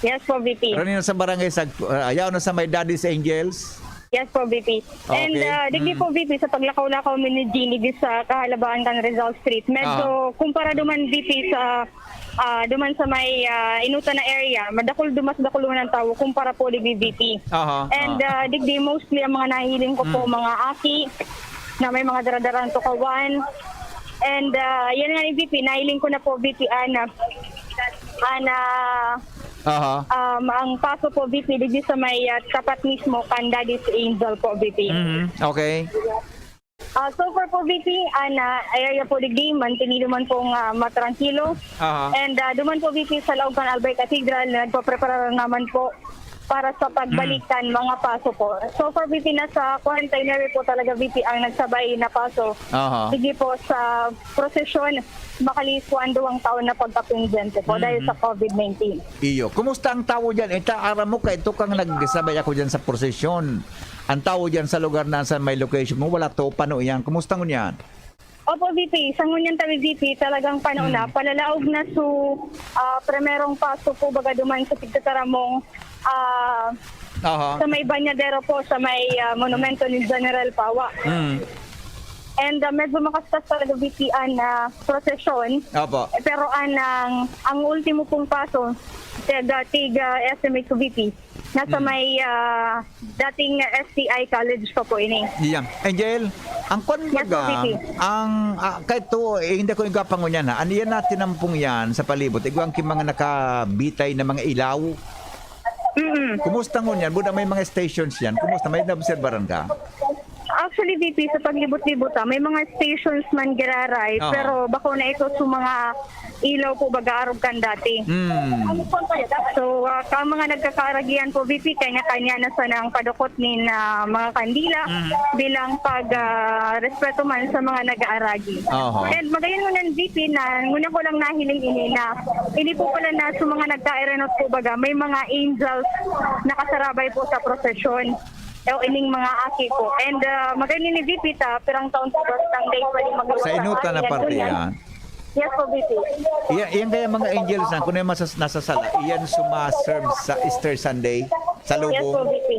Yes po, V P. Harani na sa barangay, sa, uh, ayaw na sa may Daddy's Angels. Yes po, V P. And, Okay. ah, digdi Mm. po, V P, sa paglakaw-lakaw mi ni Jean, digdi sa kahalabaan kan Rizal Street, medyo Aha. kumpara duman, V P, sa, ah, duman sa may, ah, Inuta na area, madakul, dumas dakul man ang tawo kumpara po digdi, V P. Aha, And, aha. ah, digdi, mostly ang mga nahiling ko po, Mm. mga aki na may mga daradaran tukawan. And, ah, yan nga ni V P, nahiling ko na po, V P, ana, ana, Aha. um, ang paso po, V P, digdi sa may, ah, tapat mismo kan Daddy's Angel po, V P. Mhm. Okay. Ah, so far po, V P, ana, area po digdi, mantinido man pong, ah, matrangkilo. Aha. And, ah, duman po, V P, sa laog kan Albay Cathedral, nagpaprepara naman po para sa pagbalik Mm. kan mga paso po. So far, V P, nasa quarantine area po talaga, V P, ang nagsabay na paso. Aha. Sige po, sa prosesyon, makalihis po ang duwang taon na pagkapendyente po dahil Mm. sa COVID nineteen. Iyo. Kumusta ang tawo diyan? Ita, aram mo ka, ito kang nagsabay ako diyan sa prosesyon. Ang tawo diyan sa lugar na sa may location mo, wala to, pano iyan. Kumusta ngunyan? Opo, V P. Sa ngunyan tabi, V P, talagang pano Hmm. na. Palalaog na su, ah, primerong paso po, baga duman sa pagtataramong, ah, Aha. sa may Banyadero po, sa may, ah, monumento ni General Pawa. Hmm. And, ah, medyo makastas talaga, V P, an, ah, prosesyon. Opo. Eh, pero an, ang, ang ultimo pong paso, tiga, tiga estimate ko, V P, nasa Hmm. may, ah, dating S T I College pa po ini. Iya. Angel, ang kwan Yes, baga, V P. ang, ah, kahit to, eh, hindi ko igapangon yan, ha? Ano yan na tinampong yan sa palibot? Igwang ki mga nakabitay na mga ilaw? Mm-mm. Kumusta ngunyan? Buda may mga stations yan. Kumusta? May naobserbaran ka? Actually, V P, sa paglibot-libot, ah, may mga stations man giraray, Aha. pero bako na ito sa mga ilaw po, baga arog kan dati. Hmm. So, ah, ka mga nagkakaaragihan po, V P, kanya-kanya na sanang padukot nin, ah, mga kandila Mhm. bilang pag, ah, respeto man sa mga nag-aaragi. Aha. And magayon ngunyan, V P, na ngunyan ko lang nahiling ini na ini po pala na sa mga nagkairanot po, baga, may mga angels nakasarabay po sa prosesyon. O ining mga aki po. And, ah, magayon ni V P ta, pirang taon po ba, Sunday pa rin magluwas Sa ang Inuta na aki. Yan po parte yan. yan. Yes po, V P. Iya, iyan kaya mga angels na, kung may masas-, nasasala, iyan suma-serve sa Easter Sunday, sa Yes po, lubong. V P.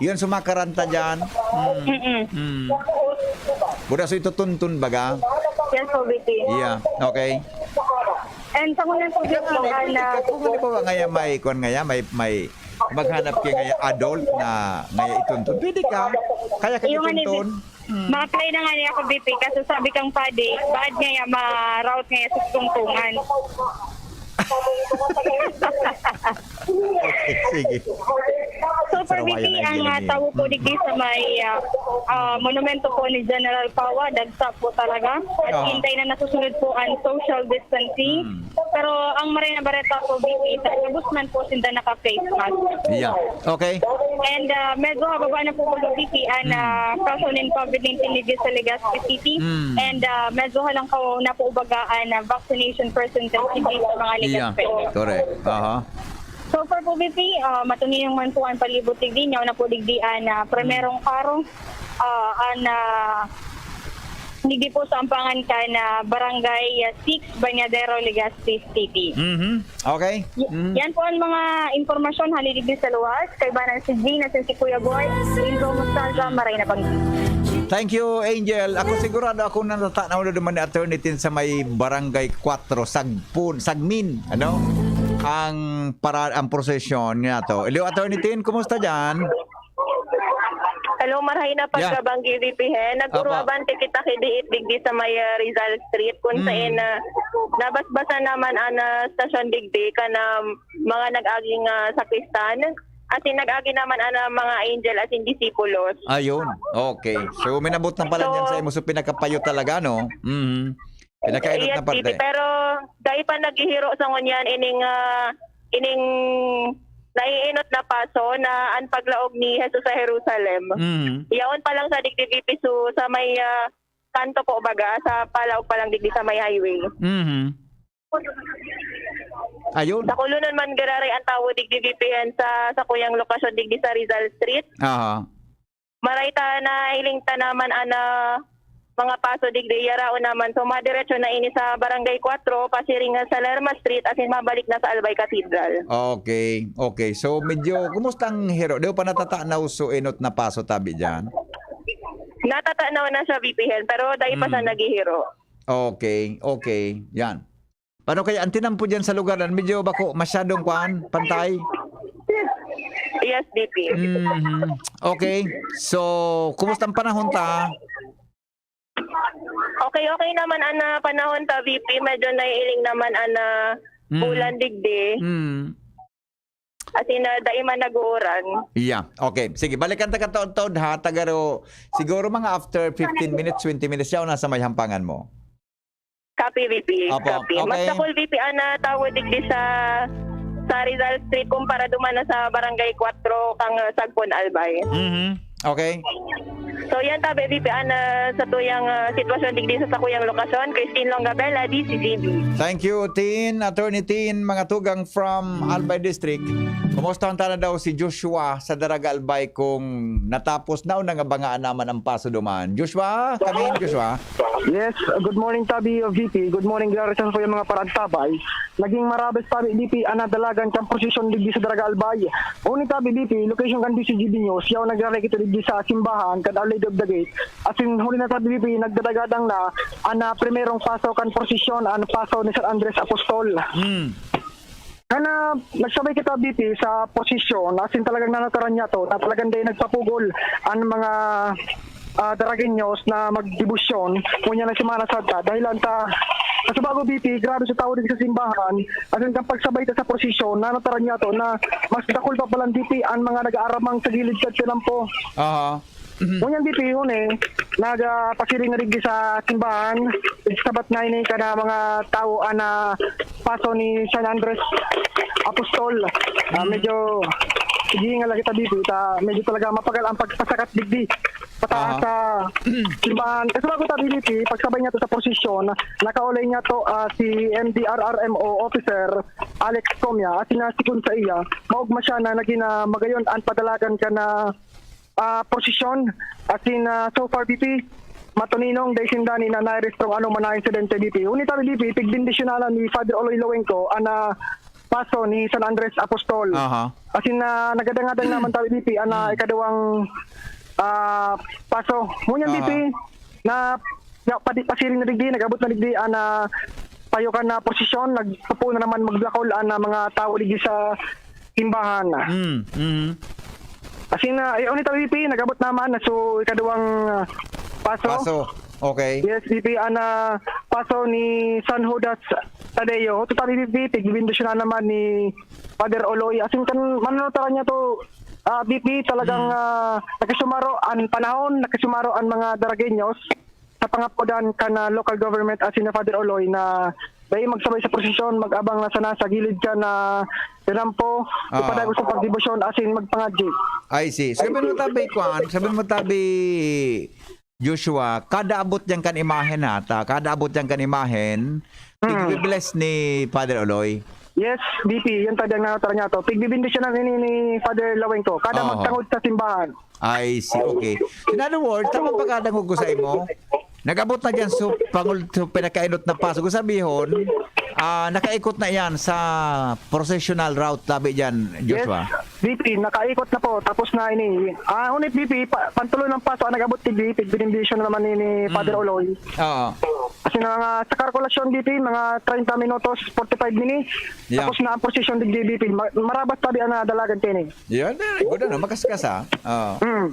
Iyan sumakaranta dyan. Mm. Mm-mm. Mm. Buda so itutuntun baga? Yes po, V P. Iya, okay. And sa ngunyan po, Ikaw, V P, ano, ah, na ikaw, kung halimbawa ngaya may, kwan ngaya, may, may maghanap kayo ngaya adult na ngaya ituntun. Pwede ka. Kaya ka Yung ano, ituntun. Hmm. Mga play na nga niya ako, V P, kaso sabi kang padi, baad ngaya ma-route ngaya sa tungtungan. Okay, sige. So, for Sarawayan V P, na ang, ang ah, gini. tawo po Hmm. digdi sa may, ah, ah, monumento po ni General Pawa, dagsa po talaga. At Oo. hintay na nasusunod po ang social distancing. Hmm. Pero ang maray na bareta po, V P, sa ubos man po sinda naka-face mask. Yeah. Okay. And, ah, medyo hababa na po, V P, ang, Hmm. ah, kaso nin COVID nineteen digdi sa Legazpi City. Hmm. And, ah, medyo halangkaw na po baga ang, ah, vaccination percentage digdi sa mga Yeah. Legazpeño. Correct. Aha. So far po, V P, ah, matuniyong man po ang palibot digdi. Nyaw na po digdi ang, ah, primerong Hmm. karong, ah, ang, ah, digdi po sa Ampangan kan, ah, Barangay, ah, six, Bañadero, Legazpi City. Mhm. Okay. Y-, Mhm. yan po ang mga impormasyon hali digdi sa luwas. Kaibanan si Gina, si Kuya Boy, Ingo Mostalga, Maray na Banggi. Thank you, Angel. Ako sigurado ako natata-, na ulo naman ni Attorney Tin sa may Barangay Cuatro, Sagpon, Sagmin, ano? Ang para-, ang prosesyon niya to. Hello, Attorney Tin, kumusta diyan? Hello, marahay na Yeah. pagkabanggi, V P Hen. Apo. Nag-urwabante kita ki diit digdi sa may, ah, Rizal Street, kung Mm. sain, ah, nabasbasan naman ang, ah, stasyon digdi, kan, ah, mga nag-aging, ah, sakristan. As in, nag-agi naman ang, ah, mga angel, as in, disipulos. Ayun. Okay. So, minabot na pala So, niyan sa imo. So, pinakapayo talaga, no? Mhm. Pinakainot Yes, na parte. P P, pero dai pa naghihiro sa ngunyan ining, ah, ining naiinot na paso na ang paglaog ni Jesus sa Jerusalem. Mhm. Yaon pa lang sa digdi, V P, so, sa may, ah, kanto po baga, sa palaog pa lang digdi sa may highway. Mhm. Ayun. Dakulonon man giraray ang tawo digdi, V P Hen, sa, sa kuyang lokasyon digdi sa Rizal Street. Aha. Maray ta nahiling ta naman ana mga paso digdi, yaraon naman. So, madiretso na ini sa Barangay Cuatro, pasiring sa Lerma Street, asin mabalik na sa Albay Cathedral. Okay, okay. So, medyo, kumusta ang hiro? Di pa natatanaw so enot na paso tabi dyan? Natatanaw na siya, V P Hen, pero dai pa siya Mm. naghihiro. Okay, okay. Yan. Paano kaya? Ang tinampo dyan sa lugar na medyo bako masyadong kwan, pantay? Yes, V P. Mhm. Okay. So, kumusta ang panahon ta? Okay, okay naman ang ah, panahon ta, V P. Medyo naiiling naman ang ah, Mm. bulan digdi. Mm. As in, ah, dai man nag-uuran. Yeah. Okay. Sige, balikan ta ka taod-taod ha. Tagaro, siguro mga after fifteen minutes, twenty minutes siya, nasa may hampangan mo. Copy, V P. Apo, Copy. Mas okay. dakul, V P, ang ah, tawo digdi sa sa Rizal Street kumpara duman na sa Barangay Cuatro kang ah, Sagpon, Albay. Mhm. Okay. So yan tabi, V P, ang ah, sa tuyang ah, sitwasyon digdi sa sakuyang lokasyon, Christine Longabella, D C G B. Thank you, Tin. Attorney Tin, mga tugang from Albay District. Kumusta ang tana daw si Joshua sa Daraga Albay kung natapos na o nangabangaan naman ang paso duman? Joshua, kami, Joshua. Yes, good morning tabi V P. Good morning, Gary, sa mga paragtabay. Naging marabes tabi V P ang nadalagan kan prosesyon digdi sa Daraga Albay. Huni tabi V P, location kan D C G B News, yaw nagre-rekito digdi sa simbahan kan Our Lady of the Gate. Asin huli na tabi V P, nagdadagadang na ang ah, primerong paso kan prosesyon, ang paso ni San Andres Apostol. Mm. Kana nagsabay kita V P sa prosesyon, asin talagang nanataran niya to, na talagang dahil nagpapugol ang mga ah, Daragueños na magdebosyon, ngunyan na Semana Santa, dahil lang ta, sa Subago V P, grabe sa tao din sa simbahan, asin kang pagsabay ta sa prosesyon, nanataran niya to, na mas dakul pa palang V P ang mga nag-aaramang sa gilid sa tinampo. Aha. Ngunyan V P, huni, nagpasiring na digdi sa simbahan, sabat na ini ka na mga tao ang ah, paso ni San Andres Apostol. Ah, medyo, sige nga lagi tabi V P, ta, medyo talaga mapagal ang pagpasakat digdi. Pataas Aha. sa simbahan. Kasi bago tabi V P, pagsabay niya to sa prosesyon, nakaulay niya to ah, si M D R R M O officer, Alex Comia, at sinasikon sa iya, maugma siya na naging ah, magayon ang padalagan ka na ah, prosesyon. As in, ah, so far, V P, matuninong, dai sinda ni na nairestrong ano man na insidente, V P. Huni tabi, V P, pigbindisyonalan ni Father Oloy Lowenco, ang ah, paso ni San Andres Apostol. Aha. As in, ah, nagadangadang naman tabi, V P, ang ah, Hmm. ikaduhang ah, paso. Ngunyan, Aha. V P, na, na padi, pasiring na digdi, nag-abot na digdi, ang ah, payokan na prosesyon, nagpupuno naman maglakol ang ah, mga tao digdi sa simbahan. Mm. Mm. As in, uh, eh, unit V P, nag-abot naman na so ikaduwang ah, paso. Paso. Okay. Yes, V P, ang ah, paso ni San Judas Tadeo. Total V P, tigbindisyon na naman ni Father Oloy. As in, kan, manunutaran niya to, ah, V P, talagang Mm. ah, nakasumaro ang panahon, nakasumaro ang mga Daragueños sa pangapodan kan ah, local government as in Father Oloy na dahil magsabay sa prosesyon, mag-abang na sana sa gilid ka na tinampo, Ah. ipadagos sa pagdebosyon, as in magpangadji. I see. Sabi mo tabi, Kwan, sabi mo tabi, Joshua, kada abot yan kan imahen ha, ta, kada abot yan kan imahen, Mm. tigbibless ni Father Oloy. Yes, V P, yun talagang nanotaran niya to. Pigbibindisyon na ni, ni Father Lawengco. Kada Oo. magtangod sa simbahan. I see, okay. In other words, tama pagkadangog ko sa imo, nag-abot na dyan so, pangul, so pinakainot na paso. Kung sabihon, ah, nakaikot na yan sa processional route, tabi dyan, Joshua. Yes, V P, nakaikot na po. Tapos na ini. Ah, unit V P, pa, pantulo ng paso ang nag-abot ni V P. Binibisyon na naman ni, ni Father Mm. Oloy. Oo. Kasi mga sa kalkulasyon, V P, mga treinta minutos, forty-five minutes. Yeah. Tapos na ang procession ng V P. Ma- marabas tabi ang nadalagan kini. Yan, very good. Ano? Makaskas, ah. Oo. Mm.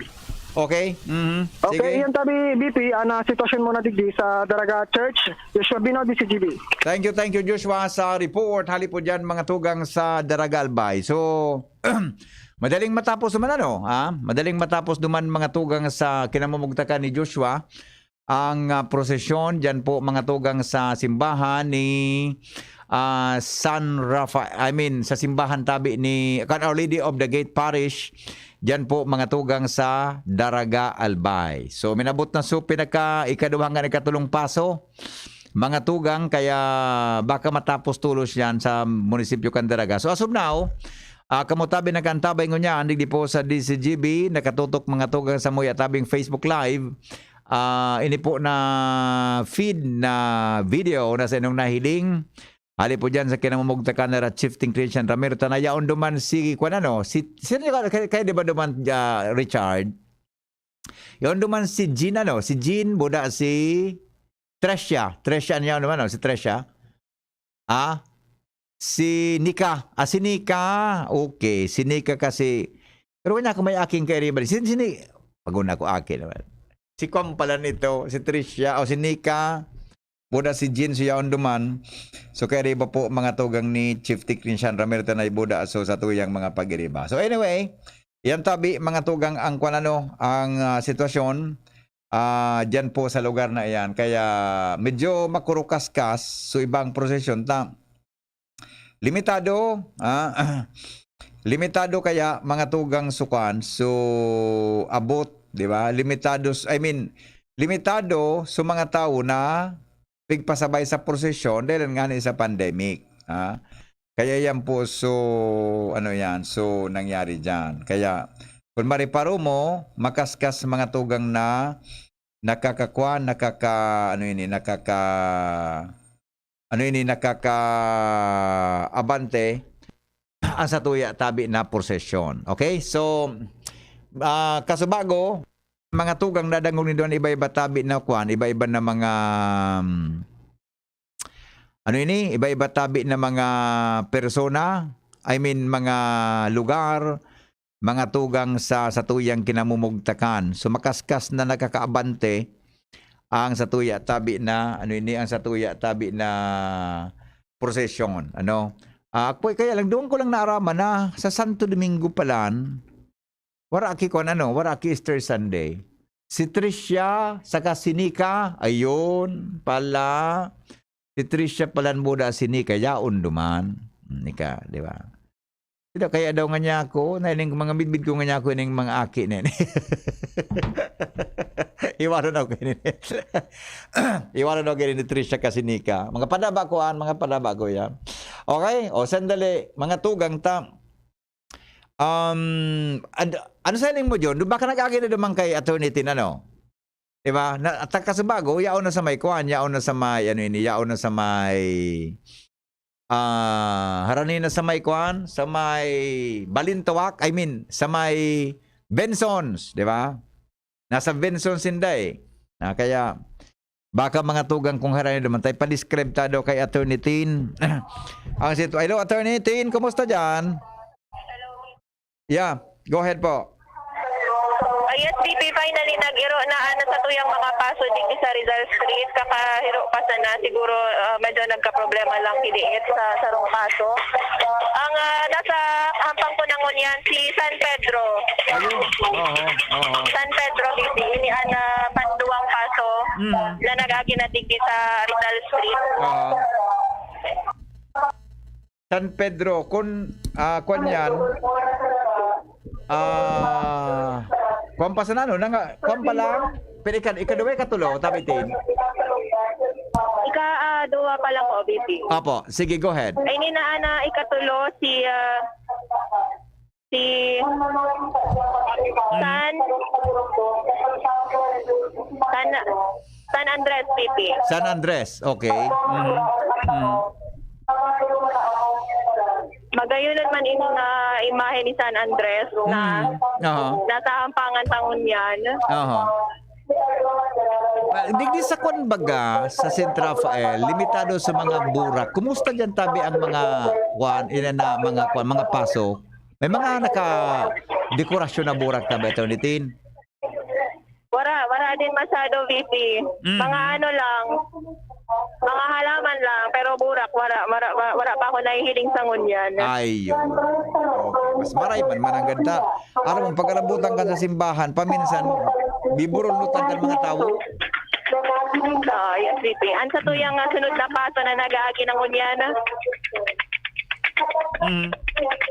Okay. Mhm. Okay, Sige. yan tabi, V P, ang ah, sitwasyon mo na digdi sa Daraga Church, Joshua Bino, D C G B. Thank you, thank you, Joshua, sa report. Hali po dyan, mga tugang sa Daraga Albay. So, madaling matapos naman, ano? Ha? Madaling matapos naman, mga tugang sa kinamumugtakan ni Joshua, ang ah, prosesyon dyan po, mga tugang sa simbahan ni ah, San Rafael, I mean, sa simbahan tabi ni kan Our Lady of the Gate Parish, dyan po, mga tugang sa Daraga Albay. So, minabot na so pinaka ikaduhang kan ikatulong paso, mga tugang, kaya baka matapos tulos yan sa munisipyo kan Daraga. So, as of now, ah, kamo tabi nag-antabay ngunyan, digdi po sa D C G B, nakatutok, mga tugang, sa Muya Tabing Facebook Live, ah, ini po na feed na video na sa inyong nahiling. Hali po dyan sa kinamumugtakan na Chieftain Christian Ramiro, ta na yaon duman si, kwan ano, si, sino ka, kaya, kaya di ba duman, ah, Richard? Yaon duman si Jean, ano, si Jean, buda si Tresha. Tresha, ano yaon duman, no? Si Tresha. Ah? Si Nika. Ah, si Nika. Okay, si Nika kasi, pero wala ako may aking kairiba. Si, si Ni-, pag-una ko akin naman. Si Kwam pala nito, si Tresha, o si Nika. Buda si Jean, si yaon duman. So, kairiba po, mga tugang ni Chieftain Christian Ramiro, ta na buda, so, sa tuyang mga pag-iriba. So, anyway, yan tabi, mga tugang, ang kwan ano, ang, ah, sitwasyon, ah, diyan po sa lugar na iyan. Kaya, medyo makurukaskas, so, ibang prosesyon ta. Limitado, ah, limitado kaya, mga tugang, sukan, so, abot, di ba? Limitado, s-, I mean, limitado sa mga tao na pigpasabay sa prosesyon dahil nga ni sa pandemic, ah. Kaya yan po, so, ano yan, so, nangyari diyan. Kaya, kung mariparo mo, makaskas mga tugang na nakakakwan, nakaka-, ano ini, nakaka-, ano ini, nakaka-abante ang satuya tabi na prosesyon. Okay? So, ah, kasubago, mga tugang, nadangog nindo an iba-iba tabi na kwan, iba-iba na mga, um, ano ini? Iba-iba tabi na mga persona, I mean, mga lugar, mga tugang sa satuyang kinamumugtakan. So, makaskas na nakakaabante ang satuya tabi na, ano ini, ang satuya tabi na prosesyon, ano? Ah, kaya lang, doon ko lang naaraman na sa Santo Domingo palan, wara ki kwan, ano, wara ki Easter Sunday. Si Tricia, saka si Nika, ayun pala. Si Tricia palan buda, si Nika, yaon duman. Hmm, Nika, di ba? Sila kaya daw nga niya ako, na ining mga midbid ko nga niya ako, ining mga aki na yan. Iwanan ako kayo ni, iwanan ako kayo ni Tricia kasi Nika. Mga padaba ko, an, mga padaba ko yan. Okay? O, sandali. Mga tugang ta. Um, ad-, ano sa ining mo, John? Doon ba ka nag-agi na duman kay Attorney Tin, ano? Di ba? Na, at ang kasubago, yaon na sa may kuan, yaon na sa may, ano ini, yaon na sa may, ah, harani na sa may kuan, sa may Balintawak, I mean, sa may Bensons, di ba? Nasa Bensons sinda eh. Na kaya, baka mga tugang kung harani naman tayo, pa-describe ta daw kay Attorney Tin. Ang situ-, hello, Attorney Tin, kumusta dyan? Yeah, go ahead po. Ah, yes, B P, finally, nag-iro na, ano, sa tuyang mga paso digdi sa Rizal Street. Kakahiro pa sana, siguro, ah, medyo nagkaproblema lang kiniit sa sarong paso. Ang, ah, nasa hampang ko na ngunyan, si San Pedro. Ayun. Oho, oho. San Pedro, B P, ini an, ah, panduwang paso Mm. na nag-agi na digdi sa Rizal Street. Oho. San Pedro, kun, ah, kwan yan, ah, kwan pa sana, no? Nanga-, kwan pa lang, pero ika-, ikaduwa, ikatulo, tabi Tin. Ika, ah, duwa pa lang po, B P. Apo, sige, go ahead. Ay, ni na, ana, ikatulo, si, ah, si San, San, San Andres, B P. San Andres, okay. Mhm. Mhm. Magayunan man ini nga imahe ni San Andres na Mm. Aha. nasa hampangan ta ngunyan. Aha. Ah, digdi sa kwan baga, sa Saint Raphael, limitado sa mga burak. Kumusta diyan tabi ang mga kwan, ina na mga kwan, mga paso? May mga naka-dekorasyon na burak tabi, Attorney Tin? Wara, wara din masyado, V P. Mm. Mga ano lang, mga halaman lang, pero burak, wara, wara, wara, wara pa ako nahihiling sa ngunyan. Ayun. Okay. Mas maray man, mananggad ta. Aram mo, pag-arabutan ka sa simbahan, paminsan, biburulutan ka ng mga tao. Ah, yes, V P. Ang sa tuyang, ah, sunod na paso na nag-aagi ng unyana. Mm.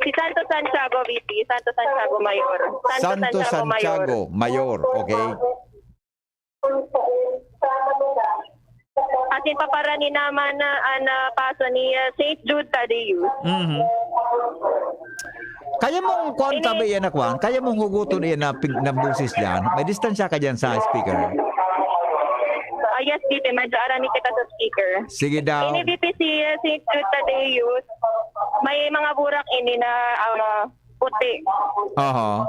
Si Santo Santiago, V P. Santo Santiago Mayor. Santo Santo Santiago Mayor. Santiago Mayor, okay. Asin paparani naman na, ah, na paso ni, ah, Saint Jude Thaddeus. Mhm. Kaya mong kuwan Ini- tabi yan na kuwan? Kaya mong huguton yan na pig-, na boses dyan? May distansya ka dyan sa speaker? Yes, V P, medyo arani kita sa sticker. Sige daw. Ini V P si, si Jude Tadeus, may mga burak ini na, ah, puti. Oho.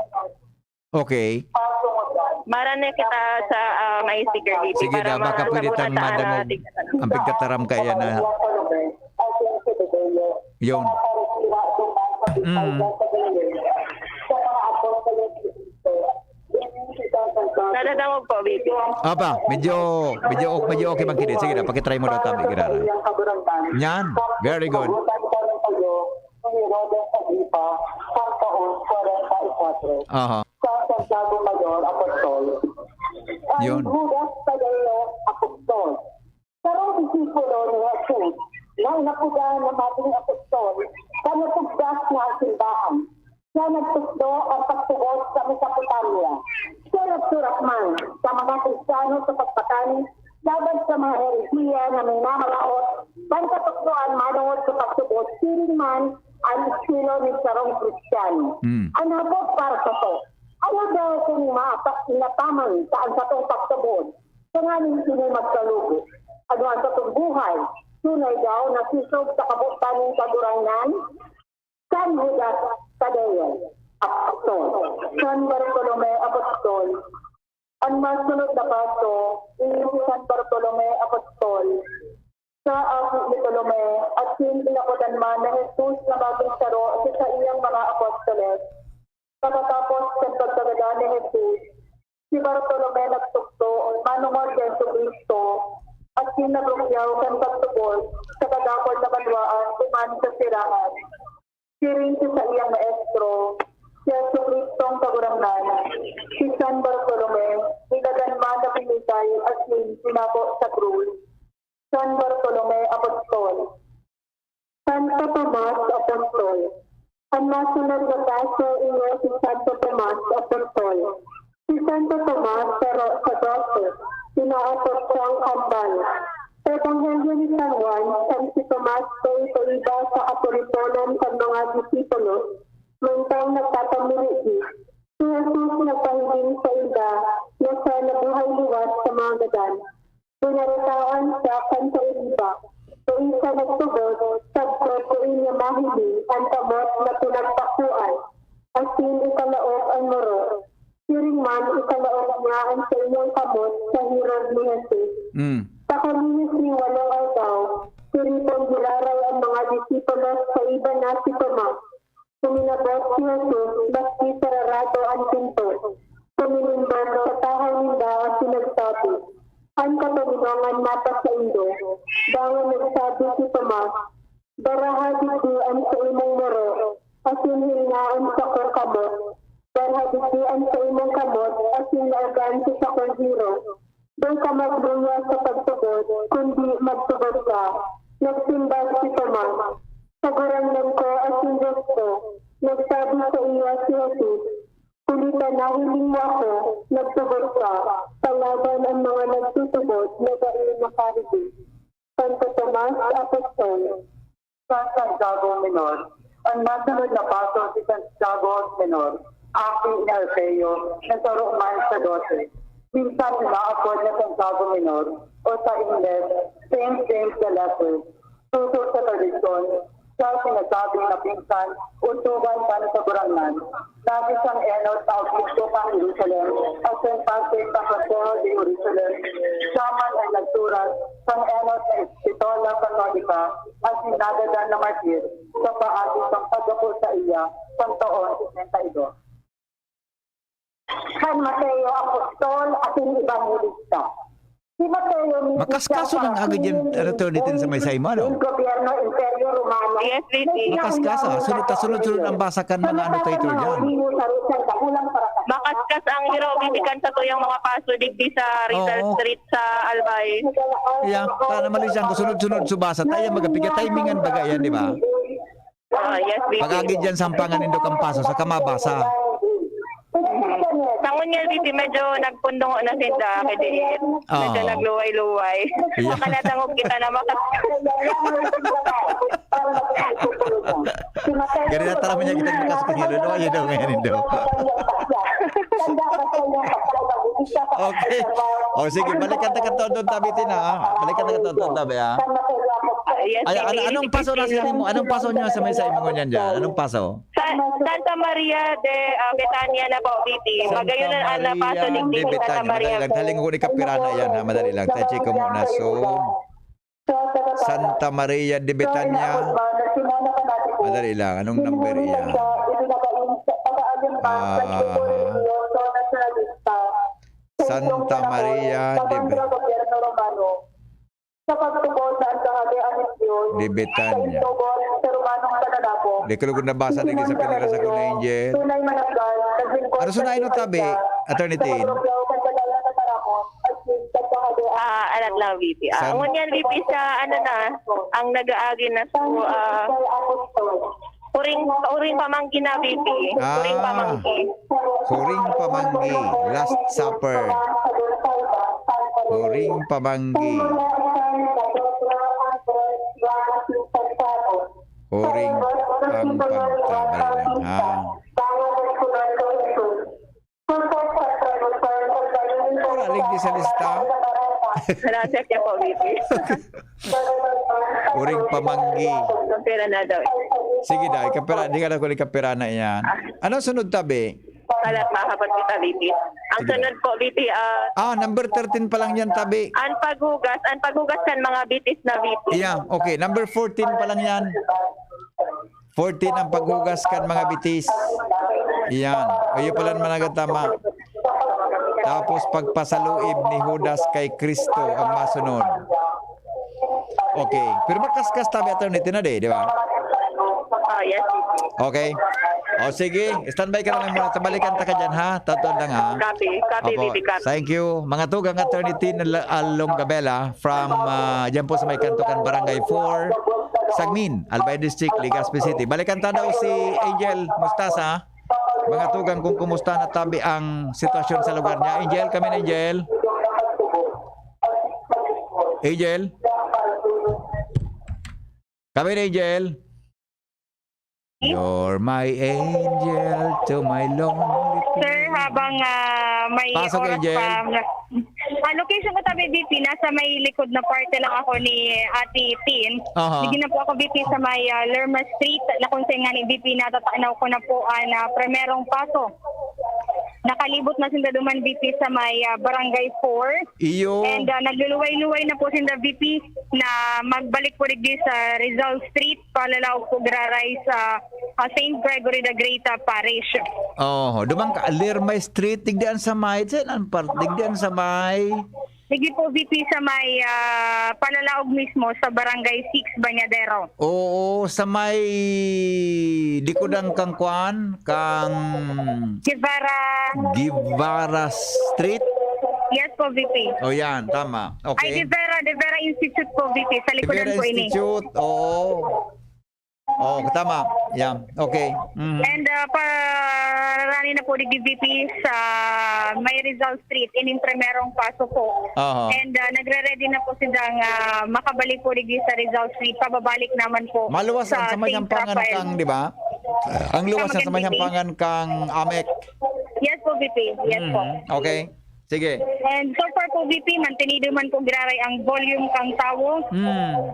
Okay. Marani kita sa, ah, may sticker, V P, Sige para daw, baka ma-, pwede sa mga tang madangog tig-, ang pagkataram kaya na. Yun. Mm. Nadadangog po, V P. Apa, medyo, medyo, medyo okay bang kini? Sige na, pakitry mo daw tabi, Kirara. Yan, very good. Aha. Sa Santiago Mayor Apostol. Ang Yun. Judas Tadeo Apostol. Sarong disipulo ni Jesus na inapodan na magin apostol sa natugdas na simbahan. Siya nagtukdo ang pagtubod sa Mesopotamia. Siya nagsurat man sa mga Kristiyano sa pagpatay laban sa mga herehiya na minamaraot kan katukdoan manongod sa pagtubod, siring man ang estilo ni sarong Kristiyano. Mm. An hapot para sato, ano daw kun maapa-, inataman sa an satong pagtubod? Tanganing ini magkalubo. Ano an satong buhay? Tunay daw nasisog sa kabotan nin Kagurangnan? San Judas Tadeo, Apostol. San Bartolome, Apostol. An masunod na paso, si San Bartolome, Apostol. Sa aki ni Tolome, asin inapodan man na Jesus na magin saro sa saiyang mga apostoles. Pakatapos kan pagkagadan ni Jesus, si Bartolome nagtukdo manongod ki Jesu-Cristo, asin nagrukyaw kan pagtubod sa kadakul na banwaan duman sa sirangan. Siring sa saiyang maestro, si Jesu-Cristong Kagurangnan, si San Bartolome, inadan man na pinitay asin sinako sa krus. San Bartolome Apostol. Santo Tomas Apostol. An masunod na paso, iyo si Santo Tomas Apostol. Si Santo Tomas, saro sa dose, inaapod siyang kambal. Sa Ebanghelyo ni San Juan, kan si Tomas dai kaiba sa aporiponon kan mga disipulos, mantang nagpapamirihi, si Jesus nagpahiling sainda na siya nabuhay liwat sa mga gadan. Binaretaan siya kan kairiba. Dai siya nagtubod, sagkod dai niya mahiling an kamot na pinagpakoan, asin ikalaog an moro. Siring man, ikalaog niya an saiyang kamot sa hirog ni Jesus. Mm. Pakalihis nin walong aldaw, piripon giraray an mga disipulos kaiba na si Tomas. Uminabot si Jesus, maski sararado an pinto. Suminimbag sa tahaw ninda asin nagsabi, "An Katoninongan napa saindo." Dangan nagsabi si Tomas, "Daraha digdi an saimong moro, asin hilinga an sakong kamot. Daraha digdi an saimong kamot, asin laogan sa sakong hirog. Dai ka magluya sa pagtubod, kundi magtubod ka." Nagsimbag si Tomas, "Kagurangnan ko asin Dios ko." Nagsabi saiya si Jesus, "Huli ta nahiling mo ako, nagtubod ka." Kalaban an mga nagtutubod na dai nakahiling. Santo Tomas, Apostol. Sa Santiago Menor. An nasunod na paso si Santiago Menor, aki ni Alfeo, na saro man sa dose. Minsan inaapod na Santiago Menor o sa Ingles, Saint James the Lesser. Sosog sa tradisyon, siya sinasabing napinsan o tugang kan Kagurangnan. Nagin sang enot na obispo kan Jerusalem, asin pasteng kan Konseho de Jerusalem. Siya man an nagsurat kan enot na Epistola Katolika, asin nagadan na martir sa paagi kan paggapo saiya kan taon sesenta y dos. Kan Mateo, apostol asin ebanghelista. Si Mateo mismo Makaskas siya ang agad yan, parang Attorney Tin, sa may Simon, oh. Gobyerno Imperyo Romano. Yes, V P. Makaskas, ah. Sunod ta sunod-sunod ang basa kan mga ano, title dyan. Makaskas ang hirobitikan sa tuyang mga paso digdi sa Rizal Oo. Street sa Albay. Yeah, tana mali siya. Kung sunod-sunod subasa, tayo magkapiga timingan baga yan, di ba? Ah, yes, V P. Pag-agi dyan, sampangan nindo kan paso, saka mabasa. Sa ngunyan, V P, medyo nagpundungo na sinda, kaya di, Oo. medyo nagluway-luway. Yeah. Baka nadangog kita na makas- Ganun na tara mo niya kita makas-, kung yun, ano, yun daw, ngayon, yun daw. Okay. O sige, balikan ta ka doon, Tabi, Tin, ha? Balikan ta ka doon, Tabi, ha? Ah, yes, Ay, ano, sige. Anong paso na sa mo? Anong paso nyo sa may sa imo ngunyan dyan? Anong paso? Sa Santa Maria de, ah, Betania na po, B P. Magayon na, ah, na paso Maria digdi de sa Santa Betania. Maria. Madali lang. Haling ko ni kapirana yan, ha? Madali lang. Tayo, check ko muna. So, Santa Maria de Betania. Madali lang. Anong number iyan? Aha. Santa Maria de Be-, Sa pagtubod na ang kahadean ni Dios, de Betania. Sa Romanong pananabo. Di ko lugod nabasa, di sa pinira sa kuno, Angel. Tunay managgal, naglingkod Ano sa sunayin mo, Tabi? Attorney Tin? Sa pagtubyaw kan Kadalan na Taramon, at sa kahadean Ah, alat lang, V P. Ah, San- ngunyan, V P, sa ano na, ang nag-aagi na sa, ah, Apostol. Huring, huring pamanggi na, V P. Ah. Huring pamanggi. Huring pamanggi, Last Supper. Huring pamanggi. Huring ang pagtabay lang, ha? Wala, ligdi sa lista. Wala, check niya po, V P. Huring pamanggi. Kapira na daw. Sige, dai. Kapira, di ka na kulit kapira na iyan. Ah. Ano sunod, Tabi? Kalat, mahapon kita, V P. Ang Sige, sunod po, V P, ah, Ah, number thirteen pa lang yan, Tabi. Ang paghugas, ang paghugas kan mga bitis na V P. Yeah, okay. Number fourteen pa lang yan. Fourteen ang paghugas kan mga bitis. Iyan. O, iyo pala naman nagatama. Tapos pagpasaluib ni Judas kay Kristo ang masunod. Okay. Pero makaskas tabi, Attorney Tin, di ba? Ah, yes. Okay. O, sige. Standby ka na lang muna. Tabalikan ta ka dyan, ha? Tatod lang, ha? Copy. Copy, Opo. V P, copy. Thank you. Mga tugang, Attorney Tin Al-, Alongabela from, ah, dyan po sa may kanto kan Barangay four, Sagmin, Albay District, Legazpi City. Balikan ta daw si Angel Mustasa. Mga tugang, kung kumusta na tabi ang sitwasyon sa lugar niya. Angel, kami na, Angel. Angel? Kami na, Angel. You're my angel to my lonely Sir, heart. Habang, ah, may Pasok, oras Angel. Pa, ang location ko tabi, V P, nasa may likod na parte lang ako ni Ate Tin. Aha. Sige na po ako, V P, sa may, ah, Lerma Street, na kung saan nga ni V P natatanaw ko na po ang, ah, primerong paso. Nakalibot na sinda duman, V P, sa may, ah, Barangay four. Iyo. And, ah, nagluluway-luway na po sinda, V P, na magbalik po digdi sa Rizal Street, palalaog po giraray sa, ah, Saint Gregory the Great, ah, Parish. Oh, duman ka, Lerma Street, digdi an sa may, saan ang part, digdi an sa may? Sige po, V P, sa may, ah, palalaog mismo sa Barangay six, Bañadero. Oo, sa may likodan kang kwan, kang Guevara. Guevara Street? Yes po, V P. O yan, tama. Ay, Okay. Guevara, Guevara Institute po, V P. Sa likodan Guevara po ini. Institute, oo. Oo, tama. Yeah, okay. Mhm. And, ah, pararani na po digdi, V P, sa may Rizal Street, ining primerong paso po. Aha. And, ah, nagre-ready na po silang, ah, makabalik po digdi sa Rizal Street. Pababalik naman po Maluwas sa ang sa may Saint hampangan Rafael. Kang, di ba? Ang luwas Sa sa may Magandang hampangan kang Amek. Yes po, V P. Yes po. Mhm. Okay. Sige. And so far po, V P, mantenido man po giraray ang volume kang tawo. Hmm.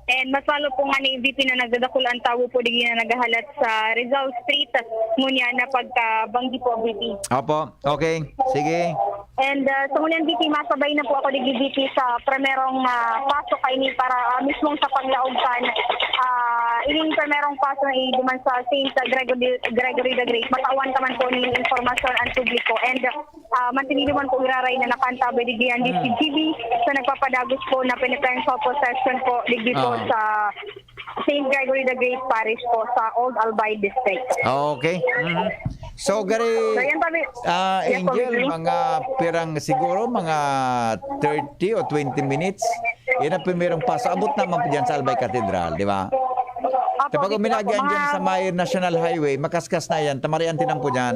And mas lalo po nga ni V P na nagdadakul ang tawo po, digdi na naghahalat sa Rizal Street. Ngunyan na pagkabanggi po, V P. Opo. Okay. Sige. And, ah, sa ngunyan, V P, masabay na po ako, digdi, V P, sa primerong, ah, paso kaini para, ah, mismong sa paglaog kan, ah, ining primerong paso na duman sa Saint Gregory, Gregory the Great. Matawan ka man po ning impormasyon ang publiko. And, ah, mantinido man po giraray na nakaantabay digdi ang Hmm. D C G B sa nagpapadagos po na penitential procession po digdi po Ah. sa Saint Gregory the Great Parish po sa Old Albay District. Okay. Mhm. So, gari, So, yan, Tabi. ah, Yes, Angel, Tabi. Mga pirang siguro, mga thirty o twenty minutes. Yan ang primerong paso. Abot naman po dyan sa Albay Cathedral, di ba? Opo, Kapag opo, uminagi opo. Dyan Mga sa may National Highway, makaskas na yan. Tamarian tinampo dyan.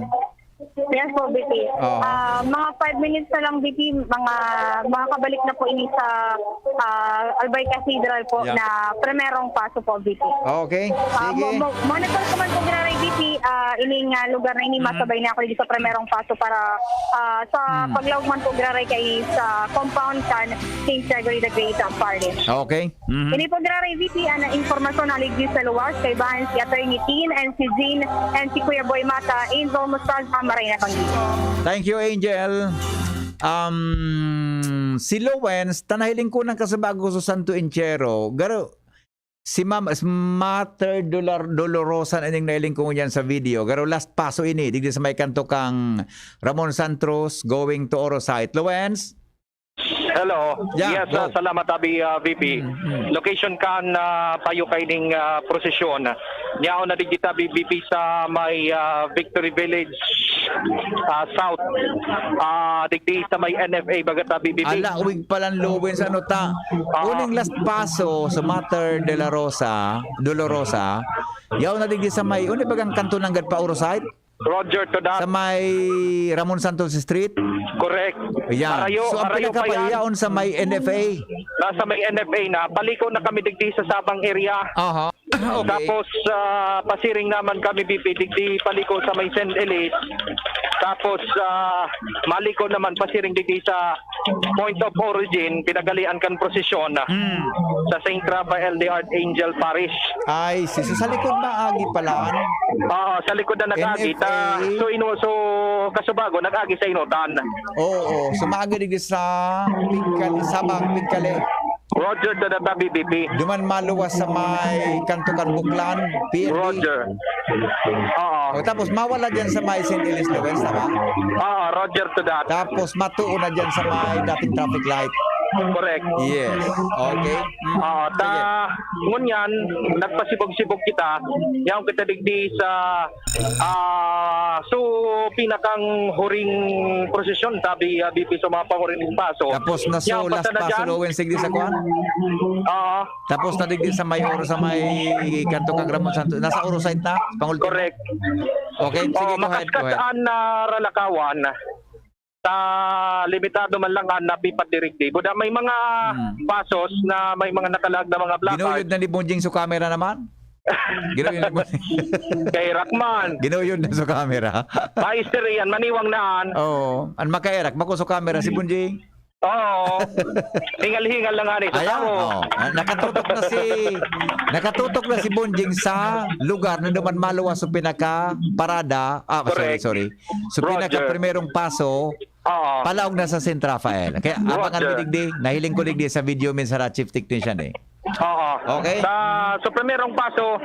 Yes po, B P. Oo. Ah, mga five minutes na lang, B P, mga, makakabalik na po ini sa, ah, Albay Cathedral po Yeah. na primerong paso po, B P. Okay. Ah, Sige. mo-, mo-, monitor ko man po, Graray, B P, ah, ining, ah, lugar na ini, Mhm. masabay na ako dito sa primerong paso para, ah, sa Mhm. paglaog man po, Graray, kay sa compound kan Saint Gregory the Great, ah, Parish. Okay. Mhm. Ini po, Graray, B P, ang impormasyon na ligdi sa luwas, kaibahan si Attorney Tin and si Jean and si Kuya Boy Mata, Angel Mostaza, Maray na Panggi. Thank you, Angel. Um, si Lowens, ta nahiling ko ng kasabago sa Santo Encierro. Garo, si Ma'am, si Mother Dolor-, Dolorosa na ining nahiling ko niyan sa video. Garo, last paso ini, digdi sa may kanto kang Ramon Santos going to Oro site. Lowens? Hello. Yeah, Yes, go. ah, salamat, Abi, ah, V P. Mm, mm. Location kan, ah, payo kaining, ah, prosesyon. Yaon na digdi ta, B P, sa may, ah, Victory Village, ah, South. Ah, digdi sa may N F A, baga ta, B P. Ala, wig palan Lowens, ano ta? Ah. Uning last paso sa Mater de la Rosa, Dolorosa. Yaon na digdi sa may, uni bagang kanto nanggad pa Oro site? Roger to that. Sa may Ramon Santos Street? Correct. Ayan. Arayo, So, ang arayo pa yan. pinakapahiyaon sa may N F A. Nasa may N F A na. Paliko na kami digdi sa Sabang area. Aha. Okay. Tapos, ah, pasiring naman kami, B P, digdi paliko sa may Saint Elise. Tapos, ah, maliko naman, pasiring digdi sa point of origin, pinagalian kan prosesyon, ah, Hmm. sa Saint Raphael the Archangel Parish. Ay, si, so sa likod maagi pala, ano? Oo, sa likod na nag-agi. N F A. Ta, so, ino-, so, kasubago, nag-agi sa inotan. Oo, so maagi digdi sa Pigkal-, Sabang, Pigkali. Roger to the B P. Duman maluwas sa may kanto kan Buklan, P N B. Roger. Oo. O, tapos mawala dyan sa may Saint Elise Lawrence, tama? Oo, Roger to that. Tapos matuon na dyan sa may dating traffic light. Correct. Yes. Okay. Mm. Oo, ta, Sige. ngunyan, nagpasibog-sibog kita. Yaon kita digdi sa, ah, so, pinakang huring prosesyon, sabi, ah, B P, sa mga panguring paso. Tapos na so, Yaon, last basta na paso, dyan. Lawrence, digdi sa kwan? Oo. Tapos na digdi sa may Oro, sa may kanto kang Ramon Santos. Nasa Oro site na? Pangultimo? Correct. Okay, sige, Oo, go ahead, go ahead. Makaskas an, ah, Ralakawan, sa limitado man lang an napipat dirigdi. Buda may mga Hmm. pasos na may mga nakalaag na mga placard. Ginuyod na ni Bonjing so camera naman? Ginuyod ni Bonjing. Kay Rakman. Ginuyod na so camera. Maisteriyan, maniwang naan. Oo. An makaerak, bako so camera, si Bonjing. Oo. Hingal-hingal lang ani sa Ayan, tao. Oh. Ah, nakatutok na si, nakatutok na si Bonjing sa lugar na duman maluwas so pinaka parada. Ah, sorry, Correct. sorry. So, Roger. pinaka primerong paso, Oo. palaog na sa Saint Raphael. Kaya abangan Roger. mi digdi, nahiling ko digdi sa video min sa Chief Technician eh. Oo. Okay. Sa, sa primerong paso,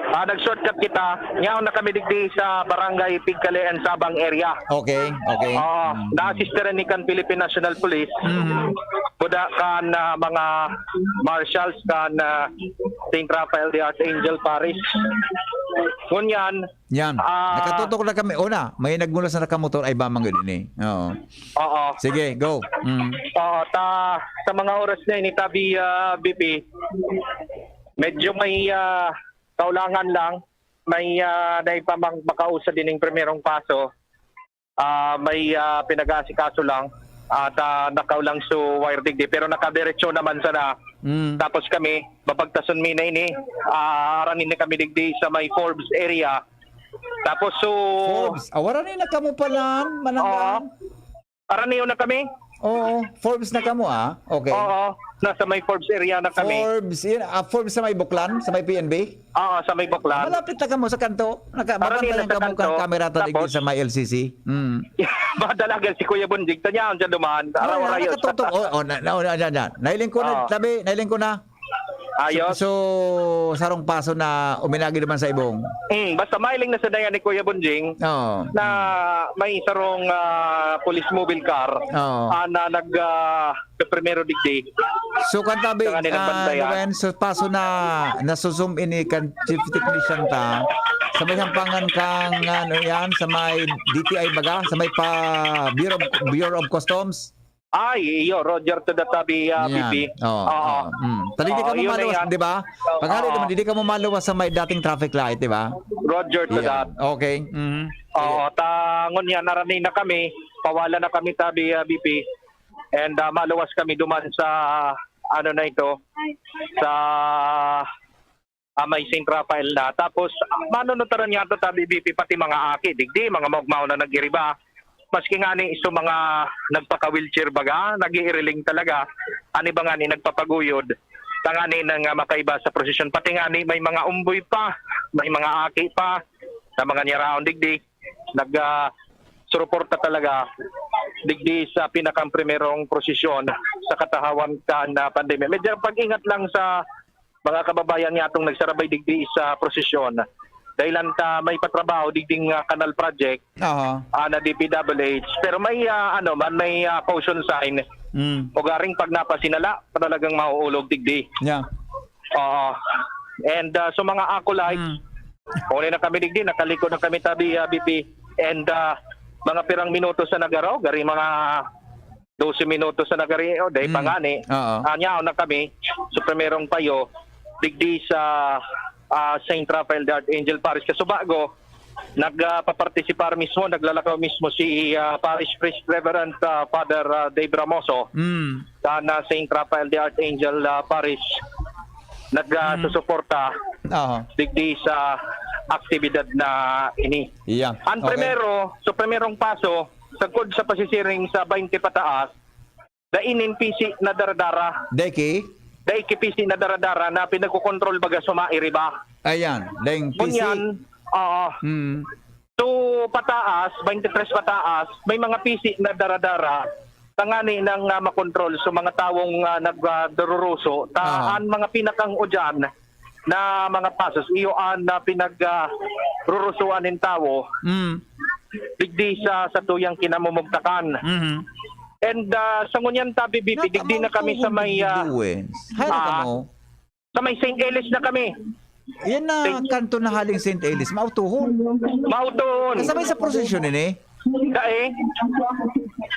ah, nag-shortcut kita. Ngayon na kami digdi sa Barangay Pigkali and Sabang area. Okay, okay. Oo. Mm. Na-assist rin ni kan Philippine National Police. Mhm. Buda kan, ah, mga marshals kan, ah, Saint Raphael the Archangel Parish. Ngunyan, Yan. Ah. Nakatutok na kami. Una, may nagmula sa nakamotor ay bamanggod ini. Oo. Oo. Sige, go. Mm. Oo, ta, sa mga oras na ini, tabi, ah, B P, medyo may, ah, kaulangan lang. May, ah, naipamang-, makausa din yung primerong paso. Ah, may, ah, pinag-aasikaso lang. At, ah, nakaulang su wire digdi. Pero nakadiretso naman sana. Mm. Tapos kami, mapagtason mi na ini. Ah, aranin na kami digdi sa may Forbes area. Tapos, so Forbes. Awara ni na kamo palan, manangga. Oo. Araniyo na kami? Oo, Forbes na kamo, ah. Okay. Oo, nasa may Forbes area na kami. Forbes, yun, ah, Forbes sa may Buklan, sa may P N B? Oo, sa may Buklan. Malapit na kamo sa kanto. Naka-, Araniyo na sa kanto. Kamo kang kamera ta digdi Tapos? sa may L C C. Mm. Madalagan si Kuya Bonjing. Tanyaon siya duman. Ay, Araw-araw yun. nakatutok. Oh, oh, na, na, na, na, na. Nailing ko na, Oo. tabi, nailing ko na. Ayos. So, so, sarong paso na uminagi naman sa ibong. Mm, basta mailing na sa daya ni Kuya Bonjing Oo. na may sarong, ah, police mobile car, Oo. ah, na nag, ah, primero digdi. So, kan tabi, Sa kanila ah, bantayan. Lorenzo, paso na nasusum ini kan chief technician ta. Sa may hampangan kang, ano yan, sa may D T I baga, sa may pa Bureau of, Bureau of Customs. Ay, iyo, Roger to the tabi, ah, Yan. B P. Oo, Oo. oo. Mm. Tali, di Oo, ka mo yun na maluwas, yan. di ba? Oo. Pag hali naman, di ka mo maluwas sa may dating traffic light, di ba? Roger to Yan. that. Okay. Mhm. Oo, ta ngunyan, arani na kami, pawala na kami tabi, ah, B P. And, ah, maluwas kami duman sa, ano na ito, sa, ah, may Saint Rafael na. Tapos, ah, manunutaran nga to tabi, B P, pati mga aki, digdi, mga maugmaw na nag-iriba. Maski nga ni so mga nagpaka-wheelchair baga, nag-iiriling talaga. Ani ba nga ni nagpapaguyod? Tangani nang, ah, makaiba sa prosesyon. Pati nga ni may mga umboy pa, may mga aki pa, sa mga niyaraon digdi. Nag, ah, suruporta talaga digdi sa pinakang primerong prosesyon sa katahawan kan, ah, pandemya. Medyo pag-ingat lang sa mga kababayan nga atong nagsarabay digdi sa prosesyon. Dahilan ta may patrabaho digding, ah, canal project, Aha. ah, na D P W H. Pero may, ah, ano man, may, ah, caution sign. Mm. O garing pag napasinala, talagang mauulog digdi. Yeah. Oo. And, ah, so mga acolytes, Mm. huli na kami digdi, nakalikod na kami tabi, ah, B P. And, ah, mga pirang minuto sa nagaraw, gari mga dose minutos na nagari, o, dahil Mm. pangani. Oo. Ah, nyaon na kami sa primerong payo, digdi sa, ah, Saint Rafael de Archangel Parish. Kasubago, nagpapartisipar mismo, naglalakaw mismo si, ah, Parish Priest Reverend, ah, Father, ah, Dave Ramoso, Mm. sa na Saint Rafael de Archangel, ah, Parish. Nag, ah, Mm. susuporta Oo. digdi sa aktibidad na ini. Yeah. Ang Okay. primero, so primerong paso, sagkod sa pasisiring sa baynte pataas, dai nin pisi na daradara. Dai ki? Dai ki pisi na daradara na pinagkokontrol baga sa mairiba. Ayan, daing pisi. Ngunyan, oo. Mm. So, pataas, twenty-three pataas, may mga pisi na daradara. Tangani nang, ah, makontrol sa mga tawong, ah, nag, ah, daruruso. Ta, Aha. an mga pinakang ujan na mga pasos, iyo an, ah, pinag, ah, rurusuan nin tawo. Mm. Digdi sa, sa tuyang kinamumugtakan. Mhm. And, ah, sa ngunyan tabi, B P, digdi na kami sa may, ah, Nakamutuhon digdi, Wens. Hay, ah, nakamu- sa may Saint Elias na kami. Yan na Saint kanto na haling Saint Elias. Mautuhon. Mautuhon. Kasabay sa prosesyon ini? Dai.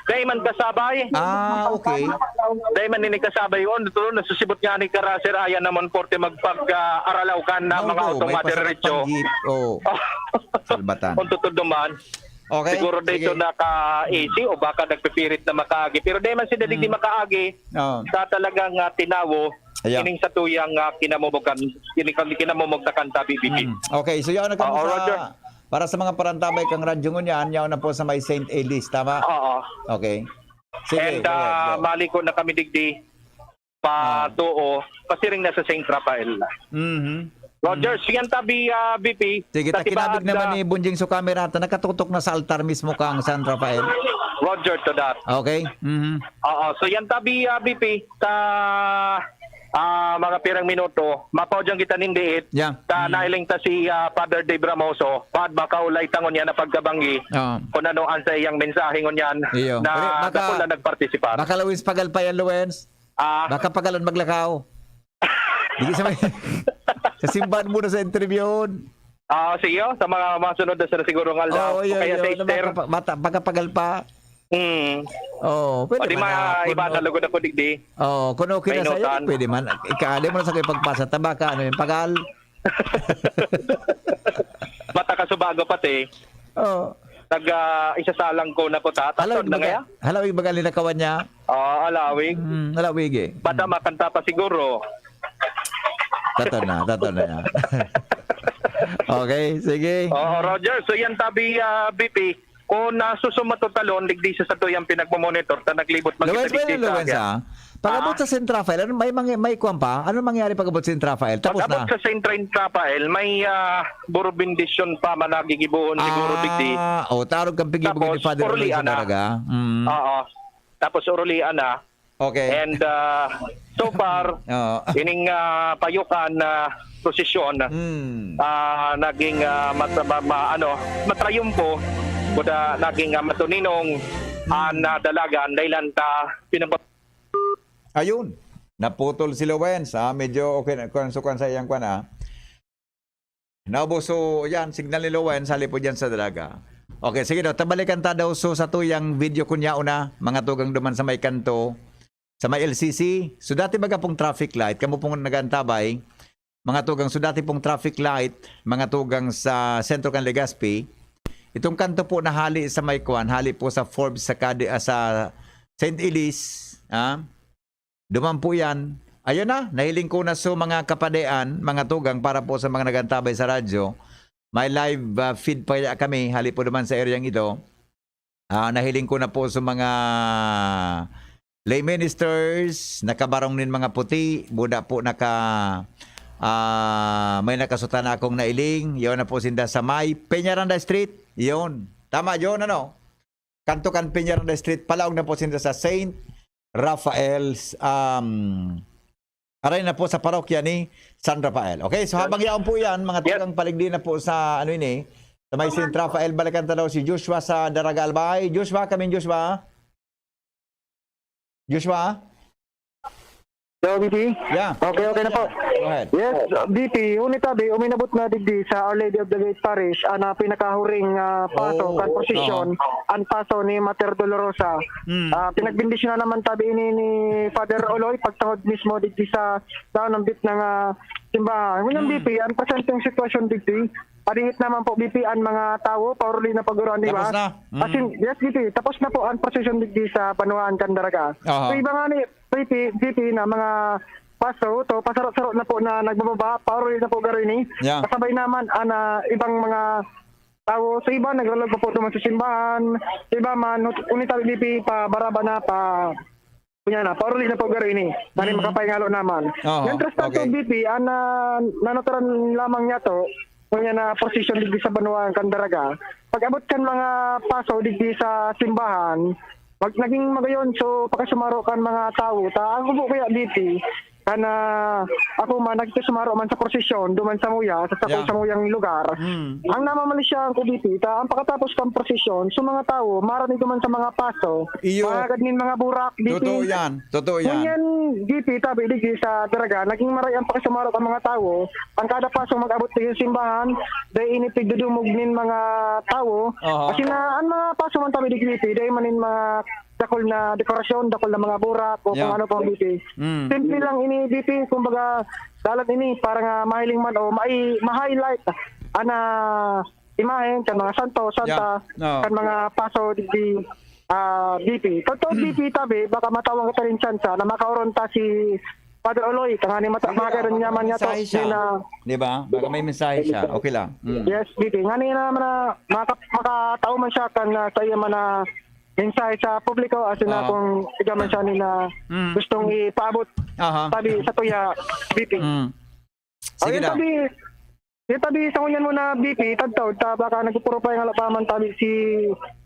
Dai man kasabay. Ah, okay. Dai man ini kasabay. On, to, nasusibot nga ni Karasir, ayan naman porte magpag, ah, aralaw kan na mga Mautuhon, auto may mga pasakit diretso. Pang jeep. Oh. Salbatan. Kung tutod naman. Okay, Siguro dito sige. naka-A C o baka nagpipirit na makaagi. Pero dai man sila digdi Mm. makaagi Oo. sa talagang, ah, tinawo, Ayan. ining sa tuyang, ah, kinamumukan, ining kan-, kinamumugtakan ta, B B P. Mm. Okay, so yaon na kamo Oo, sa, Roger. para sa mga parantabay kang radyo ngunyan, yaon na po sa may Saint Elias, tama? Oo. Okay. Sige, And, go ahead, ah, go. maliko na kami digdi. pa Ah. tuo, pasiring na sa Saint Rafael. Mhm. Roger, Mhm. siyan tabi, ah, B P, Sige, sa takinabig tibaad, naman ah, ni Bunjing sa camera, ta nakatutok na sa altar mismo kang San Rafael. Roger to that. Okay. Mhm. Oo, so yan tabi, ah, B P, sa, ah, mga pirang minuto, mapaudyan kita nin diit, Yeah. sa Mhm. nailing ta si, ah, Father Dave Ramoso, paad makaulay tangon niya na pagkabanggi, Oo. kung ano ang sa iyang mensahe ngunyan, Iyo. na Pwede, baka, dakula nagpartisipar. baka Luis Pagalpayan, Luens. Ah. Baka pagalan maglakaw. Hindi sa may, sa simbahan muna sa interviewon. Ah, sige, oh, sa mga masunod na sa siguro nga aldaw. Oo, yun, Kaya yun, sa na Easter. baka pa-, mata-, baka pagal pa. Hmm. Oo, pwede O, di man ma-, na, iba kung na lugod ako, digdi. Oo, kung okay na sa'yo, Kainutan. pwede man. Ika-, di mo na sa kayo pagpasa, tabaka, ano yung pagal? Bata ka subago pati. Oo. Nag, ah, isasalang ko na po, ta-, Halaw, tatod na ibaga-, ngaya? halaw, ibaga linakawan niya? Oo, halawig. Mm, halawig eh. Bata Mm. makanta pa siguro. Tato na, tato na yan. Okay, sige. Oo, Roger. So yan tabi, ah, B P, kung nasusumato talon, digdi sa satuyang pinagmamonitor, ta naglibot Lawens, magkita-digdi well, sa Lawens, agya. ah. Pag-abot Ah. sa Saint Rafael, ano, may mangy-, may kuwan pa? Ano mangyari pag-abot sa Saint Rafael? Tapos Pag-abot na. sa Saint Rafael, may, ah, buro bendisyon pa man nagigibohon siguro, digdi. Ah, oh, tarog kang pigibo Tapos, ni Father Lorenzo urulian na. Daraga. Mm. Oo. Tapos urulian na. Okay. And, ah, so far, Oo. ining, ah, payukan na prosesyon, Mm. ah, naging, ah, mat-, ma-, ma-, ano, matrayumpo, kuda naging, ah, matuninong, Mm. ah, na dalagan, dahil ta pinag- Ayun. Naputol si Lawens, ah. Medyo okay na, kuwan, sukan sa iyang kuwan, ah. Naubos, so, yan, signal ni Lawens, halipod yan sa dalaga. Okay, sige daw, tabalikan ta daw, so, sa tuyang video kunya una, mga tugang duman sa may kanto, sa may L C C. So, dati baga pong traffic light, kamo pong nag-aantabay, mga tugang, so, dati pong traffic light, mga tugang sa sentro kan Legazpi, Itong kanto po na hali sa may kwan, hali po sa Forbes sa Cadi-, ah, sa Saint Elise, ah, duman po yan. Ayun na, nahiling ko na so mga kapadean, mga tugang para po sa mga nagantabay sa radyo. May live, ah, feed pa kaya kami, hali po duman sa eryang ito. Ah, nahiling ko na po sa mga lay ministers, nakabarong nin mga puti, buda po naka, ah, may nakasutan na akong nailing, yun na po sinda sa may Peñaranda Street, yun. Tama yun, ano? Kanto kan Peñaranda Street, palaog na po sinda sa Saint Raphael's, um, aray na po sa parokya ni San Rafael. Okay, so habang yaon po yan, mga Yes. tugang paligdi na po sa, ano ini, sa may Saint Rafael, balikan ta daw si Joshua sa Daraga Albay. Joshua, kami Joshua. Joshua? Hello, B P? Yeah. Okay, okay na po. Go ahead. Yes, B P, huni tabi, uminabot na digdi sa Our Lady of the Great Parish, ang, ah, pinakahuring, ah, paso, Oh. kan prosesyon, Oo. ang paso ni Mater Dolorosa. Mm. Ah, pinagbendisyon na naman tabi ini ni Father Oloy, pagtahod mismo digdi sa daon ng bit ng, ah, simbahan. Ngunyan, Mm. B P, ang presenteng sitwasyon digdi, padingit naman po, B P, ang mga tawo, pauruli na pag-uran, di ba? Tapos na. Mm. As in, yes, B P, tapos na po ang prosesyon digdi sa Banwaan kan Daraga. Aha. So, iba nga ni, B P, B P na mga paso, to, pasaro-saro na po na nagbababa, pauruli na po garo ini. Yeah. Kasabay naman ang, ah, ibang mga tawo. Sa iba, naglalag pa po duman sa simbahan. Sa iba man, hut-, unit tabi, B P, pa Baraba na, pa, kunya na, pauruli na po garo ini. Nani Mm. makapahingalo naman. Oo, Mientras tanto, okay. B P, ang, ah, nanuturan lamang niya to, kunya na prosesyon digdi sa Banwaan kan Daraga. Pag-abot kan mga paso digdi sa simbahan, mag-, naging magayon, so, pakasumaro kan mga tawo. Ta, ang kubo kaya, B P, kan, ah, ako man, nakikisumaro man sa prosesyon, duman sa muya, sa sakong Yeah. samuyang lugar. Mm. Ang namamalisyahan ko, B P, ta, ang pakatapos kan prosesyon, so, mga tawo, marani duman sa mga paso, Iyo. mga agad nin mga burak, B P. Totoo yan. Totoo yan. Ngunyan, B P, tabi, digdi sa Daraga, naging maray ang pakisumaro kan mga tawo. Ang kada paso mag-abot sa simbahan, dai ini pigdudumog nin mga tawo. Aha. Kasi na, ang mga paso man tabi digdi, dai man nin mga dakul na dekorasyon, dakul na mga burak, o kung Yeah. ano pang B P. Mm. Simple lang ini, B P, kumbaga, dalan ini para nga mahiling man o mai-, ma-highlight ang, ah, imahen kan mga santo, santa, Yeah. Oo. kan mga paso digdi, ah, B P. Totoo, B P tabi, baka matawan kita nin tsansa na makaoron ta si Father Oloy, tanganing mata-, Sige lang, magkaroon niya man niya to, mensahe siya. Yun na. Di ba? Baka may mensahe siya. Okay lang. Mm. Yes, B P. Ngani na man na maka-, makatao man siya kan, ah, sa iya man na mensahe sa publiko, as in na Ah. kung ikaw man siya ni na Mm. gustong ipaabot, Aha. sabi sa tuya, B P. Mm. Sige Oh, yun daw. Sabi, yun sabi sa ngunyan mo na B P, tagtaw, ta, baka nagpupuro pa yung halapaman tabi si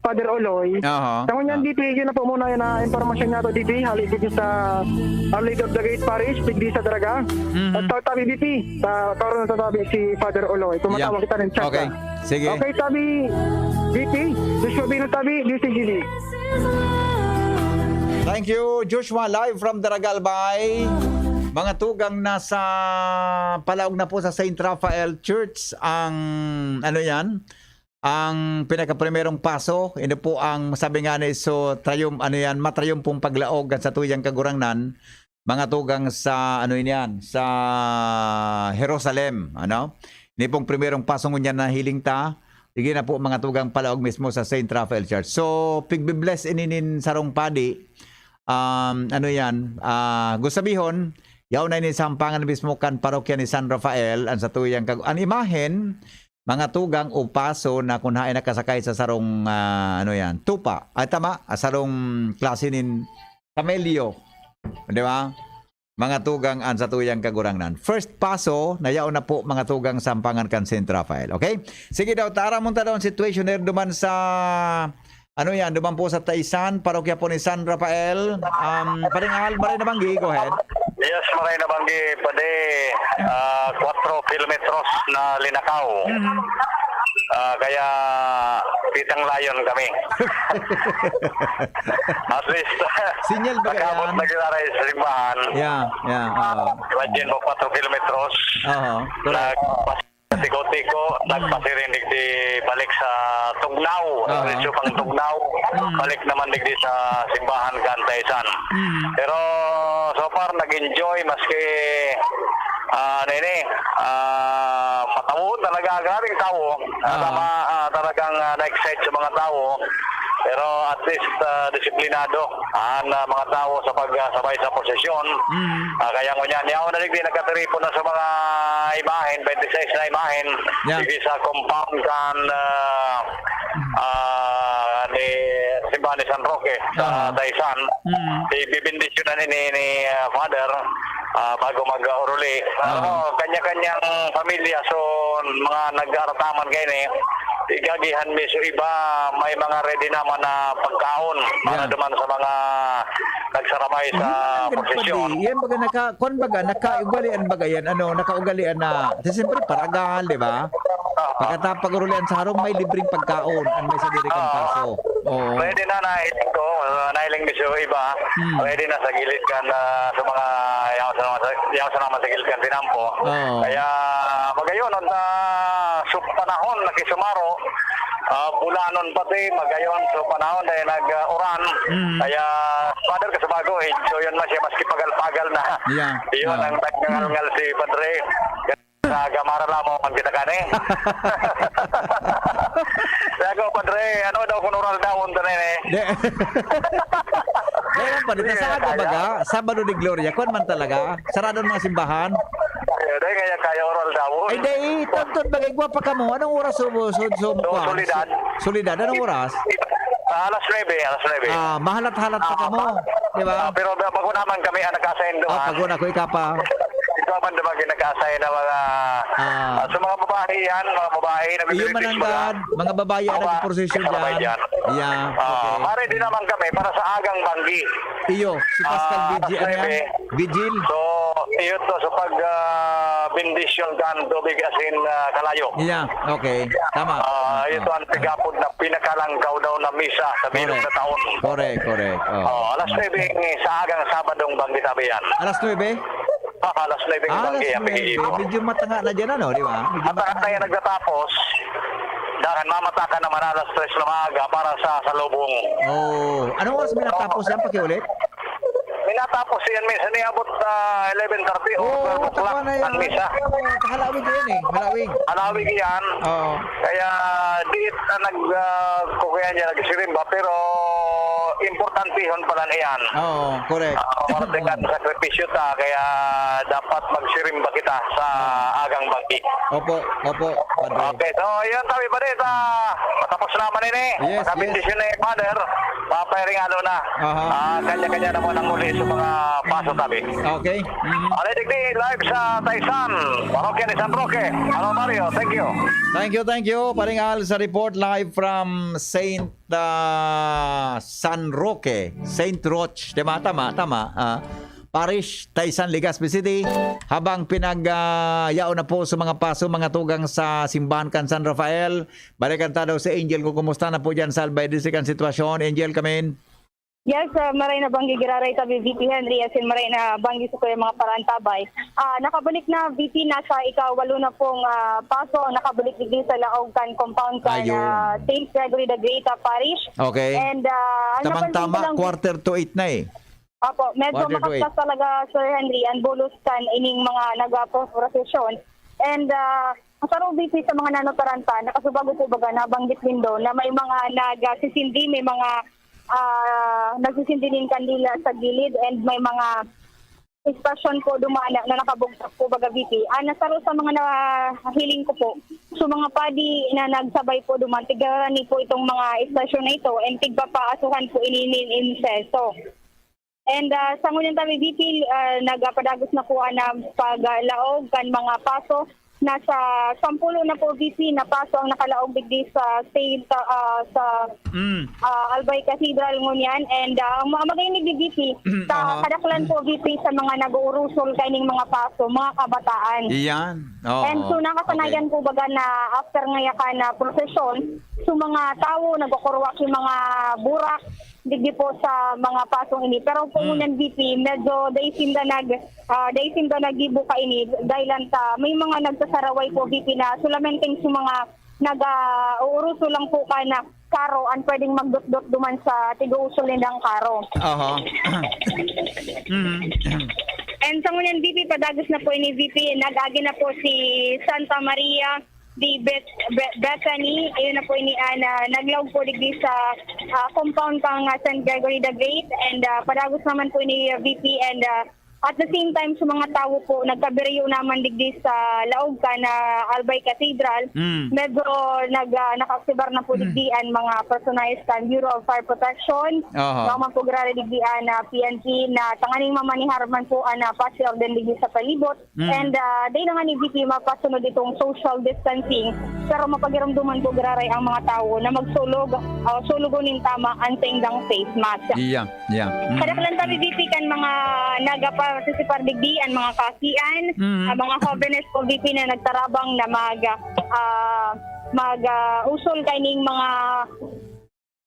Father Oloy. Aha. Sa ngunyan, Ah. B P, yun na po muna yun na impormasyon niya to, B P, hali digdi sa Our Lady of the Great Parish, digdi sa Daraga. Mhm. Tagtaw tabi, B P, sa karon na tabi si Father Oloy. Tumatawag Yeah. kita rin, chat Okay. ka. Sige. Okay, tabi, B P, Joshua Bino tabi, D C G D. Thank you, Joshua, live from Daraga Albay. Mga tugang, nasa palaog na po sa Saint Raphael Church ang, ano yan, ang pinakaprimerong paso. Ino po ang, sabi nga ni, so, trium-, ano yan, matriumpong paglaog kan satuyang Kagurangnan, mga tugang, sa, ano yan, sa Jerusalem, ano? Ini pong primerong paso ngunyan na hiling ta, sige na po, mga tugang, palaog mismo sa Saint Raphael Church. So, pigbe-bless ini nin sarong padi, um, ano yan, ah, gusto sabihon, yaon na ini sa hampangan mismo kan parokya ni San Rafael, ang satuyang kag-, ang imahen, mga tugang o paso na kun haen nakasakay sa sarong, ah, ano yan, tupa. Ay, tama, ah, sarong klase nin kamelyo. Di ba? Mga tugang, ang satuyang Kagurangnan. First paso, na yaon na po, mga tugang, sa hampangan kan Saint Rafael. Okay? Sige daw, tara munta daw ang situation here duman sa, ano yan, duman po sa Taisan, parokya po ni San Rafael. Um, Paring Al, maray na banggi, go ahead. Yes, maray na banggi, pwede, ah, kwatro kilometros na linakaw. Mhm. Ah, kaya pitang layon kami. At least, Sinyal ba nakabot yan? Na kita sa simbahan. Yeah, yeah, oo. Imagine mo, kwatro kilometros. Oo, correct. Nagpas-, tiko-tiko, Mm. nagpasiring digdi balik sa Tugnaw. Aha. Diretso pang Tugnaw. Mm. Balik naman digdi sa simbahan kan Taisan. Mm. Pero so far, nag-enjoy, maski Ah, nene, ah, matawo talaga, grabeng tawo. Ah, Ah. tama, ah, talagang, ah, na-excite sa mga tawo. Pero at least, ah, disiplinado ang, ah, mga tawo sa pag, ah, sabay sa prosesyon. Mm. Ah, kaya ngunyan, yaon na digdi nagkatiripon na sa mga imahen, twenty-six na imahen. Yeah. Digdi sa compound kan, ah, Mm. ah, ni simbahan ni San Roque sa Aha. Taysan. Mm. Ibibindisyonan ni, ni, ah, Father, ah, bago mag-oruli. Alam mo, Ah. kanya-kanyang pamilya, so, mga nag-aarataman kaini, igagihan mi. So, iba, may mga ready naman na pagkaon para Yeah. duman sa mga nagsarabay sa Yan ang prosesyon. Yan baga naka-, kwan baga, nakaugalian baga yan, ano, nakaugalian na, kasi siyempre, parangal, di ba? Ah. Pagkatapos pag-urulian sa harong, may libreng pagkaon, ang may sadiri kang Ah. paso. Oo. Pwede na, nahiling ko, ah, nahiling mi sa iba. Hmm. Pwede na sa gilid kan, ah, sa mga, yaon sa, yaon sa naman sa gilid kan tinampo. Oo. Kaya, magayon, ang, ah, su-, panahon, nakisumaro, ah, bulanon pati, magayon, so panahon, dahil nag, ah, uran. Hmm. Kaya, Father, kasubago, enjoy yun man siya, maski pagal-pagal na. Yeah. Yun, Oo. ang nagngangal-ngal si Padre. Sa gamara lamang man kita kani. Sago, Padre, ano daw kung oral daw, unta na yun eh? Di. Meron pa dito. Hindi Sa na aga kaya. baga, Sabado de Gloria, kwan man talaga, sarado ang mga simbahan. Kaya, dahil kaya, kaya oral daw. Ay, dai, tantod bagay, gwapa ka mo. Anong oras so, so, so, So, kwan? Soledad. Soledad, anong oras? Ah, alas nuebe, alas nuebe. Ah, mahalat-halat pa Ah, ka mo, di ba? ah, pero ba-, bago naman kami ang nagkasayin Ah, doon. bago na ko, ika pa. Ikaw man naman yung nagkasayin na mga, Ah. ah, sa mga babae yan, mga babae, Iyo nagre-request mananggad, mga mga babae ang mga nagprosesyon babae dyan. dyan. Yeah, Ah, okay. Pare, di naman kami, para sa agang banggi. Iyo, si Pascal Ah, Vigil, ano yan? Vigil. So, iyo to, sa pag, ah, bendisyon kan tubig asin, ah, kalayo. Yeah, okay. Tama. Ah, Mm, ito ah. ang tigapod na pinakalangkaw daw na misa sa bilog Correct. na taon. Correct, correct. Oh. Oh, alas nuebe sa agang Sabadong banggi tabi yan. Alas nuebe? Ah, alas nuebe Ah, ang alas banggi, ang nuebe. pag-iibo. Medyo matanga na dyan, ano, di ba? Medyo At matanga saka tayo na. nagtatapos, dahil mamatakan naman alas tres na maaga para sa salubong. Oh. Anong oras may natapos Oo. yan? Pakiulit? May natapos yan, minsan niabot, ah, eleven thirty o Oo, twelve o'clock takwa na yan. ang misa. Oo, halawig yan eh, halawig. Halawig yan. Oo. Kaya di na nag, ah, kukuya niya nagsirimba, pero importantihon pala na yan. Oo, correct. Ah, wala tayong sakripisyo ta, kaya dapat magsirimba kita sa Oo. agang banggi. Opo, opo, Padre. Okay, so yun kami pa rin sa patapos naman ini. Yes, Sa yes. bendisyon ni Father, papahiring alo na. Aha. Ah, kanya-kanya na muna muli sa mga paso tabi. Okay. Mhm. Alay, digdi, live sa Taysan, Parokya ni San Roque. Hello, Mario. Thank you. Thank you, thank you. Paring Al sa report live from Saint, ah, San Roque. Saint Roch. Tama, tama, tama. Ah, Parish, Taysan, Legazpi City. Habang pinag, ah, yaon na po sa mga paso, mga tugang sa simbahan kan San Rafael. Balikan ta daw si Angel kung kumusta na po dyan sa Albay District ang sitwasyon. Angel, kamin? Yes, ah, maray na banggi giraray tabi V P Henry, asin maray na banggi sa kuya mga parantabay. Ah, nakabalik na V P, nasa ikawalo na pong, ah, paso ang nakabalik digdi sa laog kan compound kan, Ayo. ah, Saint Gregory the Great, ah, Parish. Okay. And, ah, ang Tamang-tama, napansin ko lang quarter to eight na eh. Opo, medyo Quarter to eight. makaskas talaga, Sir Henry, ang bulos kan ining mga nagpo-prosesyon. And, ah, sa V P sa mga nanotaranta, nakasubago po baga nabanggit nindo na may mga nagsisindi, may mga, ah, nagsisindi nin kandila sa gilid and may mga istasyon po duman na, na nakabugtak po baga V P. Ah, nasaro sa mga nahiling ko po, so mga padi na nagsabay po duman, tigkarani po itong mga istasyon na ito and tigpapaasuhan po ini nin insenso. And, ah, sa ngunyan tabi, V P, ah, nagpadagos na po ang paglaog kan mga paso. Nasa sampulo na po, V P, na paso ang nakalaog digdi sa Saint, ah, sa, Mm. ah, Albay Cathedral ngunyan. And, ah, ang mga magainig ni V P, sa Aha. kadaklan po, V P, sa mga nag-uurusol kaining mga paso, mga kabataan. Iyan. Oo. And so, nakasanayan Okay. po baga na after nga yakan na prosesyon, so mga tawo nagkukurwa ki mga burak, digdi po sa mga pasong ini. Pero po Hmm. ngunyan, V P, medyo dai sinda nag, ah, dai sinda naggibo kaini dahil lang ta may mga nagsasaraway po, V P, na solamente sa mga nag-uuruso lang po kan karo ang pwedeng magdotdot duman sa tig-uusol nindang karo. Aha. Mhm. Sa ngunyan, V P, padagos na po ini, V P. Nag-agi na po si Santa Maria de Beth-, Be-, Bethany. Ayun na po ini, ah, na naglaog po digdi sa, ah, compound kan, ah, Saint Gregory the Great. And, ah, padagos naman po ini, ah, V P. And, ah, at the same time, sa mga tawo po, nagkabiriyo naman digdi sa laog kan, ah, Albay Cathedral. Mm. Medyo nag, ah, nakaaksibar na po Mm. digdi ang mga personahes kan Bureau of Fire Protection. Aha. Mga man po giraray digdi ang, ah, P N P na tanganing mamanihar man po ang, ah, pasi orden digdi sa palibot. Mm. And, ah, dai na nga ni V P mapasunod itong social distancing, pero mapagiromdoman po giraray ang mga tawo na magsulog, ah, sulugon nin tama ang saindang face mask. Iya, iya. Mm. Kadaklan tabi, V P, kan mga nagapartisipar digdi, ang mga kakian, Mm. ang mga hobenes po, V P, na nagtarabang na mag, ah, mag, ah, usol kaining mga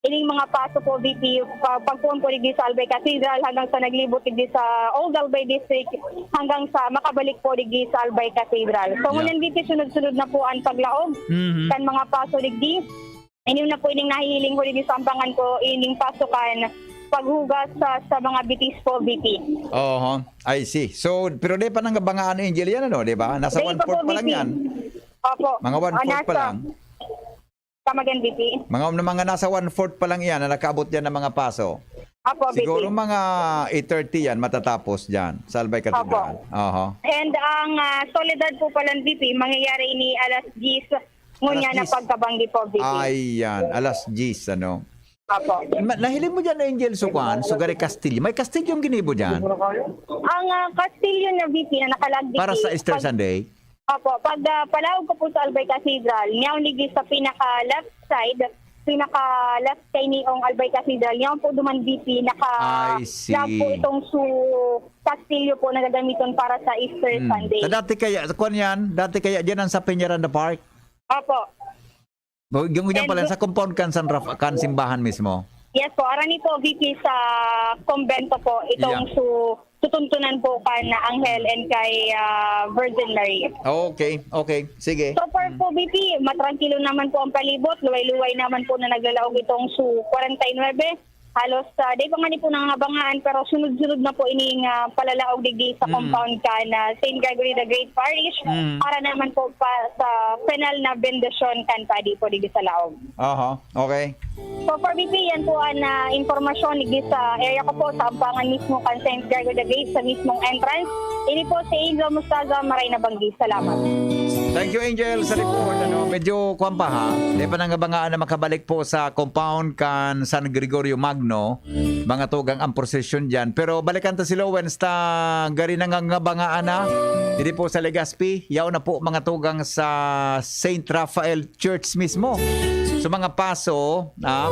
ining mga paso po, V P, pa-, pagpoon po digdi sa Albay Cathedral hanggang sa naglibot digdi sa Old Albay District hanggang sa makabalik po digdi sa Albay Cathedral. So, Yeah. ngunyan, V P, sunod-sunod na po ang paglaog Mhm. kan mga paso digdi. Ini na po ining nahihiling ko digdi sa ampangan ko, ining paso kan paghugas sa, sa mga bitis po, V P. Oho, I see. So, pero di pa nang bangaan, Angel, yan, ano, di ba? Nasa Dai pa one-fourth po, pa lang V P. yan. Opo. Mga one-fourth Ah, pa nasa lang. Come again, V P? Mga, mga nasa one-fourth pa lang yan na nakaabot yan ng mga paso. Apo, V P. Siguro mga eight thirty yan, matatapos dyan, sa Albay Cathedral. Opo. Aha. And ang, ah, Soledad po pala, V P, mangyayari ini alas diyes, ngunyan Alas na diyes. pagkabanggi po, V P. Ay, yan. Alas diyes, ano? Apo. Ma-, nahiling mo dyan, Angel, so kwan, so gari Castillo. May Castillo ang ginibo dyan? Ang, ah, Castillo na, V P, na nakalagdi Para sa Easter pag- Sunday? Opo, pag, ah, palaog ko po sa Albay Cathedral, niyaw nigi sa pinaka-left side, pinaka-left kay niong Albay Cathedral, niyaw po duman V P, naka I see. left po itong su Castillo po na gagamiton para sa Easter Hmm. Sunday. Sa dati kaya, sa kwan yan, dati kaya dyan ang sa Peñaranda Park? Opo. Bo-, yung, yung And pala, go- sa compound kan San Raf-, kan simbahan mismo? Yes po, arani po, V P, sa kumbento po, itong Yeah. su-, tutuntunan po kan Anghel and kay, ah, Virgin Mary. Okay, okay. Sige. So far Mm. po, V P, matrangkilo naman po ang palibot. Luway-luway naman po na naglalaog itong su forty-nine. Halos, ah, di pa nga ni po nangangabangaan, pero sunod-sunod na po ining, ah, palalaog digdi sa Mm. compound kan, ah, Saint Gregory the Great Parish Mm. para naman po pa sa final na bendisyon kan padi po digdi sa laog. Aha, okay. So, for V P, yan po ang, ah, impormasyon digdi sa area ko po, sa ampangan mismo kan Saint Gregory the Great, sa mismong entrance. Ini po si Angel Mustaza, Maray na Banggi. Salamat. Thank you, Angel, sa report. Ano, medyo kwan pa, ha? Di pa nangabangaan na makabalik po sa compound kan San Gregorio Magno. Mga tugang ang prosesyon dyan. Pero balikan ta si Lowens ta gari nangangabangaan na. Diri po sa Legazpi, yaon na po mga tugang sa Saint Raphael Church mismo. So, mga paso, ah,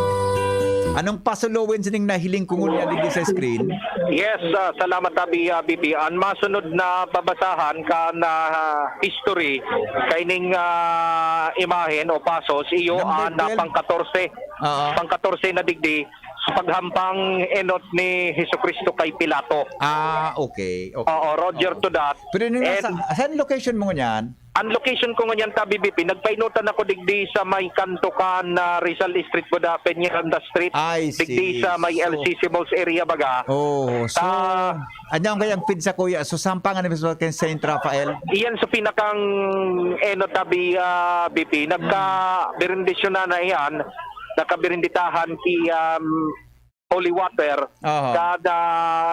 anong paso, Lowens, ning nahiling ko ngunyan digdi sa screen? Yes, ah, salamat, Abi, ah, B P. Ang masunod na babasahan kan, ah, history, kaining, ah, imahen o pasos, iyo Number ang, ah, twelve. pang katorse. Oo. Pang katorse na digdi, sa paghampang enot ni Jesucristo kay Pilato. Ah, okay, okay. Oo, Roger Oo. to that. Pero nung And nasa, saan location mo ngunyan? Ang location ko ngunyan, Tabi B P, nagpainutan ako digdi sa may kanto kan, ah, Rizal Street, Buda, Peñaranda Street. I see. Digdi sa may So, L C C Malls area, baga. Oh, so, Ah. anyan kaya ang pizza, kuya? So, sampangan na mismo kay Saint Raphael? Iyan sa pinakang enot, Tabi, ah, B P. Nagka-, Hmm. berendisyon na na iyan. Nagkabirinditahan ki, um, holy water. Aha. Kada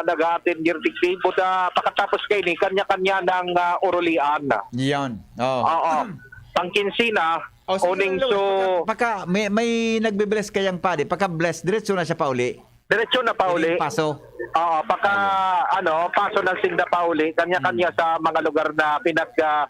naghahatid ni Riddick Dave, buda, pakatapos kaini, kanya-kanya ng, ah, urulian. Yan. Oh. Oo. Pangkinsina, O, sige, uning Lord, so pagka, pagka may, may nagbe-bless kayang padi, pagka bless, diretso na siya pauli. Diretso na pauli. Hindi paso. Oo, pagka, Ayun. ano, paso ng sinda pauli, kanya-kanya Hmm. sa mga lugar na pinag, ah,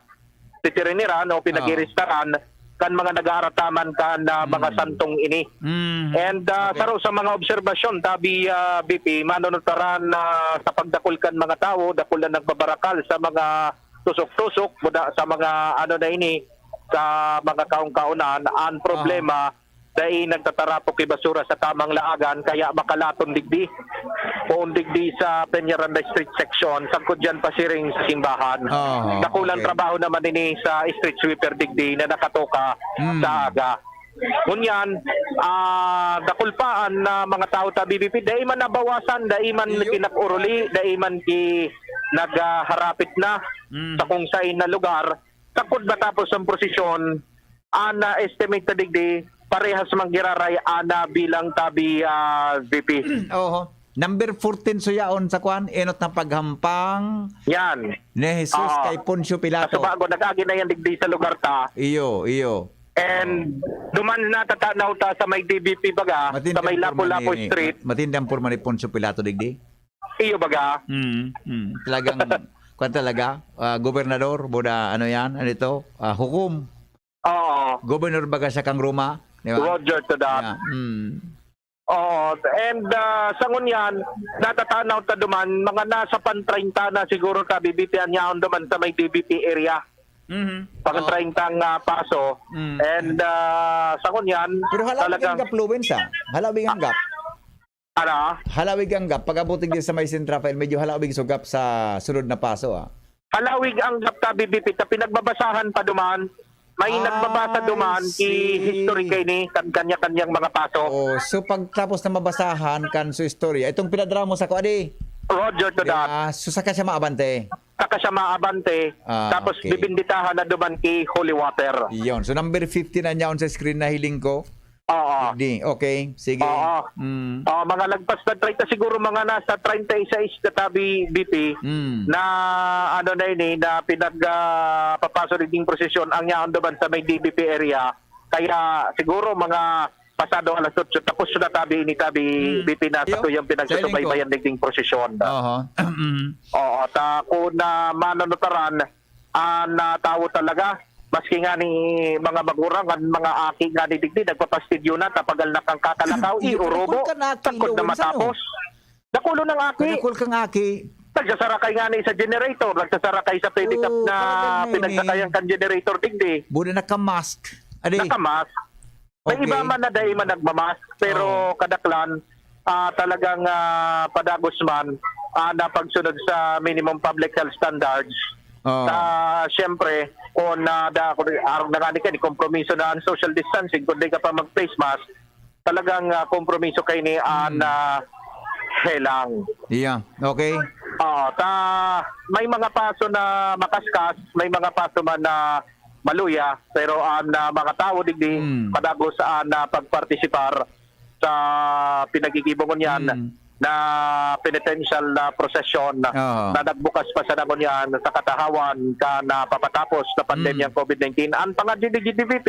titiriniran o pinag-iiristaran kan mga nag-aarataman kan, ah, mga Mm. santong ini. Mm. And, ah, Okay. saro sa mga obserbasyon, Tabi, ah, B P, manunutaran na sa pagdakul kan mga tawo, dakul na nagbabarakal sa mga tusok-tusok, buda sa mga ano na ini, sa mga kaon-kaonan. Ang Aha. problema, dai nagtatarapok ki basura sa tamang laagan, kaya makalaton digdi. Poon digdi sa Peñaranda Street section, sagkod diyan pasiring sa simbahan. Oo, Dakulang okay. trabaho naman ini sa street sweeper digdi na nakatoka Mm. sa aga. Ngunyan, ah, dakul pa an, ah, mga tawo ta B B P, dai man nabawasan, dai man Iyo. kinakuruli, dai man ki-, naghaharapit na Mm. sa kung sain na lugar. Takod matapos ang prosesyon, ana estimate na digdi, parehas manggiraray ana bilang tabi ah, V P. Oho. Number fourteen so yaon sa kwan, enot na paghampang Yan. ni Jesus Oo. kay Poncio Pilato. Kaso bago, nag-agi na yan digdi sa lugar ta. Iyo, iyo. And duman natatanaw ta sa may D B P baga, Matindi sa may ang porma Lapu-Lapu ni, Street. Matindi ang porma ni Poncio Pilato digdi. Iyo baga. Mm, mm. Talagang, kwan talaga, ah, gobernador, buda, ano yan, ano ito, ah, hukom. Oo. Gobernador baga siya kang Roma, di ba? Roger to that. Yeah, mm. Oo. And ah, sa ngunyan, natatanaw ta duman, mga nasa pan treinta na siguro ka B B P an yaon duman sa may D B P area. Mhm. Pang Oo. treinta nga paso. Mm. And ah, sa ngunyan, Pero halawig talagang, ang gap, Lubens, ah. Halawig ang gap. Ano? Halawig ang gap. Pag-abot din sa may Saint Rafael, medyo halawig so gap sa sunod na paso, ah. Halawig ang gap ta B B P ta pinagbabasahan pa duman. May I nagbabasa duman ki see. history kay ni kan kanya-kanyang mga paso. Oh, so pagtapos na mabasahan kan so istorya, itong pinadrama sa ko, adi. Roger to that. Ah, so saka siya maabante. Saka siya maabante. Ah, Tapos okay. Bibinditahan na duman ki Holy Water. Iyon. So number fifteen na niyaon sa screen na hiling ko. Oo. Di, okay. Sige. Oo. Mm. Ah, mga lagpas na treinta, siguro mga nasa treinta y seis na tabi B P Mm. na ano na ini na pinag ah, papaso digding prosesyon ang yaon duman sa may D B P area. Kaya siguro mga pasado alas otso tapos na tabi ini tabi Mm. B P na sa Iyo. tuyang pinagsusubaybayan digding prosesyon. Oho. Mm. Oo, ta kung na manunutaran ang ah, tawo talaga, maski nga ni mga magurang, ang mga aki nga ni digdi, nagpapastidyo na, tapagal na kang kakalakaw, Iyo, iurubo, dakul kan aki, takod na Lawrence, ano? matapos. Dakulo ng aki. Dakul kang aki. Nagsasarakay nga ni sa generator, nagsasarakay sa pedicab Oo, na talaga, eh. pinagsakayan kan generator digdi. Buda nakamask. Adi. Nakamask. May Okay. iba man na dai man nagmamask, pero Oo. kadaklan, ah, talagang ah, padagos man ah, na pagsunod sa minimum public health standards. Oo. Sa, siyempre, kung na, da, kung arog na nga ni ka, ni kompromiso na ang social distancing, kung di ka pa mag-face mask, talagang ah, kompromiso kay ni an Hmm. ah, helang. Yeah. Okay. Ah, ta may mga paso na makaskas, may mga paso man na maluya, pero ang ah, mga tao digdi Hmm. padagos ang ah, pagpartisipar sa pinagigibong niyan Hmm. na penitential na prosesyon Oo. na nagbukas pa sa ngunyan sa katahawan ka na papatapos na pandemyang Hmm. COVID nineteen. Ang pangadya digdi D B P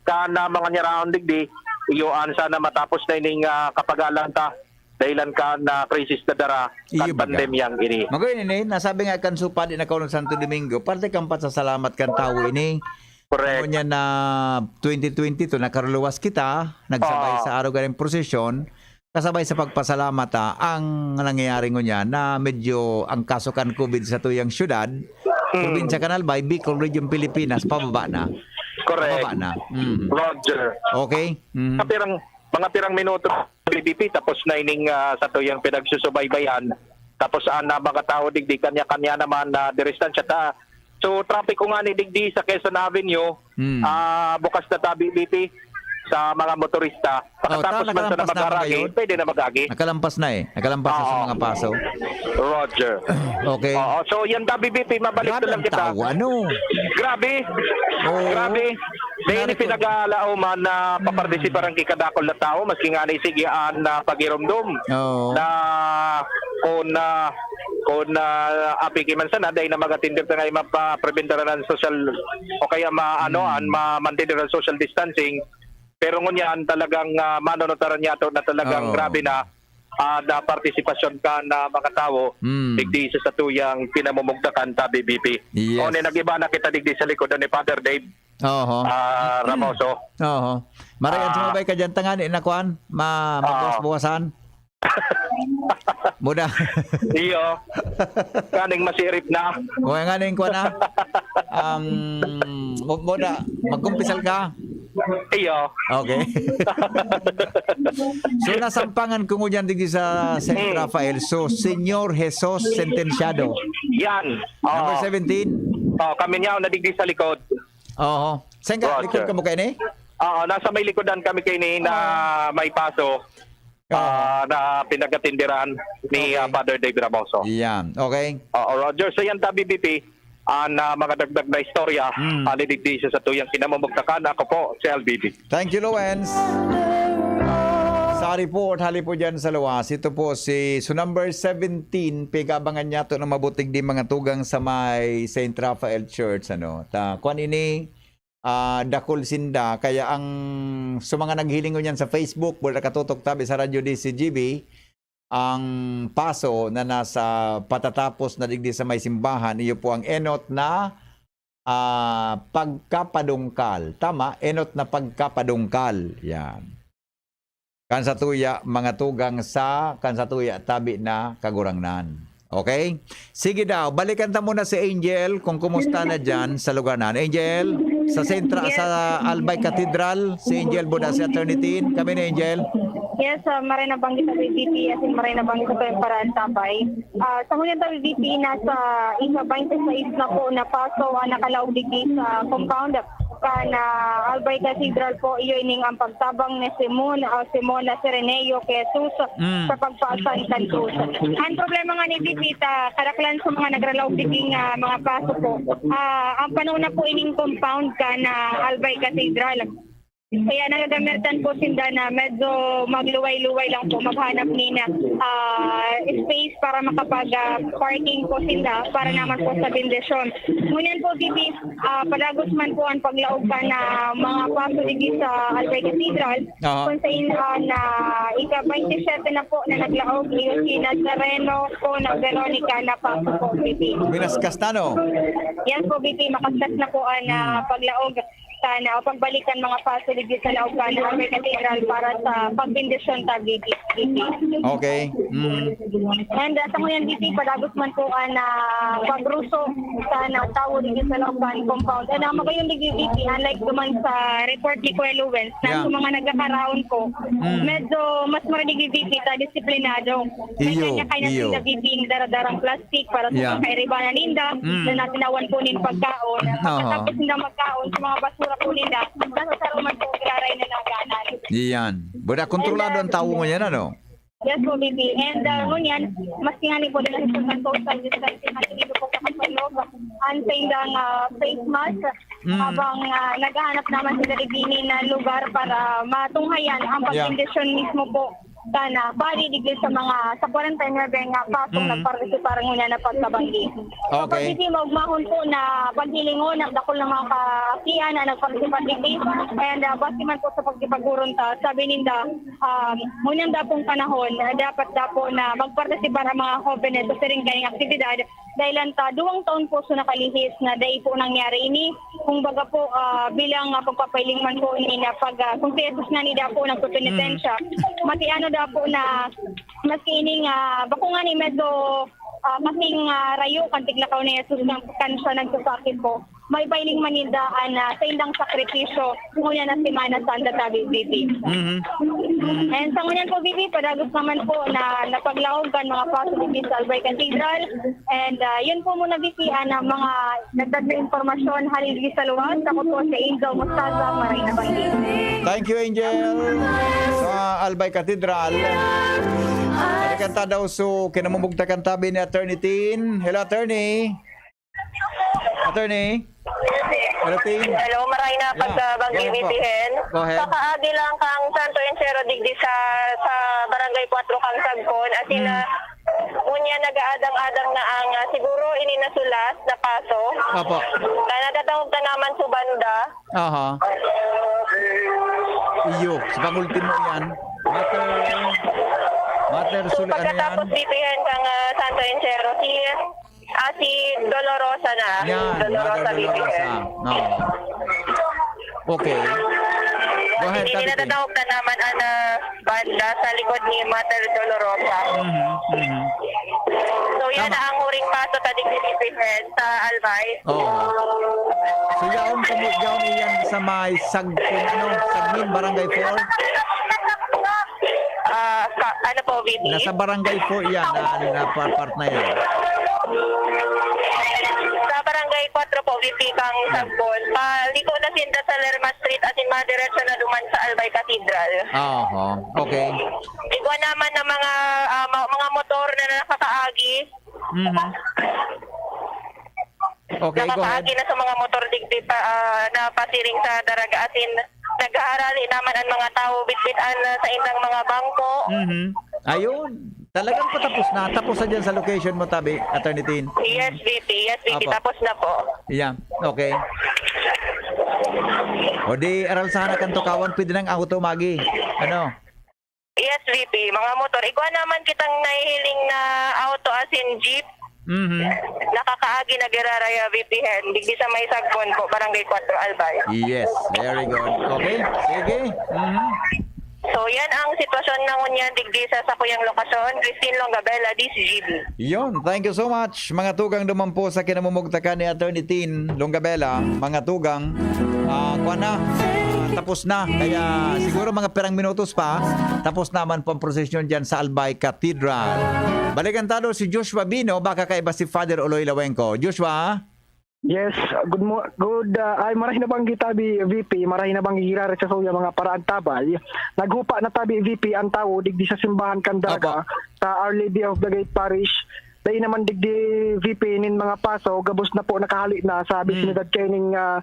ka na mga nyaraon digdi, iyo an sana matapos na ining ah, kapagalan ta dahilan ka na krisis na dara Iyo kan baga. Pandemyang ini. Magoy nini, nasabi nga kan Supadi na Kaunod Santo Domingo, parte kan pasasalamat kan tawo ini. Correct. Ngunyan na twenty twenty-two, nakaruluwas kita, nagsabay Oo. Sa arog kan prosesyon, kasabay sa pagpasalamat, ah, ang nangyayari ngunyan na medyo ang kaso kan COVID sa tuyang syudad, Hmm. probinsya kan Albay, Bicol Region, Pilipinas, pababa na. Correct. Pababa na. Mm. Roger. Okay? Mhm. Sa pirang, mga pirang minuto, B B P, tapos na ining ah, sa tuyang pinagsusubaybayan. Tapos ang ah, mga tao digdi, kanya-kanya naman na distansya ta. So, traffic ko nga ni digdi sa Quezon Avenue, Hmm. ah, bukas na tabi B P sa mga motorista. Oh, Pagkatapos ta- man sana nakalampas na mag-aragi, ngayon? Pwede na mag-agi. Nakalampas na eh. Nakalampas na sa Oo. Mga paso. Roger. Okay. Oo, so yan tabi B P, mabalik Grabe na lang ang kita. Tao, ano? Grabe. Oo. Grabe. Dahil Grabe ko. Pinag-aalaw man na papartisiparan ki kadakol na tao, maski nga ni sige an na pagirumdom Oo. na kung na kung na apiki man sana, dahil na mag-attender na nga yung mapapreventaran ng social o kaya ma, ano, Hmm. an ma-maintain ang social distancing. Pero ngunyan talagang ah, manunutaran niya to na talagang Oo. Grabe na ah, na partisipasyon ka na mga tao Hmm. digdi sa satuyang pinamumugtakan ta B B P. Yes. O ni nag-iba na kita digdi sa likod ni Father Dave Oho. ah, Ramoso. Oho. Maray, Ah. Sumabay ka dyan, tangani, na kwan? Ma, magbuwas-buwasan? Muda. Iyo. Kaning masirip na. O, nga ning kwan na. Um, mu- muda, magkumpisal ka? Iyo. Okay. So, nasampangan ko ngunyan digdi sa Saint Hmm. Rafael. So, Señor Jesus Sentenciado. Yan. Number Oo. seventeen. Oh, kami niya na digdi sa likod. Oho. Saan ka? Roger. Likod ka mo kayo ni? Oo, nasa may likodan kami kayo ni na may paso. ah, na pinagatindiran ni, Okay. ah, Father Dave Ramoso. Yan. Okay. Oo, Roger. So yan, tabi, B P, an, ah, mga dagdag na istorya, Mm. ah, digdi sa satuyang kinamumugtakan. Ako po, si L B B. Thank you, Lawens. Sa report, hali po dyan sa luwas. Ito po si, so number seventeen, pigabangan niya to na mabuting di mga tugang sa may Saint Raphael Church, ano. Ta, kwan ini, ah, dakul sinda. Kaya ang, sa mga naghilingon yan sa Facebook, wala nakatutok tabi sa Radyo D C G B, ang paso na nasa patatapos na digdi sa may simbahan, iyo po ang enot na, ah, pagkapadungkal. Tama? Enot na pagkapadungkal. Yan. Kan satuya, mga tugang sa, kan satuya, tabi na Kagurangnan. Okay? Sige daw, balikan ta muna si Angel kung kumusta na dyan sa lugar na. Angel, sa sentra, Yes. sa Albay Cathedral, si Angel Buda, si Attorney Tin. Kami ni Angel. Yes, ah, maray na banggit sa B P, as in maray na banggit sa paraan sabay. Ah, sa ngunyan ta, B P, nasa ika-twenty-six na po na paso ang nakalaog digdi sa compound kan, ah, Albay Cathedral po. Iyo ining ang pagtabang ni Simon, ah, Simon na Sireneo ki Jesus Mm. sa pagpaasan kan krus. Ang problema nga ni B P ta, kadaklan sa mga nagralaog digdi nga mga paso po, ah, ang panahon na po ining compound kan, ah, Albay Cathedral. Kaya nagagamitan po sinda na medyo magluway-luway lang po, maghanap ni na, ah, space para makapag, ah, parking po sinda para Mm. naman po sa bendisyon. Ngunyan po, B P, ah, padagos man po ang paglaog kan, ah, mga paso digdi sa Albay Cathedral, Aha. kung sa in-, ah, na ika-twenty-seven na po na naglaog, iyo si Nazareno po na Veronica na paso po, B P. Minaskas na, no? Yan po, B P, makaskas na po ang, ah, Hmm. paglaog. Sana o pagbalikan mga paso digdi sa laog kan Albay Cathedral para sa pagbendisyon ta, B P. Okay. Mm. And, ah, sa ngayon, B P, padagos man po ang, ah, pagruso sa mga tawo digdi sa laog kan compound. And, ah, magayon digdi, B P, unlike duman sa report ni Kuya Lawens, na Yeah. sa mga nagkakaraon po, Mm. medyo mas marami digdi, B P, ta disiplinado. May Iyo, kanya-kanya iyo. sila, B P, daradara plastic para sa Yeah. mga kairibanan ninda, Mm. na natinawan po nin pagkaon. Oho. Pagkatapos ninda magkaon sa mga basura po ninda, nasa saro man po giraray na naganan. Iyan. Buda, kontrolado And, uh, ang tawo ngunyan, ano? Yes po, B P. And, uh, ngunyan, maski nga ni po nila sa social distancing, ang dito po sa Kapaloob, ang sa indang, uh, face mask, Mm. habang, uh, naghahanap naman sila digdi na lugar para matunghayan ang Yeah. pagbendisyon mismo po sana bali digdi sa mga sa kwarenta y nuebe nga pasong Hmm. nagpartisipar ngunyan na pagkabanggi. So, Okay. pag-, maugmahon po na paghilingon ang dakul na mga kaakian na nagpartisipar digdi, and, ah, base man po sa pagkipagurong ta, sabi ninda, um, ngunyan dapong panahon, ah, dapat dapo na magpartisipar ang mga hobenes sa siring kaning aktibidad, dahil ang ta-, duwang taon po so nakalihis na dai po nangyari ini. Kumbaga po, ah, bilang, ah, pagpapailing man po ni na pag, ah, kung si Jesus nga ni daw po nagpepenitensya, Mm. mati ano daw po na maski ini nga, bako nga ni medyo, ah, kasing, ah, rayo kan tiglakaw ni Jesus kan, kan siya nagsasakit po. May pailing man ninda an, ah, sa indang sakripisyo. Ngunyan na Semana Santa, tabi, B P. Mhm. Mhm. And sa ngunyan po, B P, padagos naman po na napaglaog kan mga paso digdi sa Albay Cathedral. And, ah, yun po muna, B P, ang mga dagdag na impormasyon halin digdi sa luwas. Ako po si Angel Mostaza, Maray na Banggi. Thank you, Angel. Sa Albay Cathedral. Balikan ta daw, so, kinamumugtakan tabi ni Attorney Tin. Hello, Attorney. Attorney? Hello, Ting. Hello, maray na Yeah. pagkabanggi, Go ahead po. B P Hen. Go ahead. Sa kaagi lang kang Santo Encero digdi sa, sa Barangay Cuatro kang Sagkon. As in, Mm. ah, ngunyan nag-aadang-adang na ang, ah, siguro ini nasulas na paso. Opo. Na natatangog ta naman sa banda. Aha. Iyo, sa pangultimo yan. Mater, Mater So, Suli, ano yan? pagkatapos, B P Hen, kang, ah, Santo Encero, si Ah, si Dolorosa na. Yan, Dolorosa, Mother Dolorosa. Bibigyan. No. Okay. Go ahead, Hindi Tabi Ting. Natatawag ka naman ang, ah, banda sa likod ni Mother Dolorosa. Mhm, mhm. So, yan Tama. na ang huring paso ta digdi, Bibigyan, sa Albay. Oo. So, yaon kamo, yaon iyan sa may Sagmin, ano, Sagmin, Barangay four? Ah, ka-, ano po, B P? Nasa Barangay four yan, na, na par-, part na yan. Sa Barangay four po, V P, kang Sagbon. Paliko na sinda sa Lerma Street asin madiretso na duman sa Albay Cathedral. Oho. Okay. Igwa naman ng mga, ah, ma-, mga motor na nakakaagi. Mhm. Okay, go ahead. Nakakaagi na sa mga motor digdi pa, ah, na pasiring sa Daraga, asin naghaharali naman ang mga tawo bitbit an, ah, saindang mga bangko. Mhm. Ayun. Talagang patapos na. Tapos na dyan sa location mo, tabi, Attorney Tin. Yes, V P. Yes, V P. Apo. Tapos na po. Yeah. Okay. O di, aral sana kan tukawan, pwede nang auto magi. Ano? Yes, V P. Mga motor. Igwa naman kitang nahihiling na auto asin jeep. Mhm. Nakakaagi na giraraya, V P Hen. Digdi sa may Sagbon po, Barangay four, Albay. Yes, very good. Okay, sige. Mhm. So, yan ang sitwasyon na ngunyan digdi sa sakuyang lokasyon. Christine Longabela, D C G B. Yun, thank you so much. Mga tugang duman po sa kinamumugtakan ni Attorney Tin Longabela, mga tugang, ah, kuwan na, ah, tapos na. Kaya siguro mga pirang minutos pa, tapos naman po ang prosesyon dyan sa Albay Cathedral. Balikan tado si Joshua Bino, baka kaiba si Father Oloy Lawengco. Joshua? Yes, good mo-, good, ah, ay, marahay na banggi tabi, V P, marahay na banggi girare sa suya mga paraan tabay. Naghupa na tabi, V P, ang tawo digdi sa simbahan kan Daraga, Apo. Sa Our Lady of the Gate Parish. Dai naman digdi, V P, nin mga paso, gabos na po nakahali na sa Hmm. bisinidad kaining, ah,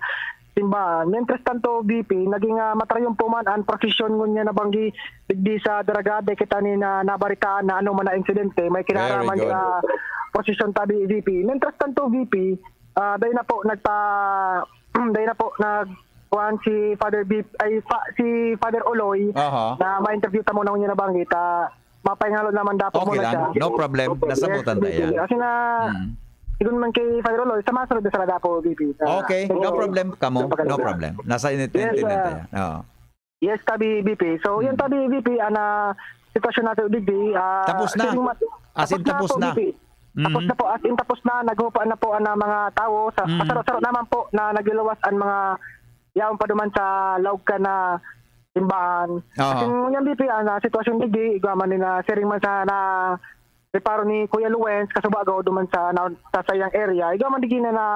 simbahan. Mientras tanto, V P, naging, ah, matrayon po man ang prosesyon ngunyan na banggi digdi sa Daraga, dai kita ni na nabaritaan na ano man na insidente. May kinaraman Very good. na prosesyon tabi, V P. Mientras tanto, V P, ah, dai na po nagpa-, dai na po nag-, kuwan si Father Bip-, ay, fa-, si Father Oloy Aha. na ma-interview ta muna ngunyan na banggi, ta mapahingalo naman dapat Okay muna lang. siya. No problem. Nasabutan Yes, tayo. sige. Kasi na, Mm. sigun man kay Father Oloy, sa masunod na sa Ladapo, V P. Sa Okay, no Oo. problem kamo. Sa pagkakita. No problem. Nasa init-, Yes, init-, ah. tayo. Oo. Yes, tabi, V P. So, yun, Mm. tabi, V P, ah, na sitwasyon natin, digdi, ah, Tapos na. siling mat-, As in, tapos na tapos po, na. V P. Tapos Mm. na po, as in, tapos na, naghupa na po ang mga tawo. Sa, Mm. pasaro-saro naman po na nagluluwas ang mga yaon pa duman sa laog kan na simbahan. Aha. Kasi ngunyan, V P, ah, na sitwasyon digdi, igwa man ni na siring man sa na reparo ni Kuya Luwens, kasubago duman sa, na, sa sayang area. Igwa man digdi na, na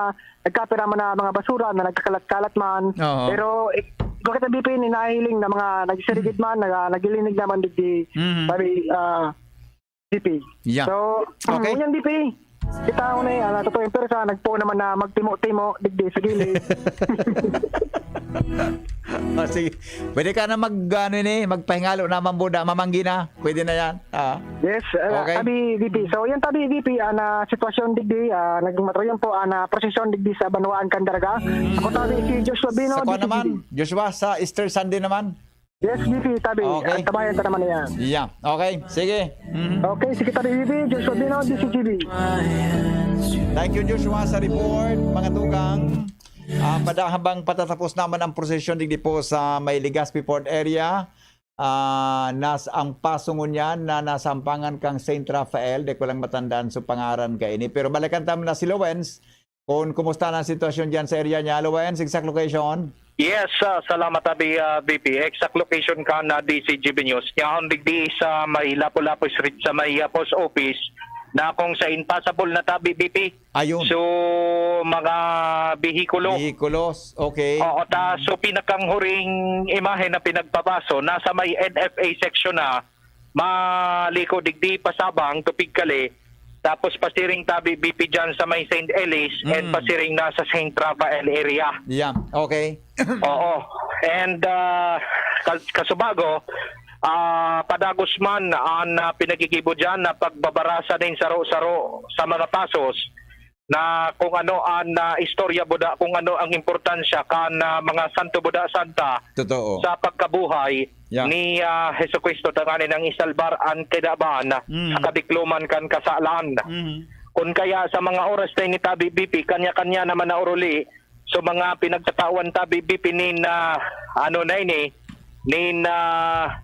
nagkapira man na mga basura na nagkakalat-kalat man. Oo. Pero, eh, igwa kita, V P, ni nahihiling na mga nagsirigid man, na, naglilinig naman digdi. Mhm. Sabi, ah, V P. Yeah. So, Okay. ngunyan, V P, kita ko na yan, ah, totoo yung persa, nagpo naman na magtimo-timo, digdi sa gilid. Ah, sige. Pwede ka na mag, ano, ini, magpahingalo naman, Buda. Mamanggi na. Pwede na yan. Ah. Yes, ah, Okay. tabi, V P. So, yan, tabi, V P, ah, na sitwasyon, digdi, ah, naging matrayon po, ah, na prosesyon, digdi sa Banwaan, Candaraga. Ako, tabi, si Joshua Bino, Sa kuwan D C G B. naman, Joshua, sa Easter Sunday naman. Yes, V P, tabi. Okay. Ang tabayan ta naman yan. Yeah. Okay. Sige. Mhm. Okay, sige, tabi, V P. Joshua Bino, D C G B. Thank you, Joshua, sa report. Mga tugang, ah, pada habang patatapos naman ang prosesyon digdi po sa may Legazpi Port area, ah, nas-, ang paso ngunyan na nasampangan kang Saint Raphael, di ko lang matandaan sa pangaran kaini. Pero balikan ta muna si Lawens. Kung kumusta na ang sitwasyon diyan sa area niya, Lawens, exact location? Yes, ah, salamat, tabi, ah, V P. Exact location kan, ah, D C G B News. Yaon digdi sa may Lapu-Lapu Street, sa may, ah, post office, na kung sain passable na, tabi, V P. Ayun. So, mga bihikulo. Bihikulos, okay. Oo, ta, so, pinakang huring imahe na pinagpabaso, nasa may N F A section na, maliko digdi, pasabang, tupig kali, tapos pasiring, tabi, V P, dyan sa may Saint Elise, and Mm. pasiring na sa Saint Raphael area. Yeah, okay. Oo. And, ah, kas-, kasubago, ah, padagos man ang, ah, pinagigibo dyan na pagbabarasa nin saro-saro sa mga pasos, na kung ano ang, ah, istorya buda, kung ano ang importansya kan, ah, mga santo buda, santa Totoo. sa pagkabuhay Yeah. ni, ah, Jesucristo, tanganing nang isalbar an kinaban Mm. sa kadikloman kan kasalan. Mm. Kun kaya sa mga oras na ini, tabi, V P, kanya-kanya naman na oruli. So, mga pinagtatawan, tabi, V P, nin, ah, ano na ini, nin, ah,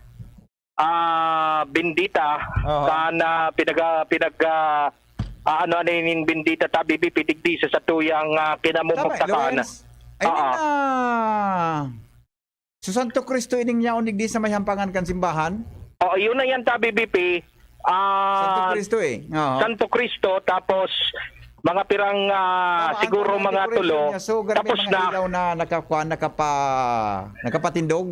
ah, bendita, Oho. kan, ah, pinag-, ah, pinag-, ah, ah, ano, ano, nin bendita, tabi, V P, digdi sa satuyang, ah, kinamumugtakan. Tama, Lawrence. I mean, Oo. ah, so Santo Cristo ining yaon digdi sa may hampangan kan simbahan? Oo, yun na yan, tabi, V P. Ah, Santo Cristo eh. Oo. Santo Cristo, tapos Mga pirang, ah, Tama, siguro ano na mga decoration tulo. niya? So, ganun may Tapos mga na. Ilaw na nakakuha, nakapa-, nakapatindog.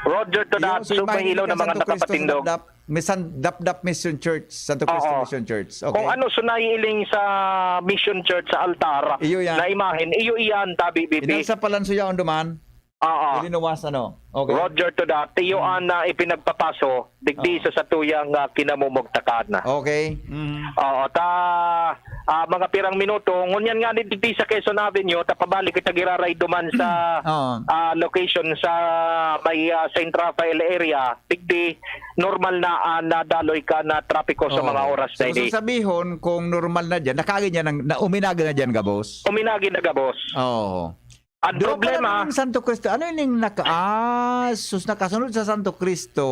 Roger to that. Yun, so, So, may imagine ilaw ka, na mga Santo Cristo sa nakapatindog. Dapdap. May San, Dapdap Mission Church, Santo Cristo Oo. Mission Church. Okay. Kung ano so naiiling sa Mission Church sa altar Iyo yan. na imahen, iyo iyan, tabi, B P. Inal sa Palansuyaon duman. Oo. Ilinuwas, ano? Okay. Roger to that. Iyo an na ipinagpapaso, digdi Oo. sa satuyang ah, kinamumugtakan. Okay. Mhm. Oo, ta ah, mga pirang minuto, ngunyan nga ni digdi sa Quezon Avenue, ta pabalik kita giraray duman sa Oo. ah, location sa may ah, Saint Raphael area, digdi normal na ah, nadaloy ka na trapiko sa Oo. mga oras So, na ini. so sabihon, kung normal na dyan, nakagi niya, nang, na, uminagi na dyan, gabos? Uminagi na gabos. Oo. Ang Doon problema, pala yung Santo Cristo. Ano yung naka... Ah, sus, nakasunod sa Santo Cristo,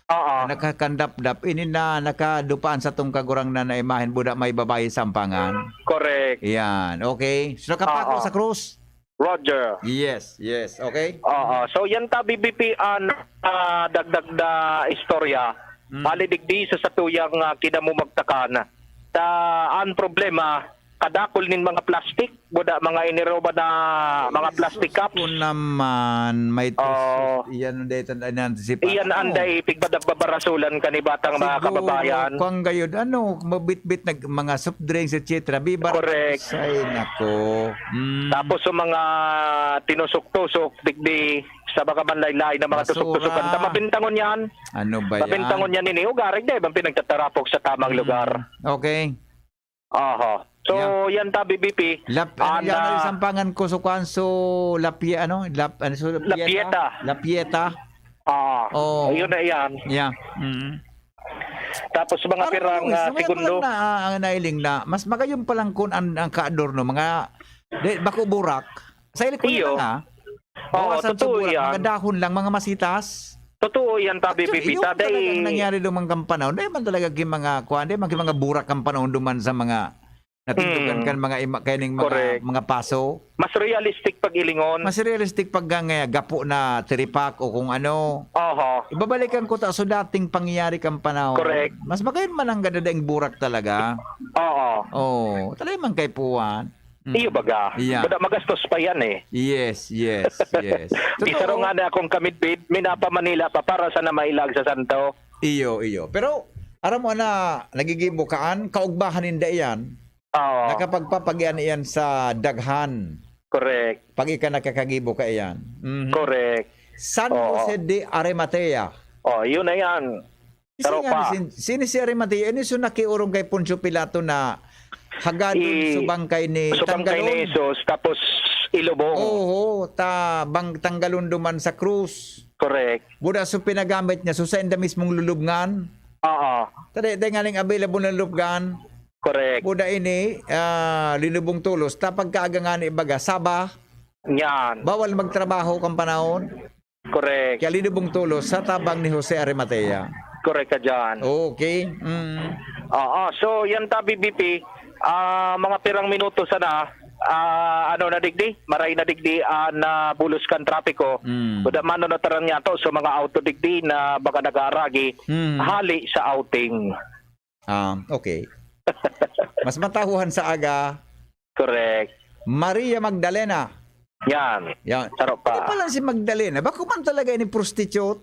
oo, nakakandapdap. Ini na nakadupaan sa tong kagurang na naimahin buda may babae sampangan. Correct. Yan, okay. So, nakapako Oo. sa krus. Roger. Yes, yes. Okay. Oo. So, yan ta, B B P, an ah, dagdag na istorya. Mm. Bali, digdi sa satuyang ah, kinamumagtakan. Ta, ang problema, kadakol nin mga plastic, buda mga iniroba na mga plastic cups. Ko naman, may Oo. tus-, iyan ang daytan, na-anticipate Iyan ko. Anday, pigbadag-babarasulan ka ni batang mga Siguro, kababayan. Kung gayon, ano, mabitbit nag, mga soft drinks, et cetera. Bibar- Correct. Ay, nako. Mm. Tapos sa mga tinusok-tusok, digdi, sa mga manlaylay na mga Basura. tusok-tusokan. Ta mabintangon yan. Ano ba yan? Mabintangon yan ini. Ugarig na ibang pinagtatarapok sa tamang Mm. lugar. Okay. Aha. So, yan ta, B B P. Lap, ano, Ana- yan, ano, sampangan ko sa kwan, so, lapye, ano, lap, ano, so, Lapieta. Lapieta. Ah, Oo. Yun na yan. Yeah. Mm. Tapos mga Parang pirang ano, ah, may segundo. Lang na, ah, ang nailing na, mas magayon pa lang kung ang, ang kaadorno, mga, di, bako burak. Sa ilikod Iyo. Lang, ah. Oo, Bawasan sa totoo burak, yan. Mga dahon lang, mga masitas. Totoo yan, ta, B B P. Actually, yun Ta, talaga dahil- ang nangyari doon mga panahon. Dahil man talaga yung mga, kuwan, dahil man yung mga burak ang panahon duman sa mga natindugan Hmm. Kan mga, ima, kaning mga, Correct. Mga paso. Mas realistic pag-ilingon. Mas realistic pag nga, gapo na tiripak o kung ano. Oho. Ibabalikan ko ta sa dating pangyayari kan panahon. Correct. Mas magayon man ang ganda daing burak talaga. Oo. Oh, talaga man kay puwan. Mm. Iyo baga. Yeah. Buda magastos pa yan eh. Yes, yes, yes. Isaro Totoo. Nga na akong kamidbid, minapa Manila pa para sa namailag sa Santo. Iyo, iyo. Pero, aram mo na, nagigibo kaan, kaugbahan ninda iyan. Oo. Nakapagpapagian iyan sa daghan. Correct. Pag ika nakakagibo ka iyan. Mhm. Correct. San Oo. Jose de Arimatea. Oh, yun na yan. Sino Pero nga pa- si, sino si Arimatea? Ini so nakiorong kay Poncio Pilato na hagadon I- subang kay ni Subang kay Tanggalon. ni Jesus, tapos ilubong. Oo, ta bang tanggalon duman sa krus. Correct. Buda so pinagamit niya, so sa inda mismong lulubngan. Oo. Tadi, dahil nga ning available na lubgan. Correct. Buda ini, ah, linubong tolos. Ta pagkaaga nga ni baga, Saba, Yan. bawal magtrabaho kan panahon. Correct. Kaya linubong tolos sa tabang ni Jose Arimatea. Correct ka dyan. Okay. Mm. Oo. So, yan ta, B B P. Ah, mga pirang minuto sana, ah, ano na digdi? Maray na digdi, ah, na bulos kan trapiko. Mm. Kuda mano na taran niya to, so mga auto digdi na baka nag-aaragi, Mm. Hali sa outing. Ah, okay. Mas matahuhan sa aga, Correct. Maria Magdalena. Yan. Yan. Sarap pa. Ano pala si Magdalena? Bako man talaga ini prostitute?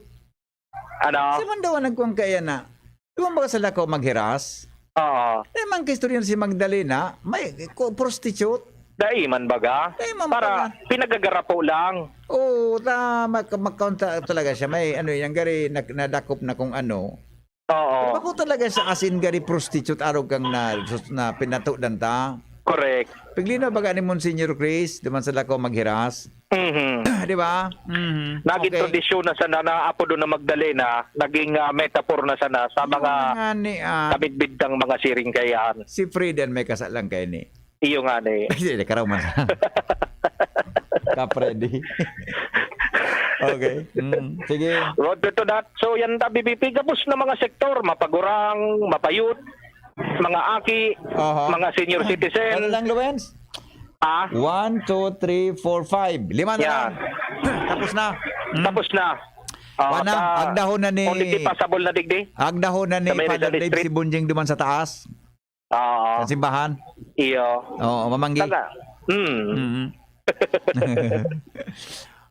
Ano? Si man daw ang nagkuhan kaya na. Di ba ba sa lakaw maghiras? Oo. Eh, man kaistorya si Magdalena, may ko- prostitute. Daiman baga? Daiman Para baga. Pinagagarapo lang. Oo, ta, mak- makaunta talaga siya. May ano yan, gari na, nadakop na kung ano. Oo. Bako talaga siya as in gari prostitute, arog kang na, sus- na pinatudan ta. Correct. Piglino baga ni Monsignor Chris, duman sa lakaw maghiras. Mhm. Di ba? Mhm. Naging Okay. Tradisyon na sana na apodo na Magdalena, naging ah, metaphor na sana sa Yun mga nga ni, ah, kamidbid ng mga siring kayan. Si Frida may kasalang kay ni. Iyo nga ni. Hindi, karaw man. Kapredi. Okay. Mm. Sige. Roger to that. So yan ta, B B P, gabos na mga sektor, mapagurang, mapayut, mga aki, Aha. mga senior citizen. Ano lang, Lawens? Ah, One, two, three, four, five. Lima na Yan. lang. Tapos na. Hmm? Tapos na. Ah, Wala na. ta- Agdahon na ni Kung digdi pasabol na digdi. Agdahon na ni Sa may Father Rizal Dave Street. Si Bunjing duman sa taas. Oo. Sa simbahan. Iyo. Oo, mamanggi. Taga. Hmm. Mm.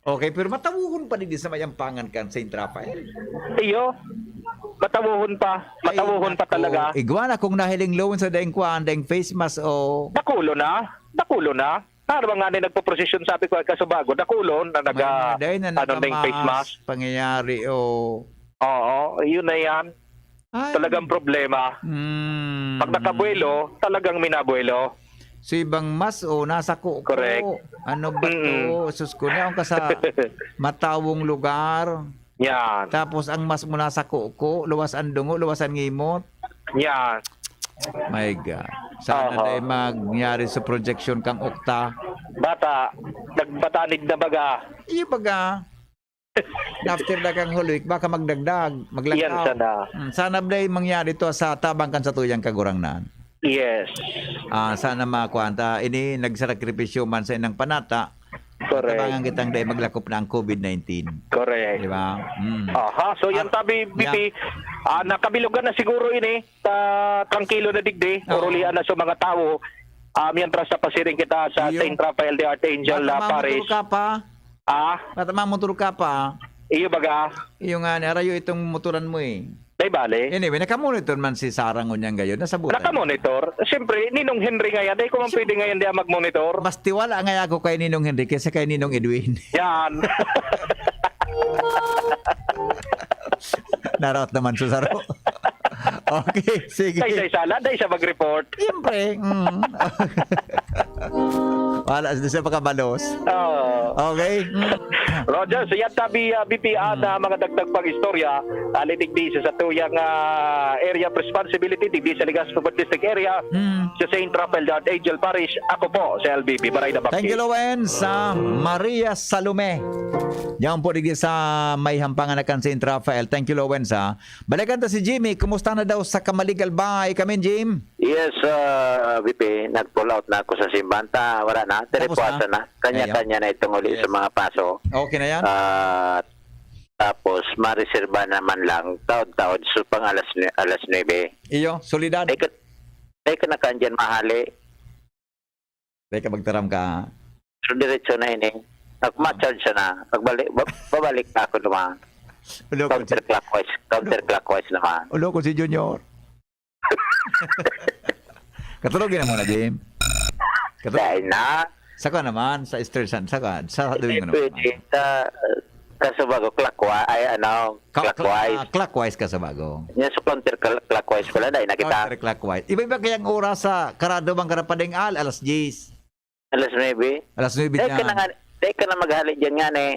Okay, pero matawohon pa digdi sa may Ampangan kan Saint Rafael. Iyo. Matawohon pa. Matawohon pa talaga. Igwa na kung nahiling loan sa daing kuan, daing face mask o... Dakulo na. Dakulo na. Para nga na nagpo-prosesyon, sabi ko, ay kaso bago. Dakulo na naga, May mga daing na ano, daing face nakamas, mask. Pangyayari o... Oo, yun na yan. Ay. Talagang problema. Mm. Pag nakabuelo, talagang minabuelo. So ibang mas o nasa kuko. Correct. Ano ba to? Mm. Sus ko, niya ka sa matawong lugar. Yan. Tapos ang mas mo nasa kuko, luwas ang dungo, luwas ang ngimot. Yan. My God. Sana Aha. Dai mangyari sa projection kang Okta. Bata, nagpatanig na baga. Iyo baga. After na kang Holy Week, baka magdagdag, maglangkaw. Yan sana. Hmm, sana Dai mangyari to sa tabang kan sa tuyang kagurangnan. Yes. Ah, sana makuan ta ini nagsakripisyo man sa inang panata. Correct. Tabangan kitang dai maglakop na ang COVID nineteen. Correct. Di ba? Mm. Aha, so yan Ah, tabi, B P, ah, nakabilugan na siguro ini, ta trangkilo na digdi, Oo. urulian na sa mga tawo. Ah, mientras sa pasiring kita sa Iyo. Saint Rafael de Archangel Baka ah, mamotor Parish. ka pa. Ah, Baka mamotor ka pa. Iyo baga. Iyo nga, ni arayo itong motoran mo eh. Dai bale. Anyway, nakamonitor man si Sarah ngunyan gayon. Nasabutan. Nakamonitor. Siyempre, Ninong Henry ngayon. Dai ko man pwede ngayon di magmonitor. Mas tiwala nga ako kay Ninong Henry kaysa kay Ninong Edwin. Yan. Narot naman, Susaro. Okay, sige. Dai sa isala, dai sa mag-report. Siyempre. Mm. Wala, hindi siya pakabalos. Oo. Okay. Mm. Roger, so yan tabi, ah, B P, ah, na mga dagdag pang istorya, ah, lidigdi sa satuyang ah, area of responsibility, digdi sa Legazpi District area, Mm. sa Saint Rafael de Archangel Parish. Ako po, si L B B, Baray na Thank you, Lowen, sa Maria Salome. Yan po, digdi sa may Hampang Anakan, Saint Rafael. Thank you, Lowen, sa Balikan ta si Jimmy, kumusta na daw sa Kamaligal Bay? Kamin, Jim? Yes, uh, V P, nag-pull out na ako sa simbahan. Ta, wala na, Tapos tiripwasa na? na. Kanya-kanya na itong uli Yes. sa mga paso. Okay na yan? At tapos, mareserba naman lang, taod-taod, so pang alas, nue- alas nuebe. Iyo, solidad. Ay ka, ay ka na kandyan, mahali. Teka, magtaram ka. Pero diretso na ini. Nag-charge siya na. Pagbalik, ba- babalik na ako naman. Ulokon si, Counterclockwise. Counterclockwise naman. ulokon si Junior. Katulogin na muna, Jim. Katulog. Dahil na. Saka naman, sa Easter Sun, saka, sa Domingo naman. Pwede. Sa, kaso bago, clockwise, ay ano, Ka- clockwise. ah, clockwise ka sa bago. Yan sa counterclockwise pala, dahil na kita. Counterclockwise. Iba-iba kayang oras sa karado bang karapading al, alas diyes. Alas nuebe. Alas nuebe Dahil ka na niya. nga, dahil ka na maghali dyan nga eh.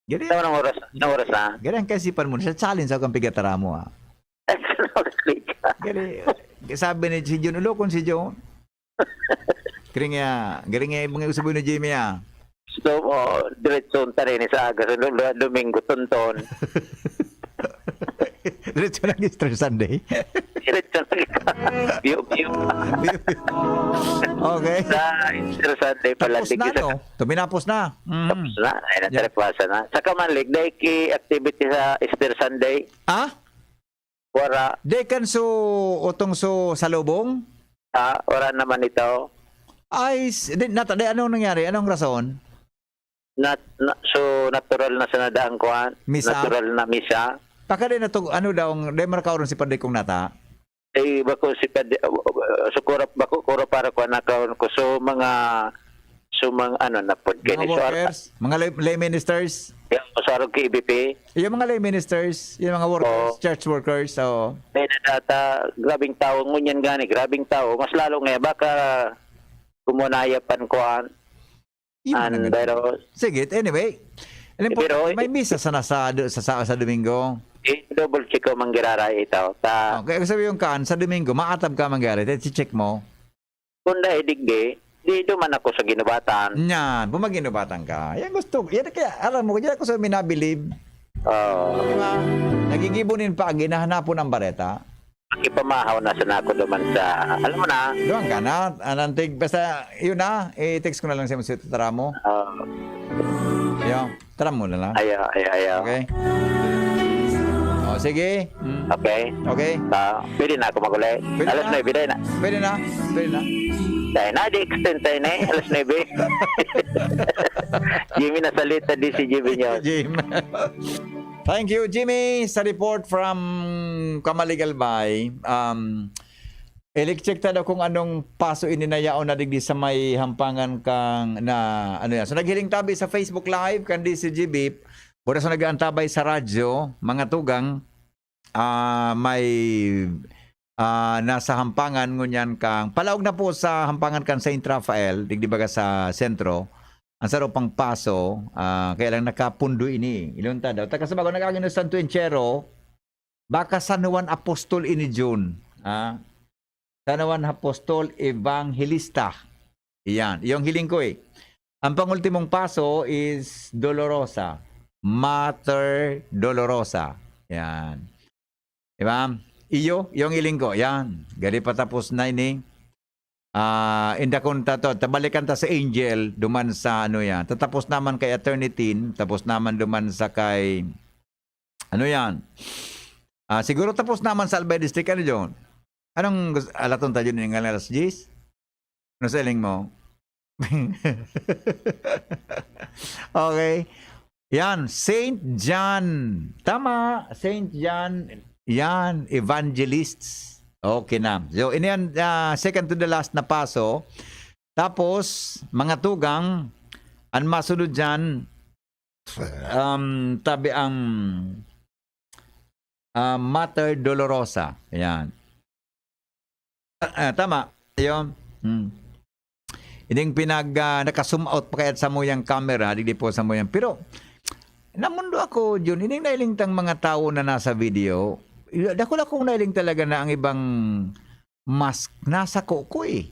Gani, Ano nang oras? Anong oras na? gani ang kaisipan mo, sa challenge ako ang pigataram mo, ah. Anong oras ka? Gani, sabi ni si Jun, ulokon si Jun. Galing niya, galing niya, ibang usabo ni Jimmy, ah. So, oh, diretso ang tarini sa aga. Sa Lu- Domingo, tonton. Diretso lang Easter Sunday. Diretso na kita. Biyo, biyo. Okay. Sa Easter Sunday pala. Tapos na, no? Tuminapos na. Mhm. Tapos na. Ay, Yeah. nataripasa na. Sa Kamanlig, dahil ki-activity sa Easter Sunday. Ah? Wara. Dekan so, utong so salubong? Ah, wara naman ito. Ay, s- di, nata, di, anong nangyari? Anong rason? Nat, na, so, natural na sa nadaan kuhan. Misa? Natural na misa. Pakadi na to, ano daw, ang, di marakaoron si Padre kong nata? Eh, bako si Pad, sukura, bako, kura para kuha na kaon ko. So, mga, so, mga, ano, na pod. Mga workers? Mga lay, lay ministers? Yung sarog ki E B P. Yung mga lay ministers, yung mga workers, Oo. church workers, so... May nadata, grabing tao, ngunyan gani, grabing tao. Mas lalo nga, baka kumunaya pan kuhan. Yung mga An, ganun. Pero, Sige, anyway. Alam po, Pero, may misa sana sa, sa, sa, sa Domingo. i-double check ko manggiraray ito. Ta, Okay, sabi yung kaan, sa Domingo, maatab ka mangyari. Check mo. Kung dahil digdi, di duman ako sa ginubatan. Yan, bumaginubatan ka. Yan gusto. Yan kaya, alam mo, yan ako sa minabilib. Oh, Di ba? Nagigibo nin pa, ginahanapon ang bareta. Ipamahaw na sana ako duman sa, alam mo na, Doon ka na, anantig, basta, yun na, i-text ko na lang sa mga tara mo. oh, Yan, tara mo na lang. Ayaw, ayaw, ayaw. Okay? Oh, Sige. Mm. Okay? Okay. Ah, pwede na ako mag-uli. Pwede Alas na. nuebe, dai na. Pwede na. Pwede na. Dai na, di extend tayo na eh. Alas nuebe. Jimmy Nasalita, D C G B News. Jim. Thank you, Jimmy, sa report from Camalig, Albay. Um, i-check ta daw kung anong paso ini na yaon na digdi sa may hampangan kang na ano yan. So naghiling tabi sa Facebook Live kan D C G B. Buda sa nag-aantabay sa radyo, mga tugang, ah, may ah, nasa hampangan ngunyan kang palaog na po sa hampangan kan Saint Raphael, digdi baga sa sentro, ang saro pang paso, ah, kaya lang nakapundo ini. Ilunta daw. Taga sa bago nag-agin Santo Enchero, baka San Juan Apostol ini June. Ah, San Juan Apostol Evangelista. Iyan. Yung hiling ko eh. Ang pangultimong paso is Dolorosa. Mater Dolorosa. Yan. Di ba? Iyo, yung hiling ko. Yan. Gari patapos na ini. Ah, inda kun tato, tabalikan ta sa Angel, duman sa ano yan. Tatapos naman kay Eternity, tapos naman duman sa kay, ano yan? Ah, siguro tapos naman sa Albay District, ano yun? Anong gus- alaton tayo ni nga alas diyes? Ano sa hiling mo? Okay. Yan, Saint John. Tama, Saint John. Yan, evangelists. Okay na. So, ini yan, ah, second to the last na paso. Tapos, mga tugang, ang masunod dyan, um, tabi ang ah, Mater Dolorosa. Yan. Ah, ah, tama. Ayun. Hmm. Ining pinag, ah, naka-zoom out pa kaya sa muyang camera, digdi po sa muyang. Pero, namundo ako, Jun, ining nailingtang mga tao na nasa video, dakula kong nailing talaga na ang ibang mask nasa kuko eh.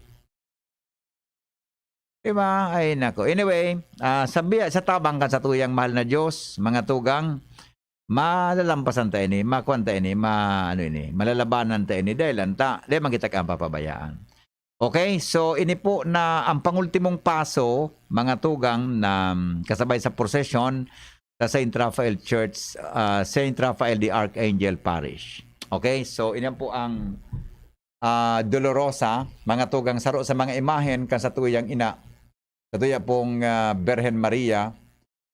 Diba? Ay, nako. Anyway, ah, sabi, sa tabang kan sa tuyang mahal na Diyos, mga tugang, malalampasan ta ini, makuan ta ini, ma, ano ini, malalabanan ta ini, dahil anta, di man kita ang papabayaan. Okay, so ini po na ang pangultimong paso, mga tugang, na mm, kasabay sa procession sa Saint Raphael Church, ah, Saint Raphael the Archangel Parish. Okay, so iyan po ang ah, Dolorosa, mga tugang saro sa mga imahen kan satuyang ina, satuya pong ah, Birhen Maria.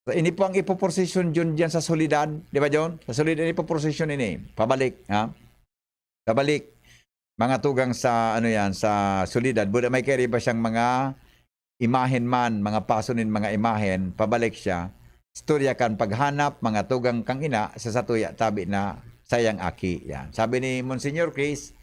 Ini po ang ipoprosesyon Jun diyan sa Soledad, di ba Jun? Sa Soledad ipoprosesyon ini, pabalik, ha? Pabalik. Mga tugang sa ano yan, sa Soledad, buda may kaya ba siyang mga imahen man, mga paso nin mga imahen, pabalik siya. Istorya kan paghanap, mga tugang kang ina, sa satuya tabi na sayang aki. Yan. Sabi ni Monsignor Chris,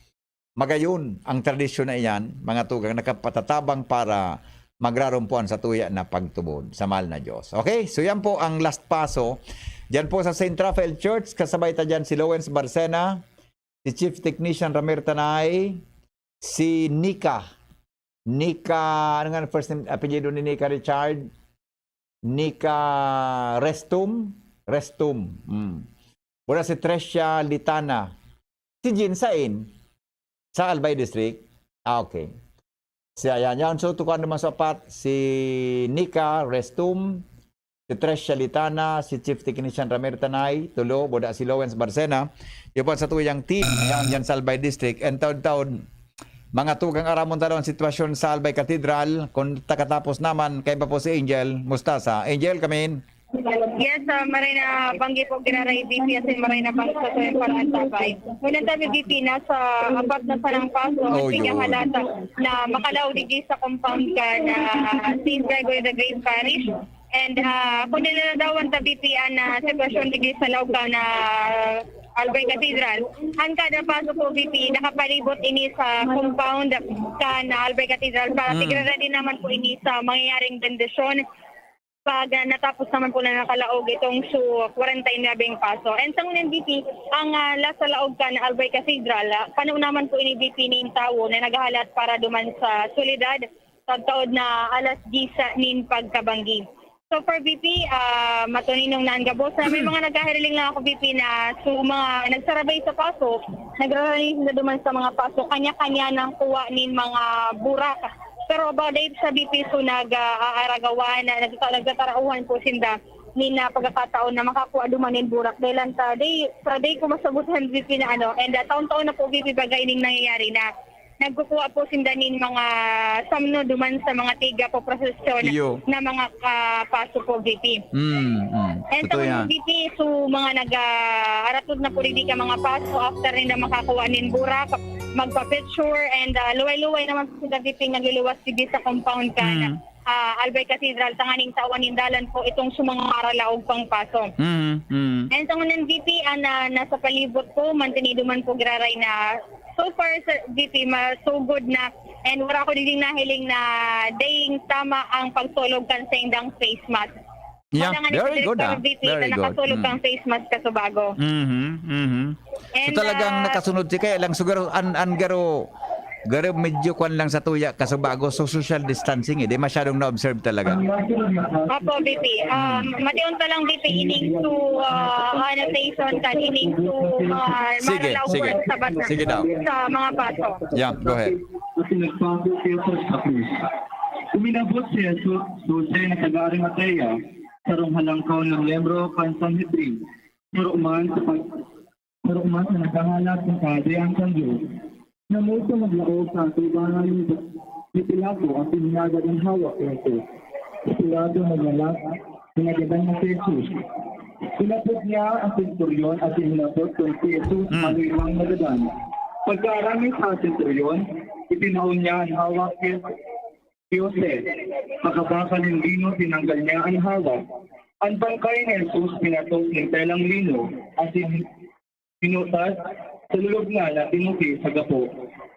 magayon ang tradisyon na iyan, mga tugang nakapatatabang para magrarumpuan sa tuya na pagtubod sa mahal na Diyos. Okay, so yan po ang last paso. Diyan po sa Saint Raphael Church, kasabay ta dyan si Lawrence Barcena, si Chief Technician Ramir Tanay, si Nika. Nika, ano nga ang first name, apelyido ni Nika Richard? Nika Restum? Restum. Mm. Mura si Trecia Litana. Si Jin Sain? Sa Albay District? Ah, okay. Siya yan. Yan. So, tukuan naman sa apat, si Nika Restum, si Trecia Litana, si Chief Technician Ramir Tanay, tulo, buda si Lawrence Barcena. Yung pa sa tuyang team, yan, yan sa Albay District. And taon-taon, mga tugang aramon talon ang sitwasyon sa Albay Cathedral. Kung takatapos naman, kaya pa po si Angel Mustasa. Angel, kamin? Yes, uh, maray na banggi po, Giraray B P, as in maray na banggi sa tuyang pag-antabay. Ngunyan tabi B P, nasa apat na sanang paso, Oh, ang yun. Pinahalata na makalaog digdi sa compound kan Saint Gregory the Great Parish. And uh, kung nilalawan ta B P ang ah, sitwasyon digdi sa laog kan Albay Cathedral, ang kada paso po B P, nakapalibot ini sa compound kan Albay Cathedral para Mm. tigrara din naman po ini sa mangyayaring bendisyon pag ah, natapos naman po na nakalaog itong su kwarenta y nuebe paso. And sa ngunyan B P, ang ah, last sa laog kan Albay Cathedral, ah, kano naman po ini B P nin tawo na naghahalat para duman sa Soledad, sa taod na alas diyes nin pagkabanggi. So for B P, ah, matuninong naan gabos na may mga nagkahiriling lang ako B P na so mga nagsarabay sa paso, nagrarani sila duman sa mga paso, kanya-kanya nang kuha nin mga burak. Pero about dahil sa B P so nag-aaragawan, nagtata- nagtatarauhan po sinda nin, ah, pagkakataon na makakuha duman nin burak. Dahil ang sa day, sa day ko masabutan, V P, na ano, and, ah, taon-taon na po, V P, baga ining nangyayari na nagkukuha po sinda nin mga samno duman sa mga tiga po prosesyon Iyo. na mga kapaso po, V P. Mm, mm. And Totoo sa yan. V P, so mga nag-, ah, aratod na po rin ka mga paso after nila makakuha nin burak, magpa-picture, and, ah, luway-luway naman po sila, V P, nagluluwas sige sa compound ka na, Mm. ah, Albay Cathedral, tanganing tawan nin dalan po itong sumang maralaog pang paso. Mm, mm. And sa ngunyan, V P, ang, ah, nasa palibot po, mantinido man po giraray na so far, sa V P, masugod na. And wala ko din nahiling na daying tama ang pagtulog kan sa indang face mask. Yeah, Wala nga ni very good, Secretary ah. V P Very na good. nakasulog Mm. kang face mask ka subago. Mhm, mhm. So, And, talagang ah, nakasunod si kaya lang siguro an, an garo, garo medyo kwan lang sa tuya kasubago. So, social distancing, eh. Di masyadong na-observe talaga. Opo, V P. Um, Mm. matiyon pa lang, V P, ining to, ah, ano, season ka, ining to, ah, Sige, maralaw sige. sa bat-, Sige daw. sa mga paso. Yeah, go ahead. Kasi nagpapit sa Cruz. Uminabot si Jesus, Jose na taga Arimatea, sarong halangkaw na miyembro kan Sanhedrin. Saro man sa pag-, saro man sa naghahalat ng Kahadean kan Diyos. Namuto maglaog sa atubangan ni, ni Pilato asin hinagad an hawak ni Jesus. Si Pilato naglalag, hinagadan na si Jesus. Inapod niya ang senturyon asin hinapot kun si Jesus Mm. ano ibang nagadan. Pagkaaram ni sa senturyon, itinao niya an hawak ni Jose. Pakabaka nin lino, tinanggal niya an hawak. An bangkay ni Jesus pinatok nin telang lino, asin hinutas sa lulubngan na tinuki sa gapo.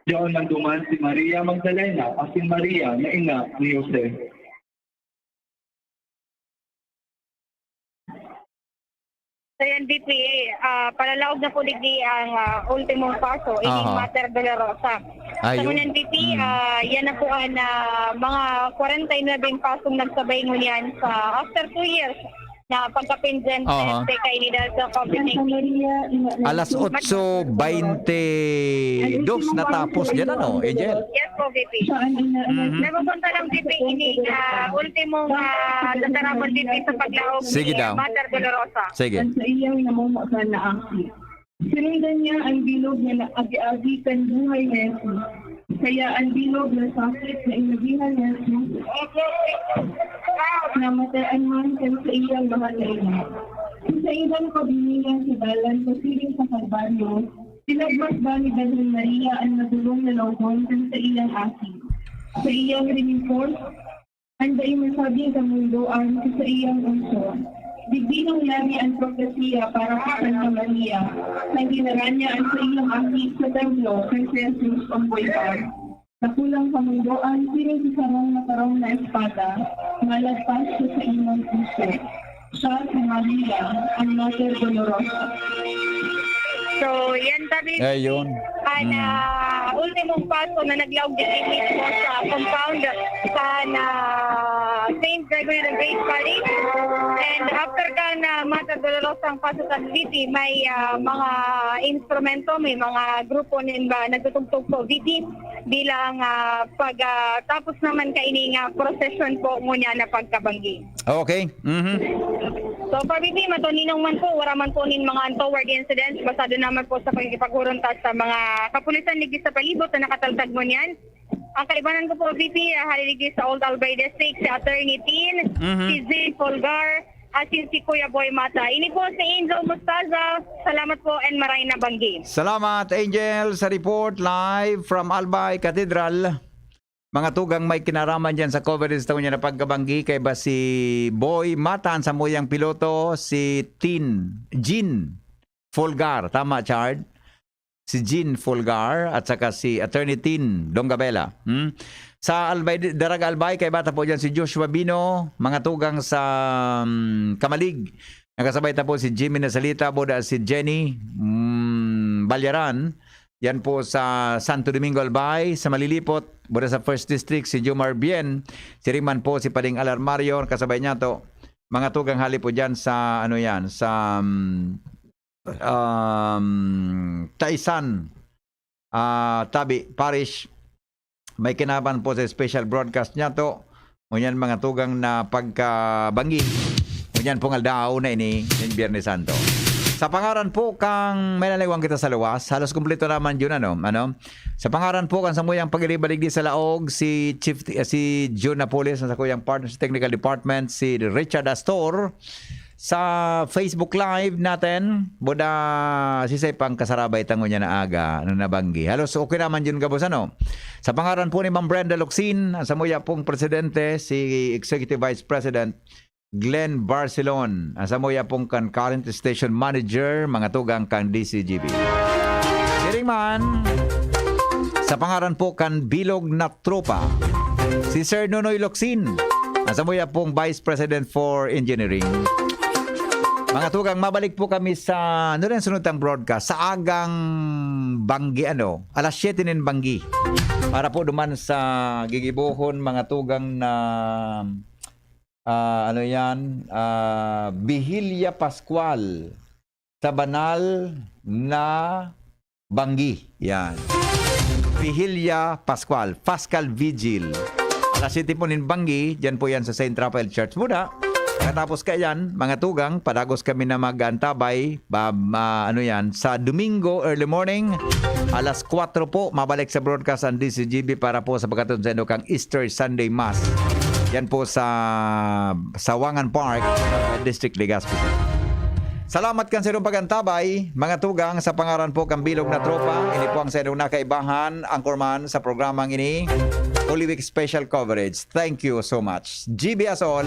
Diyaon nagduman si Maria Magdalena asin Maria na ina ni Jose. So yan, V P, ah, palalaog na po digdi ang, ah, ultimong paso, ining Aha. Mater Dolorosa. Ayun. Sa ngunyan, V P, Mm. ah, yan na po ang, ah, mga kwarenta y nuebe pasong nagsabay ngunyan sa after two years na pagkapendyente Aha. sa kainidad sa COVID nineteen. Alas otso baynte dos natapos yan, ano, Angel? Yes po, V P. Mhm. Napupunta lang, V P, ini, ah, ultimong, ah, tataramon, V P, sa paglaog Sige ni daw. Mater Dolorosa. Sige. Kan saiyang namomotan na aki. Sinundan niya an bilog na naagi-agi kan buhay na Jesus. Kaya an bilog na sakit na inagihan ni Jesus, namatayan man kan saiyang mahal na ina. Sa saindang paghihiling sa dalan pasiring sa Kalbaryo, tinagmas ba ni Birhen Maria an madolong na laogon kan saiyang aki? Sa iyang rinipos, an dai masabing kamundoan sa saiyang unso. Digdi nangyari an propesiya para ki Santa Maria, kan dinara niya an saiyang aki sa templo kan si Jesus omboy pa. Dakulang kamundoan siring sa sarong matarong na espada, malagpas sa saimong puso. Siya si Maria, an Mater Dolorosa. So, yan tabi Ayun. An, Mm. ah, ultimong paso na naglaog din mismo sa compound sa, ah, Saint Gregory the Great Parish. And after kan, ah, Mater Dolorosa ang paso sa V P, may, ah, mga instrumento, may mga grupo nin ba nagtutugtog po V P bilang, ah, pag, ah, tapos naman kaining, ah, prosesyon po ngunyan na pagkabanggi. Okay. Mhm. So, for V P, matuninong man po, wala man po nin mga untoward incidents, basado naman po sa pakikipaghuron ta sa mga kapulisan digdi sa palibot na nakataltad ngunyan. Ang kaibanan ko po, V P, ah, hali digdi sa Old Albay District, si Attorney Tin, Mhm. si Zane Polgar, asin si Kuya Boy Mata. Ini po si Angel Mostaza. Salamat po and maray na banggi. Salamat, Angel, sa report live from Albay Cathedral. Mga tugang may kinaraman dyan sa coverage na niya na pagkabanggi, kaiba si Boy Mata, ang samuyang piloto, si Tin, Jean Folgar. Tama, Chard? Si Jean Folgar at saka si Attorney Tin Dongabela. Hmm? Sa Albay, Daraga Albay, kaiba ta po dyan si Joshua Bino, mga tugang sa, hmm, Kamalig. Nakasabay ta po si Jimmy Nasalita, boda si Jenny, hmm, Balyaran. Yan po sa Santo Domingo Albay, sa Malilipot, boda sa First District, si Jomar Bien. Siring man po si Pading Alarmario, kasabay niya to. Mga tugang hali po dyan sa, ano yan, sa, hmm, um, Taisan, ah, Tabi Parish. May kinaban po sa special broadcast niya to. Ngunyan mga tugang na pagkabanggi. Yan pong aldaw na ini, yung Biyernes Santo. Sa pangaran po kang may nalaiwan kita sa luwas, halos kumpleto naman yun, ano, ano? Sa pangaran po kan samuyang pagiribaligdi sa laog, si Chief, si Jun Napoles, sa kuyang partner sa technical department, si Richard Astor. Sa Facebook Live natin, boda, sisay pang kasarabay tango niya na aga, ano, nabanggi. Halos okay naman yun, gabos, ano? Sa pangaran po ni Ma'am Brenda Locsin, ang samuya pong presidente, si Executive Vice President Glenn Barcelon, ang samuya pong kan current station manager, mga tugang kan D C G B. Siring man, sa pangaran po kan Bilog na Tropa, si Sir Nonoy Locsin, ang samuya pong Vice President for Engineering. Mga tugang, mabalik po kami sa, ano rin sunod tang broadcast, sa agang banggi, ano, alas siyete nin banggi. Para po duman sa gigibohon, mga tugang, na, ah, ano yan, ah, Bihilya Pascual sa banal na banggi. Yan. Vigilia Pascual, Pascal Vigil. Alas siyete po nin banggi, dyan po yan sa Saint Raphael Church muna. Katapos ka yan, mga tugang, padagos kami na mag-antabay, ba, ma, ano yan, sa Domingo, early morning, alas kwatro po, mabalik sa broadcast ang D C G B para po sa pagkatapos sa Inokang Easter Sunday Mass. Yan po sa Sawangan Park, District Legazpi. Salamat kan sa inyong pag-antabay, mga tugang, sa pangaran po kan Bilog na Tropa. Ini po ang sa inyong nakaibahan, anchorman sa programang ini, Holy Week Special Coverage. Thank you so much. G B us all.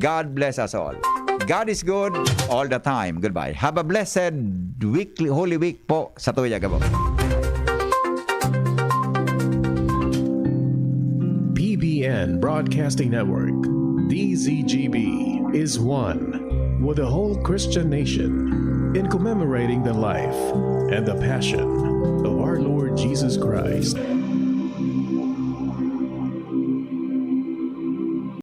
God bless us all. God is good all the time. Goodbye. Have a blessed weekly, Holy Week po sa tuya gabo. P B N Broadcasting Network, D Z G B, is one with the whole Christian nation in commemorating the life and the passion of our Lord Jesus Christ.